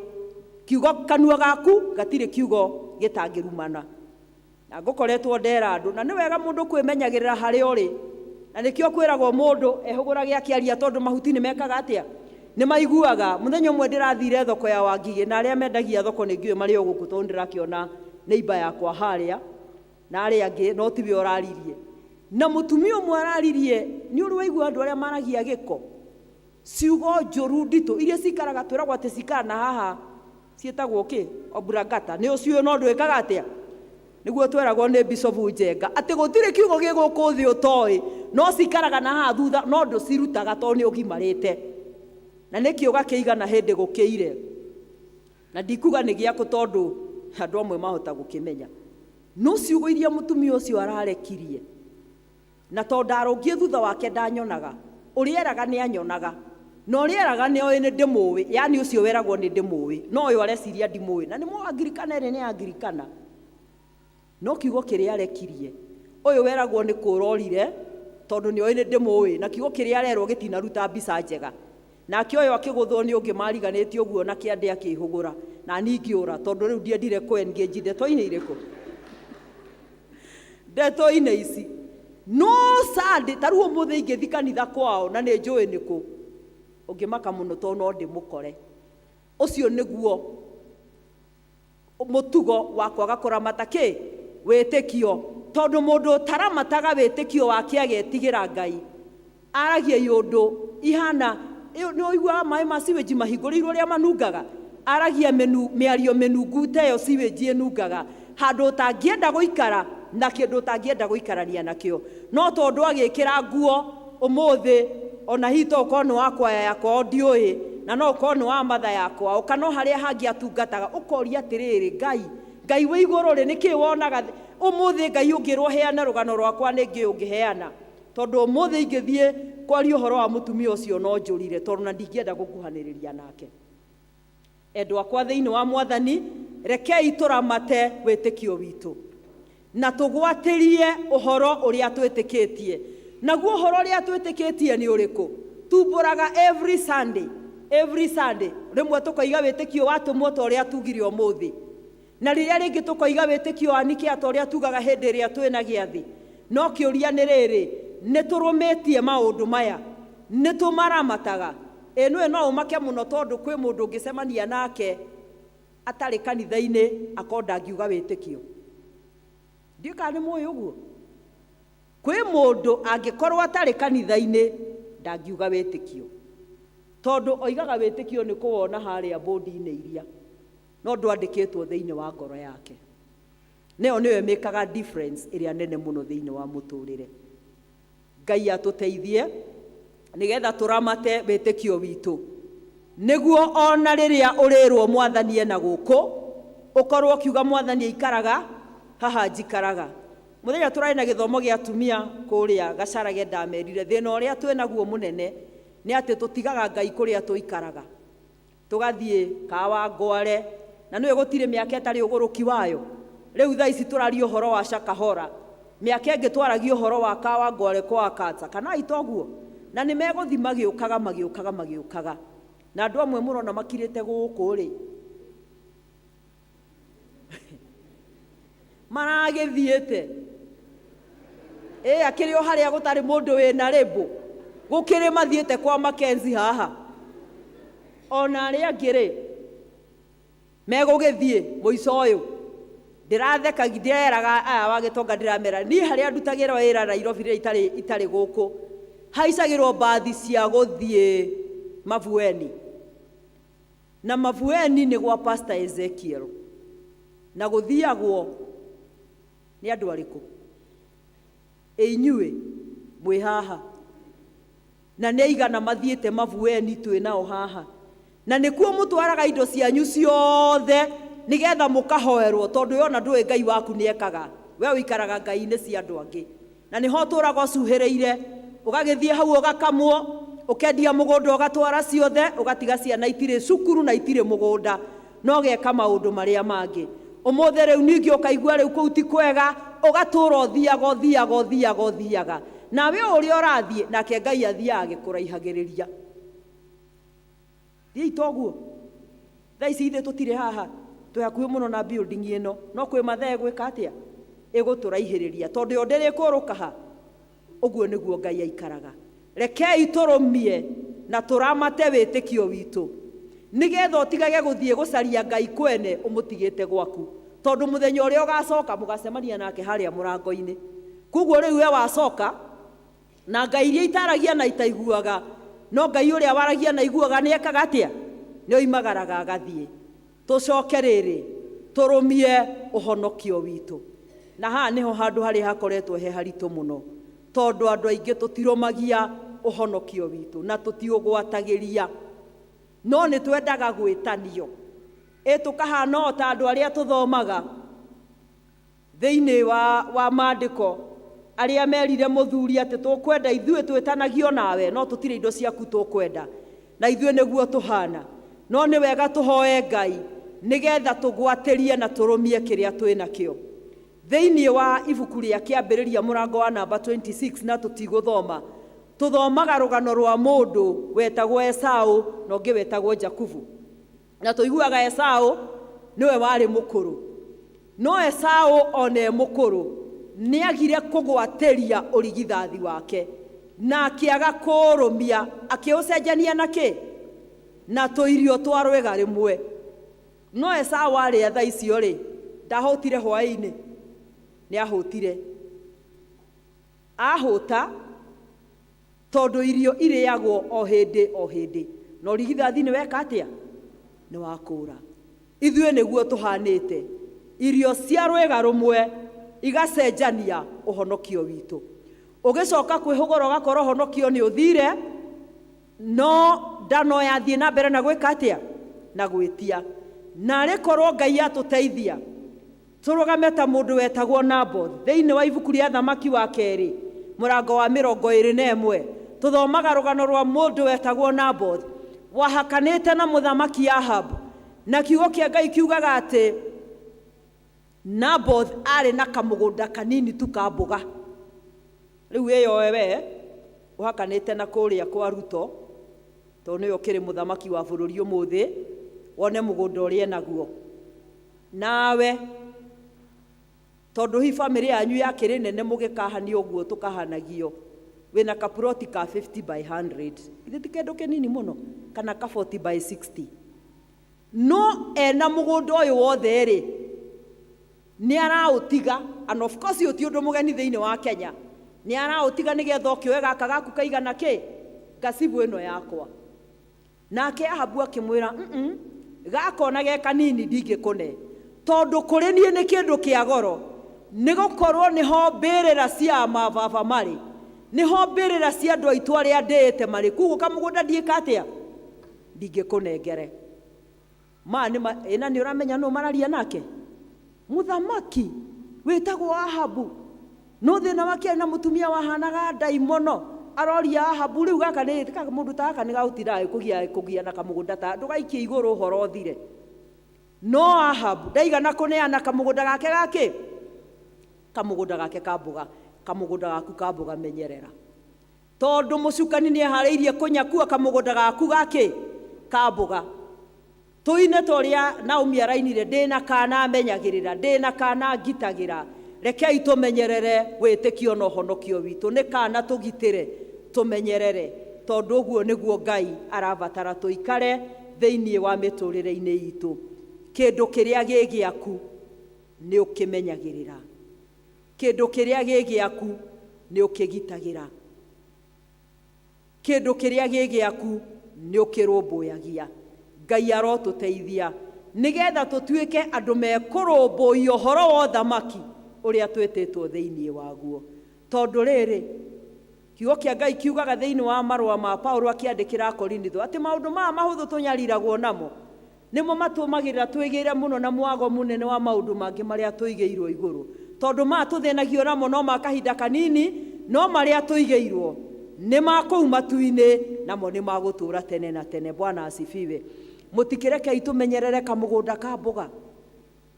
Kiugo kanua gaku gatirĩ kiugo gĩtangĩrumana. Na ngũkoretwo ndera andũ, na nĩ wega mũndũ kwĩmenyagĩrĩra harĩa ũrĩ. Na nĩkĩo kwĩragwo mũndũ ehũgũrage akĩaria tondũ mahuti nĩ mekaga atĩa? Nĩ maiguaga. Mũthenya ũmwe ndĩrathire thoko ya Wangigĩ, na arĩa mendagia thoko nĩ ngĩũĩ marĩ o gũkũ tondũ ndĩrakĩona neighbor yakwa harĩa. Na arĩa angĩ no tiwe ũraririe. Na mũtumia ũmwe araririe, nĩ ũrĩ waigua andũ arĩa maragia gĩko, ciugo njũru nditũ iria cikaraga, twĩragwo atĩ cikara na haha ciĩtagwo kĩ obrangata, nĩ ũciũĩ no ndwĩkaga atĩa? Nĩguo tweragwo nĩ Bishop Njenga atĩ gũtirĩ kiugo gĩ gũkũ thĩ ũtoĩ, no cikaraga na haha thutha no ndũcirutaga tondũ nĩ ũgimarĩte. Na nĩ kĩũga kĩigana hĩndĩ gũkĩire, na ndikuga nĩ gĩakũ tondũ andũ amwe mahota gũkĩmenya. No ciugo iria mũtumia ũcio ararekirie, na tondũ ndarũngiĩ thutha wake ndanyonaga, ũrĩa eraga nĩ anyonaga, na ũrĩa eraga nĩ oĩ nĩ ndĩmũĩ, yani ũcio weragwo nĩ ndĩmũĩ, no ũyũ areciria ndimũĩ, na nĩ mũ Angirikana ĩrĩ nĩ Angirikana. No kiugo kĩrĩa arekirie, ũyũ weragwo nĩ kũrorire tondũ nĩ oĩ nĩ ndĩmũĩ, na kiugo kĩrĩa arerwo gĩtinaruta mbica njega. Nake ũyũ akĩgũthwo nĩ ũngĩ mariganĩtie ũguo na kĩande akĩhũgũra, na niĩ ngĩũra tondũ rĩu ndiendire kũ engage ndeto-inĩ irĩkũ, ndeto-inĩ ici. No Sunday ta rĩu ũmũthĩ ingĩthiĩ kanitha kwao na nĩ njũĩ nĩ kũ, ũngĩmaka mũno tondũ no ndĩmũkore. Ũcio nĩguo mũtugo wa kwaga kũramata kĩ wĩtĩkio, tondũ mũndũ ũtaramataga wĩtĩkio wake agetigĩra Ngai aragia iũndũ ihana nĩ ũiguaga maĩ ma sewage mahingũrĩirwo ũrĩa manungaga, aragia mĩario mĩnungu ta ĩyo sewage ĩnungaga, handũ ũtangĩenda gũikara na kĩndũ ũtangĩenda gũikarania nakĩo. No tondũ agĩkĩra nguo ũmũthĩ, ona hihi to ũkorwo nĩ wa kwaya ya kwao ndiũĩ, na no ũkorwo nĩ wa matha ya kwao, kana o harĩa hangĩ atungataga, ũkoria atĩrĩrĩ, Ngai, Ngai wĩ igũrũ rĩ, nĩkĩ wonaga ũmũthĩ Ngai ũngĩrwo heana rũgano rwakwa nĩngĩ ũngĩheana? Tondũ ũmũthĩ ingĩthiĩ kwaria ũhoro wa mũtumia ũcio no njũrire, tondũ na ndingĩenda gũkuhanĩrĩria nake. Endwa akwa thĩinĩ wa Mwathani, rekei tũramate wĩtĩkio witũ na tũgwatĩrie ũhoro ũrĩa twĩtĩkĩtie. Naguo ũhoro ũrĩa twĩtĩkĩtie nĩ ũrĩkũ? Tumbũraga every Sunday, every Sunday rĩmwe tũkoiga wĩtĩkio wa atũmwo ta ũrĩa tugire ũmũthĩ, na rĩrĩa rĩngĩ tũkoiga wĩtĩkio wa Nikea ta ũrĩa tugaga hĩndĩ ĩrĩa twĩna gĩathĩ. No kĩũria nĩ rĩrĩ, nĩ tũrũmĩtie maũndũ maya? Nĩ tũmaramataga? Ĩ nĩwe no ũmake mũno tondũ kwĩ mũndũ ũngĩcemania nake atarĩ kanitha-inĩ akorwo ndangiuga wĩtĩkio. Ndiũĩ kana nĩ mũĩ ũguo. Kwĩ mũndũ angĩkorwo atarĩ kanitha-inĩ ndangiuga wĩtĩkio, tondũ oigaga wĩtĩkio nĩ kũwona harĩa bũndi-inĩ iria, no ndwandĩkĩtwo thĩinĩ wa ngoro yake. Nĩyo nĩyo ĩmĩkaga difference ĩrĩa nene mũno thĩinĩ wa mũtũrĩre. Ngai atũteithie nĩgetha tũramate wĩtĩkio witũ, nĩguo ona rĩrĩa ũrĩrwo Mwathani ena gũkũ, ũkorwo ũkiuga Mwathani aikaraga haha njikaraga. Mũthenya tũrarĩ na gĩthomo gĩa atumia kũrĩa Gacarage, ndamerire thĩna ũrĩa twĩnaguo mũnene nĩ atĩ tũtigaga Ngai kũrĩa tũikaraga, tũgathiĩ Kawangware, na nĩwe gũtirĩ mĩaka ĩtarĩ ũgũrũki wayo. Rĩu thaa ici tũraria ũhoro wa Shakahola, mĩaka ĩngĩ twaragia ũhoro wa Kawangware kwa Akatsa, kana itoguo, na nĩ megũthiĩ magĩũkaga magĩũkaga magĩũkaga, na andũ amwe mũrona makirĩte gũkũ rĩ, maragĩthiĩte ĩ akĩrĩ o harĩa gũtarĩ mũndũ wĩna rĩmbũ, gũkĩrĩ mathiĩte kwa Mackenzie haha, ona arĩa angĩ rĩ megũgĩthiĩ mũico ũyũ. Ndĩratheka, ndĩreraga aya wa gĩtonga, ndĩramera niĩ harĩa ndutagĩra wĩra Nairobi rĩrĩa itarĩ gũkũ, haicagĩrwo mbathi cia gũthiĩ Mavueni, na Mavueni nĩ gwa Pastor Ezekiel, na gũthiagwo nĩ andũ arĩkũ? Ĩ inyuĩ mwĩ haha, na nĩ aigana mathiĩte Mavueni twĩ nao haha, na nĩkuo mũtwaraga indo cianyu ciothe nĩgetha mũkahoerwo, tondũ yona ndũĩ Ngai waku nĩekaga, we ũikaraga Ngai-inĩ cia andũ angĩ, na nĩho ũtũraga ũcuhĩrĩire, ũgagĩthiĩ hau ũgakamwo, ũkendia mũgũnda ũgatwara ciothe, ũgatiga ciana itirĩ cukuru na itirĩ mũgũnda, no ũgeka maũndũ marĩa mangĩ. Ũmũthĩ rĩu ningĩ ũkaigua rĩu kũu ti kwega, ũgatũra ũthiaga ũthiaga ũthiaga ũthiaga, nawe o ũrĩa ũrathiĩ nake Ngai athiaga agĩkũraihagĩrĩria. Thiĩi toguo. Thaa ici ithuĩ tũtirĩ haha, twĩ hakuhĩ mũno na building ĩno, no kwĩ mathaa ĩgwĩka atĩa? Ĩgũtũraihĩrĩria, tondũ yo ndĩrĩkũrũka ha. Ũguo nĩguo Ngai aikaraga. Rekei tũrũmie na tũramate wĩtĩkio witũ, nĩgetha ũtigage gũthiĩ gũcaria Ngai kwene ũmũtigĩte gwaku. Tondũ mũthenya ũrĩa ũgacoka mũgacemania nake harĩa mũrango-inĩ. Koguo rĩu we wacoka na ngai iria itaragia na itaiguaga, no Ngai ũrĩa waragia na iguaga nĩ ekaga atĩa? Nĩ oimagaraga agathiĩ. Tũcoke rĩrĩ tũrũmie ũhonokio witũ. Na haha nĩho handũ harĩa hakoretwo he haritũ mũno, tondũ andũ aingĩ tũtirũmagia ũhonokio witũ na tũtiũgwatagĩria, no nĩ twendaga gwĩtanio. Ĩ tũkahana o ta andũ arĩa tũthomaga thĩinĩ wa maandĩko, arĩa merire mũthuri atĩ tũkwenda ithuĩ twĩtanagio nawe, no tũtirĩ indo ciaku tũkwenda, na ithuĩ nĩguo tũhana. No nĩ wega tũhoe Ngai nĩgetha tũgwatĩrie na tũrũmie kĩrĩa twĩ nakĩo. Thĩinĩ wa ibuku rĩa Kĩambĩrĩria mũrango wa namba 26, na tũtigũthoma, tũthomaga rũgano rwa mũndũ wetagwo Esau na ũngĩ wetagwo Jakubu. Na tũiguaga Esau nĩwe warĩ mũkũrũ, no Esau ona e mũkũrũ nĩagire kũgwatĩria ũrigithathi wake na akĩaga kũũrũmia, akĩũcenjania na kĩ? Na tũirio twa rwĩga rĩmwe. No Esau arĩa thaa icio rĩ, ndahũtire hwaĩ-inĩ, nĩahũtire. Ahũta tondũ irio irĩagwo o hĩndĩ o hĩndĩ, na ũrigithathi nĩ weka atĩa? Nĩ wakũra. Ithuĩ nĩguo tũhanĩte, irio cia rwĩga rũmwe igacenjania ũhonokio witũ. Ũgĩcoka kwĩhũgũra ũgakora ũhonokio nĩ ũthire, no ndano yathiĩ na mbere na gwĩka atĩa? Na gwĩtia. Na arĩ korwo Ngai atũteithia tũrũgame ta mũndũ wetagwo Naboth thĩinĩ wa ibuku rĩa Thamaki wa kerĩ mũrango wa 21, tũthomaga rũgano rwa mũndũ wetagwo Naboth wahakanĩte na mũthamaki Ahab, na kiugo kĩa Ngai kiugaga atĩ Naboth arĩ na kamũgũnda kanini tu ka mboga. Rĩu ĩyoe we ũhakanĩte na kũrĩa kwa Ruto, tondũ nĩwe ũkĩrĩ mũthamaki wa bũrũri ũmũthĩ, wone mũgũnda ũrĩa enaguo. Nawe tondũ hihi bamĩrĩ yanyu yakĩrĩ nene mũgĩkahanio ũguo tũkahanagio, wĩna kaploti ka 50 by 100, githĩ ti kĩndũ kĩnini mũno, kana ka 40 by 60. No ena mũgũnda ũyũ wothe rĩ, nĩ araũtiga, and of course ũyũ ti ũndũ mũgeni thĩinĩ wa Kenya, nĩ araũtiga nĩgetha ũkĩoe gaka gaku kaigana kĩ ngacibu ĩno yakwa. Nake Ahabu akĩmwĩra, gaka ona ge kanini ndingĩkũne, tondũ kũrĩ niĩ nĩ kĩndũ kĩa goro, nĩ gũkorwo nĩho mbĩrĩra cia mababa marĩ, nĩho mbĩrĩra cia andũ aitũ arĩa ndĩĩte marĩ, koguo kamũgũnda ndiĩka atĩa? Ndingĩkũnengere. Ma nĩ ma, ĩna nĩ ũramenya nũ mararia nake? Mũthamaki wĩtagwo Ahabu. No thĩna wake arĩ na mũtumia wahanaga ndaimono, aroria Ahabu, rĩu gaka nĩ mũndũ ta gaka nĩ gagũtinda kũgia na kamũgũnda ta ndũgaikie igũrũ ũhoro ũthire. No Ahabu ndaigana kũneana kamũgũnda gake gakĩ? Kamũgũnda gake ka mboga, kamũgũnda gaku ka mboga menyerera. Tondũ mũcukani nĩ eharĩirie kũnyakua kamũgũnda gaku gakĩ? Ka mboga. Tũine ta ũrĩa Naomi arainire, ndĩna kana menyagĩrĩra, ndĩna kana ngitagĩra. Rekei tũmenyerere wĩtĩkio na ũhonokio witũ, nĩ kana tũgitĩre, tũmenyerere, tondũ ũguo nĩguo Ngai arabatara tũikare thĩinĩ wa mĩtũrĩre-inĩ itũ. Kĩndũ kĩrĩa gĩ gĩaku nĩ ũkĩmenyagĩrĩra, kĩndũ kĩrĩa gĩ gĩaku nĩ ũkĩgitagĩra, kĩndũ kĩrĩa gĩ gĩaku nĩ ũkĩrũmbũyagia. Ngai arotũteithia nĩgetha tũtuĩke andũ mekũrũmbũiya ũhoro wa ũthamaki ũrĩa twĩtĩtwo thĩinĩ waguo. Tondũ rĩrĩ, kiugo kĩa Ngai kiugaga thĩinĩ wa marũa ma Paulo akĩandĩkĩra Akorinitho atĩ maũndũ maya mahũthũ tũnyariragwo namo nĩmo matũmagĩrĩra twĩgĩre mũno na mwago mũnene wa maũndũ mangĩ marĩa tũigĩirwo igũrũ. Tondũ maya tũthĩnagio namo no ma kahinda kanini, no marĩa tũigĩirwo nĩ ma kũu matu-inĩ, namo nĩ ma gũtũũra tene na tene. Bwana asifiwe. Mũtikĩrekei tũmenyerere kamũgũnda ka mboga,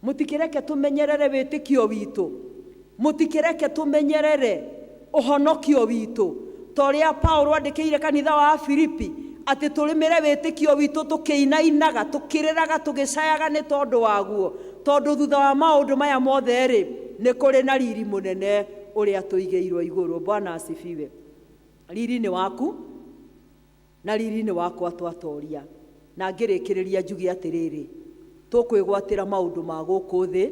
mũtikĩreke tũmenyerere wĩtĩkio witũ, mũtikĩreke tũmenyerere ũhonokio witũ, ta ũrĩa Paulo andĩkĩire kanitha wa Filipi atĩ tũrĩmĩre wĩtĩkio witũ tũkĩinainaga, tũkĩrĩraga, tũgĩcayaga nĩ tondũ waguo, tondũ thutha wa maũndũ maya mothe rĩ, nĩ kũrĩ na riri mũnene ũrĩa tũigĩirwo igũrũ. Bwana asifiwe. Riri nĩ waku na riri nĩ wakwa twatoria. Na ngĩrĩkĩrĩria njuge atĩrĩrĩ, tũkwĩgwatĩra maũndũ ma gũkũ thĩ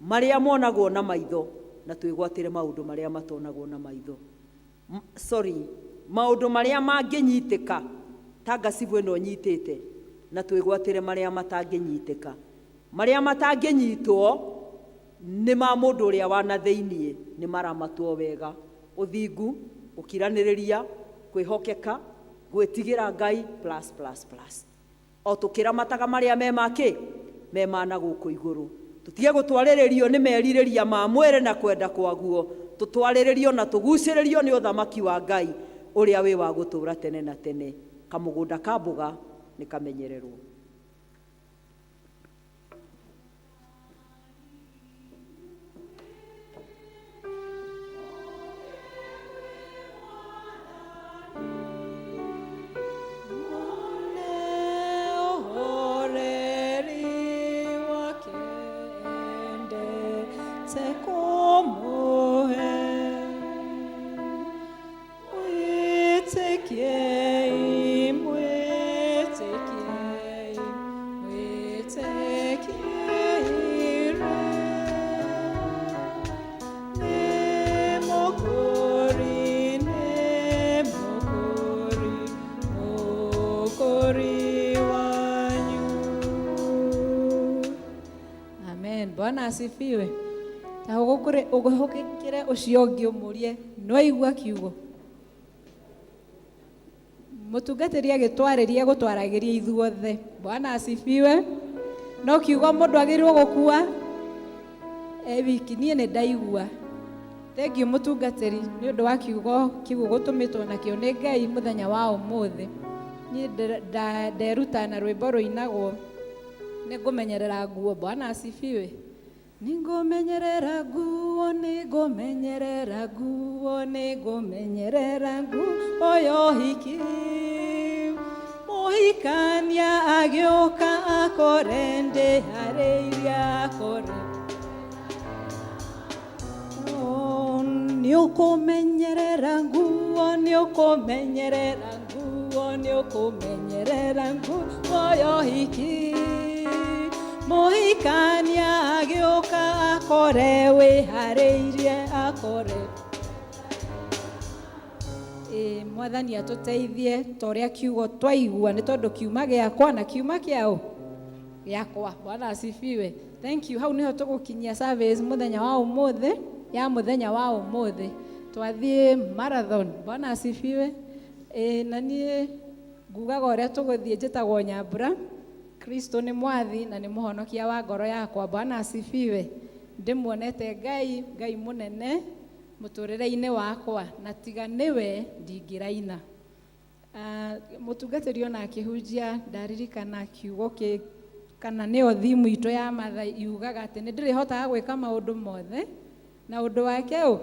Marĩa monagwo na maitho na twĩgwatĩre maũndũ marĩa matonagwo na maitho. Sorry, maũndũ marĩa mangĩnyitĩka ta ngacibũ ĩno nyitĩte na twĩgwatĩre marĩa matangĩnyitĩka. Marĩa matangĩnyitwo nĩ ma mũndũ ũrĩa wa na thĩiniĩ nĩ maramatwo wega. Ũthingu, gũkiranĩrĩria, kwĩhokeka, gwĩtigĩra Ngai plus plus plus. O tũkĩramataga marĩa me ma kĩ? Me ma na gũkũ igũrũ. Tũtige gũtwarĩrĩrio nĩ merirĩria ma mwĩrĩ na kwenda kwaguo. Tũtwarĩrĩrio na tũgucĩrĩrio nĩ ũthamaki wa Ngai ũrĩa wĩ wa gũtũũra tene na tene. Kamũgũnda ka mbũga nĩ kamenyererwo. Amen. Bwana asifiwe. Ta ũgũkĩre ũcio ũngĩ ũmũrie nĩwaigua kiugo. Mũtungatĩri agĩtwarĩria gũtwaragĩria ithuothe. Bwana asifiwe. No kiugo mũndũ agĩrĩirwo gũkua e wiki niĩ nĩ ndaigua. Thengiũ mũtungatĩri nĩ ũndũ wa kiugo kiu gũtũmĩtwo nakĩo nĩ Ngai mũthenya wa ũmũthĩ. Niĩ nderuta na rwĩmbo rũinagwo nĩngũmenyerera nguo. Bwana asifiwe. Nĩngũmenyerera nguo, nĩngũmenyerera nguo, nĩngũmenyerera nguo ya ũhiki. Mũhikania agĩũka akore ndĩharĩirie akore. Nĩũkũmenyerera nguo, nĩũkũmenyerera nguo, nĩũkũmenyerera nguo ya ũhiki. Mũhikania agĩũka akore wĩharĩirie akore. Ĩ mwathani atũteithie ta ũrĩa kiugo twaigua nĩ tondũ kiuma gĩakwa na kiuma kĩaũ gĩakwa. Bwana asifiwe. Thank you. Hau nĩho tũgũkinyia service mũthenya wa ũmũthĩ ya mũthenya wa ũmũthĩ. Twathiĩ marathon. Bwana asifiwe. Ĩ na niĩ ngugaga ũrĩa tũgũthiĩ njĩtagwo Nyambura. Kristo nĩ mwathi na nĩ mũhonokia wa ngoro yakwa. Bwana asifiwe. Ndĩmuonete Ngai, Ngai mũnene mũtũrĩre-inĩ wakwa na tiga nĩwe ndingĩraina. Mũtungatĩri ona akĩhunjia ndaririkana kiugo kĩ kana nĩyo thimu itũ ya Matha yugaga atĩ nĩ ndĩrĩhotaga gwĩka maũndũ mothe na ũndũ wake ũ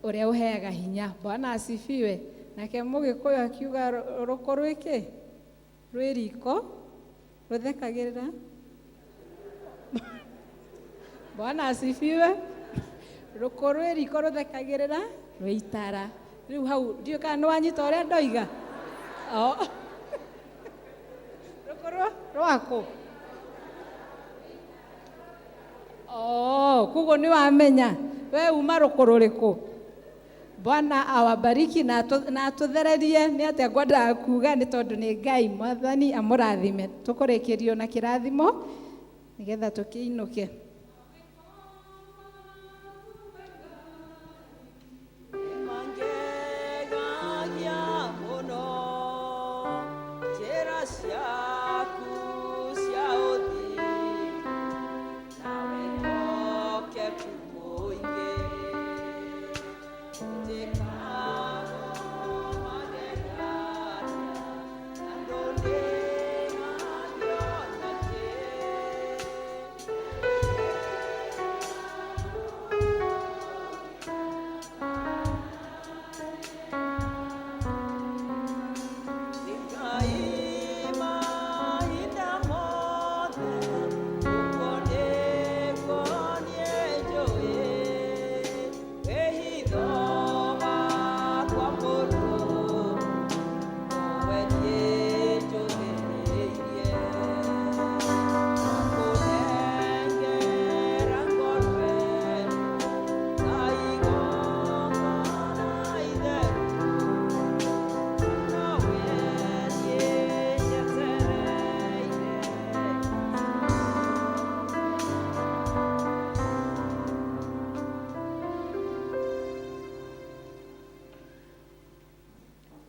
ũrĩa ũheaga hinya. Bwana asifiwe. Nake mũgĩkũyũ akiuga rũkũ rwĩkĩ rwĩ riko rũthekagĩrĩra. Bwana asifiwe. Rũkũ rwĩ riko rũthekagĩrĩra rwĩ itara. Rĩu hau ndiũĩ kana nĩ wanyita ũrĩa ndoiga. Rũkũ rwaku. Koguo nĩ wamenya we uma rũkũ rũrĩkũ. Bwana awabariki na atũthererie nĩ atĩa ngwendaga kuga nĩ tondũ nĩ Ngai mwathani amũrathime. Tũkũrĩkĩrio na kĩrathimo nĩgetha tũkĩinũke.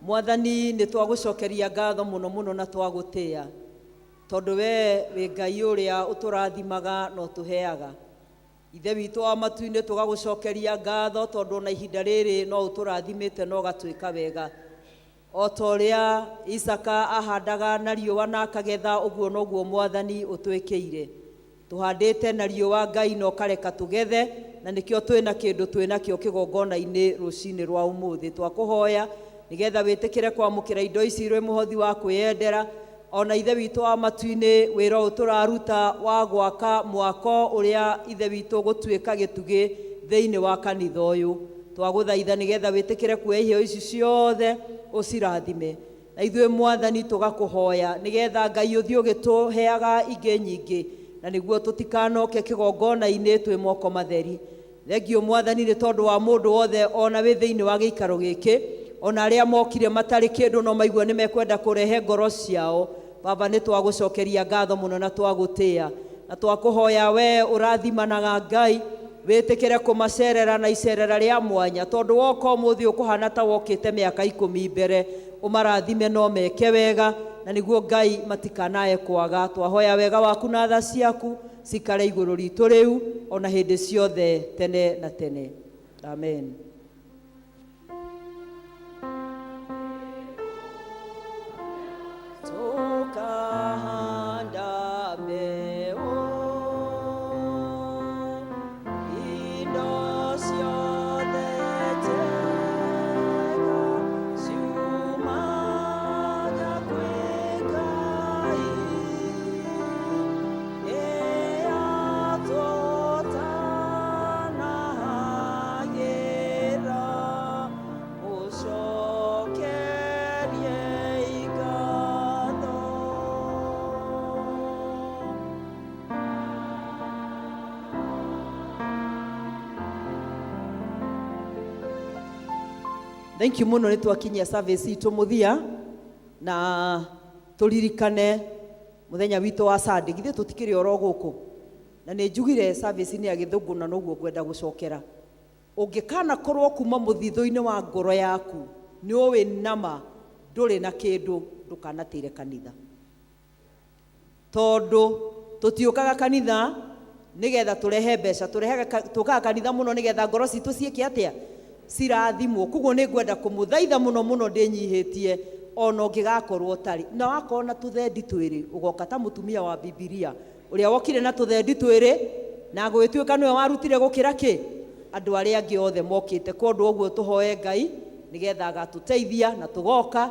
Mwathani, nĩ twagũcokeria ngatho mũno mũno na twagũtĩa, tondũ we wĩ Ngai ũrĩa ũtũrathimaga na ũtũheaga. Ithe witũ wa matu-inĩ, tũgagũcokeria ngatho tondũ ona ihinda rĩrĩ no ũtũrathimĩte na ũgatwĩka wega. O ta ũrĩa Isaka ahandaga na riũa na akagetha, ũguo noguo Mwathani ũtwĩkĩire. Tũhandĩte na riũa, Ngai, na ũkareka tũgethe, na nĩkĩo twĩna kĩndũ twĩnakĩo kĩgongona-inĩ rũcinĩ rwa ũmũthĩ. Twakũhoya nĩgetha wĩtĩkĩre kwamũkĩra indo ici irĩ mũhothi wa kwĩyendera. Ona Ithe witũ wa matu-inĩ, wĩra ũyũ tũraruta wa gwaka mwako ũrĩa Ithe witũ gũtuĩka gĩtugĩ thĩinĩ wa kanitha ũyũ, twagũthaitha nĩgetha wĩtĩkĩre kuoya iheo ici ciothe ũcirathime. Na ithuĩ, Mwathani, tũgakũhoya nĩgetha Ngai ũthiĩ ũgĩtũheaga ingĩ nyingĩ, na nĩguo tũtikanoke kĩgongona-inĩ twĩ moko matheri. Thengiũ, Mwathani, nĩ tondũ wa mũndũ wothe ona wĩ thĩinĩ wa gĩikaro gĩkĩ, ona arĩa mokire matarĩ kĩndũ no maigua nĩ mekwenda kũrehe ngoro ciao. Baba, nĩ twagũcokeria ngatho mũno na twagũtĩa, na twakũhoya we ũrathimanaga Ngai wĩtĩkĩre kũmacerera na icerera rĩa mwanya, tondũ woka ũmũthĩ ũkũhana ta wokĩte mĩaka 10 mbere. Ũmarathime no meke wega, na nĩguo Ngai matikanae kwaga. Twahoya wega waku na tha ciaku cikare igũrũ ritũ rĩu ona hĩndĩ ciothe tene na tene. Amen. Tukahanda mbeũ, indo ciothe njega ciumaga kwĩ Ngai. Nĩatũtanahagĩra, mũcokeriei ngatho. Thank you mũno. Nĩ twakinyia service itũ mũthia, na tũririkane mũthenya witũ wa Sunday. Githĩ tũtikĩrĩ oro gũkũ? Na nĩ njugire service nĩ ya Gĩthũngũ, na noguo ngwenda gũcokera. Ũngĩkana korwo kuma mũthithũ-inĩ wa ngoro yaku nĩ ũĩ nama ndũrĩ na kĩndũ, ndũkanatĩre kanitha, tondũ tũtiũkaga kanitha nĩgetha tũrehe mbeca. Tũrehaga tũkaga kanitha mũno nĩgetha ngoro citũ ciĩke atĩa? Cirathimwo. Koguo nĩ ngwenda kũmũthaitha mũno mũno ndĩnyihĩtie, ona ũngĩgakorwo ũtarĩ na wakorwo na tũthendi twĩrĩ, ũgoka ta mũtumia wa Bibilia ũrĩa wokire na tũthendi twĩrĩ na gũgĩtuĩka nĩwe warutire gũkĩra kĩ andũ arĩa angĩ othe mokĩte. Kondũ ũguo tũhoe Ngai nĩgetha agatũteithia na tũgoka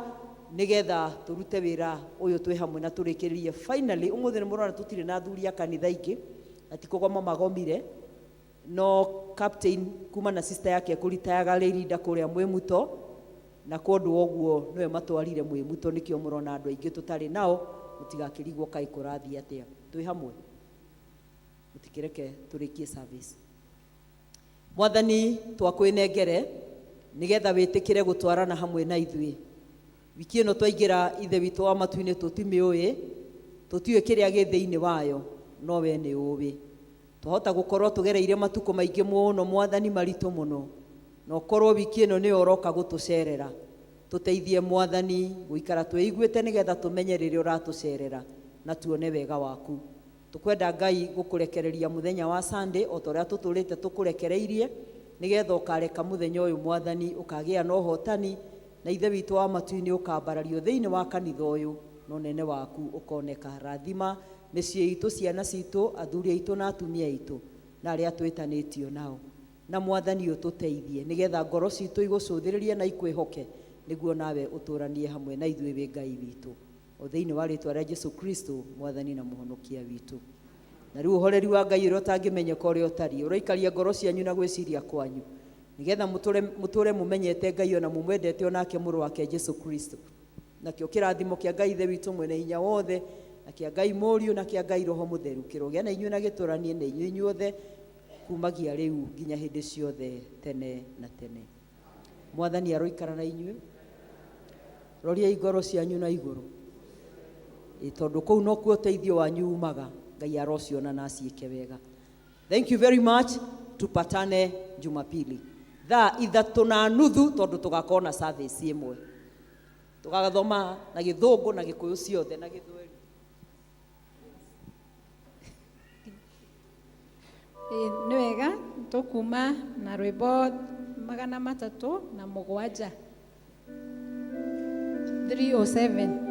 nĩgetha tũrute wĩra ũyũ twĩ hamwe na tũrĩkĩrĩrie. Finally, ũmũthĩ nĩ mũrona tũtirĩ na athuri a kanitha aingĩ, na ti kũgoma magomire, no captain kuma na sister yake kũritayaga rĩrinda kũrĩa Mwĩmuto, na kondũ ũguo nĩwe matwarire Mwĩmuto, nĩkĩo mũrona andũ aingĩ tũtarĩ nao. Mũtigakĩrigwo kaĩ kũrathiĩ atĩa. Twĩ hamwe, mũtikĩreke tũrĩkie service. Mwathani, twakwĩnengere nĩgetha wĩtĩkĩre gũtwarana hamwe na ithuĩ wiki ĩno twaingĩra. Ithe witũ wa matu-inĩ, tũtimĩũĩ, tũtiũĩ kĩrĩa gĩ thĩinĩ wayo, no we nĩ ũĩ. Twahota gũkorwo tũgereire matukũ maingĩ mũno, Mwathani, maritũ mũno, na ũkorwo wiki ĩno nĩyo ũroka gũtũcerera. Tũteithie, Mwathani, gũikara twĩiguĩte nĩgetha tũmenye rĩrĩa ũratũcerera na tuone wega waku. Tũkwenda, Ngai, gũkũrekereria mũthenya wa Sunday o ta ũrĩa tũtũrĩte tũkũrekereirie, nĩgetha ũkareka mũthenya ũyũ, Mwathani, ũkagĩa na ũhotani, na Ithe witũ wa matu-inĩ ũkambarario thĩinĩ wa kanitha ũyũ, na ũnene waku ũkoneka. Rathima mĩciĩ itũ, ciana citũ, athuri aitũ na atumia aitũ, na arĩa twĩtanĩtio nao. Na Mwathani, ũtũteithie nĩgetha ngoro citũ igũcũthĩrĩrie na ikwĩhoke, nĩguo nawe ũtũranie hamwe na ithuĩ wĩ Ngai witũ, o thĩinĩ wa rĩtwa rĩa Jesu Kristo, Mwathani na Mũhonokia witũ. Na rĩu ũhoreri wa Ngai ũrĩa ũtangĩmenyeka ũrĩa ũtariĩ ũroikaria ngoro cianyu na gwĩciria kwanyu, nĩgetha mũtũre mũmenyete Ngai ona mũmwendete, onake mũrũ wake Jesu Kristo. Nakĩo kĩrathimo kĩa Ngai Ithe witũ mwene hinya wothe, na kĩa Ngai Mũriũ, na kĩa Ngai Roho Mũtheru kĩrogĩa na inyuĩ na gĩtũranie na inyuĩ inyuothe kumagia rĩu nginya hĩndĩ ciothe tene na tene. Mwathani aroikara na inyuĩ. Roriai ngoro cianyu na igũrũ. Ĩ, tondũ kũu nokuo ũteithio wanyu umaga. Ngai arociona na aciĩke wega. Thank you very much. Tupatane Jumapili thaa 3:30, tondũ tũgakorwo na service ĩmwe. Tũgathoma na Gĩthũngũ na Gĩkũyũ ciothe na Gĩthweri. Ĩĩ, nĩ wega tũkuma na rwĩmbo 307, 307.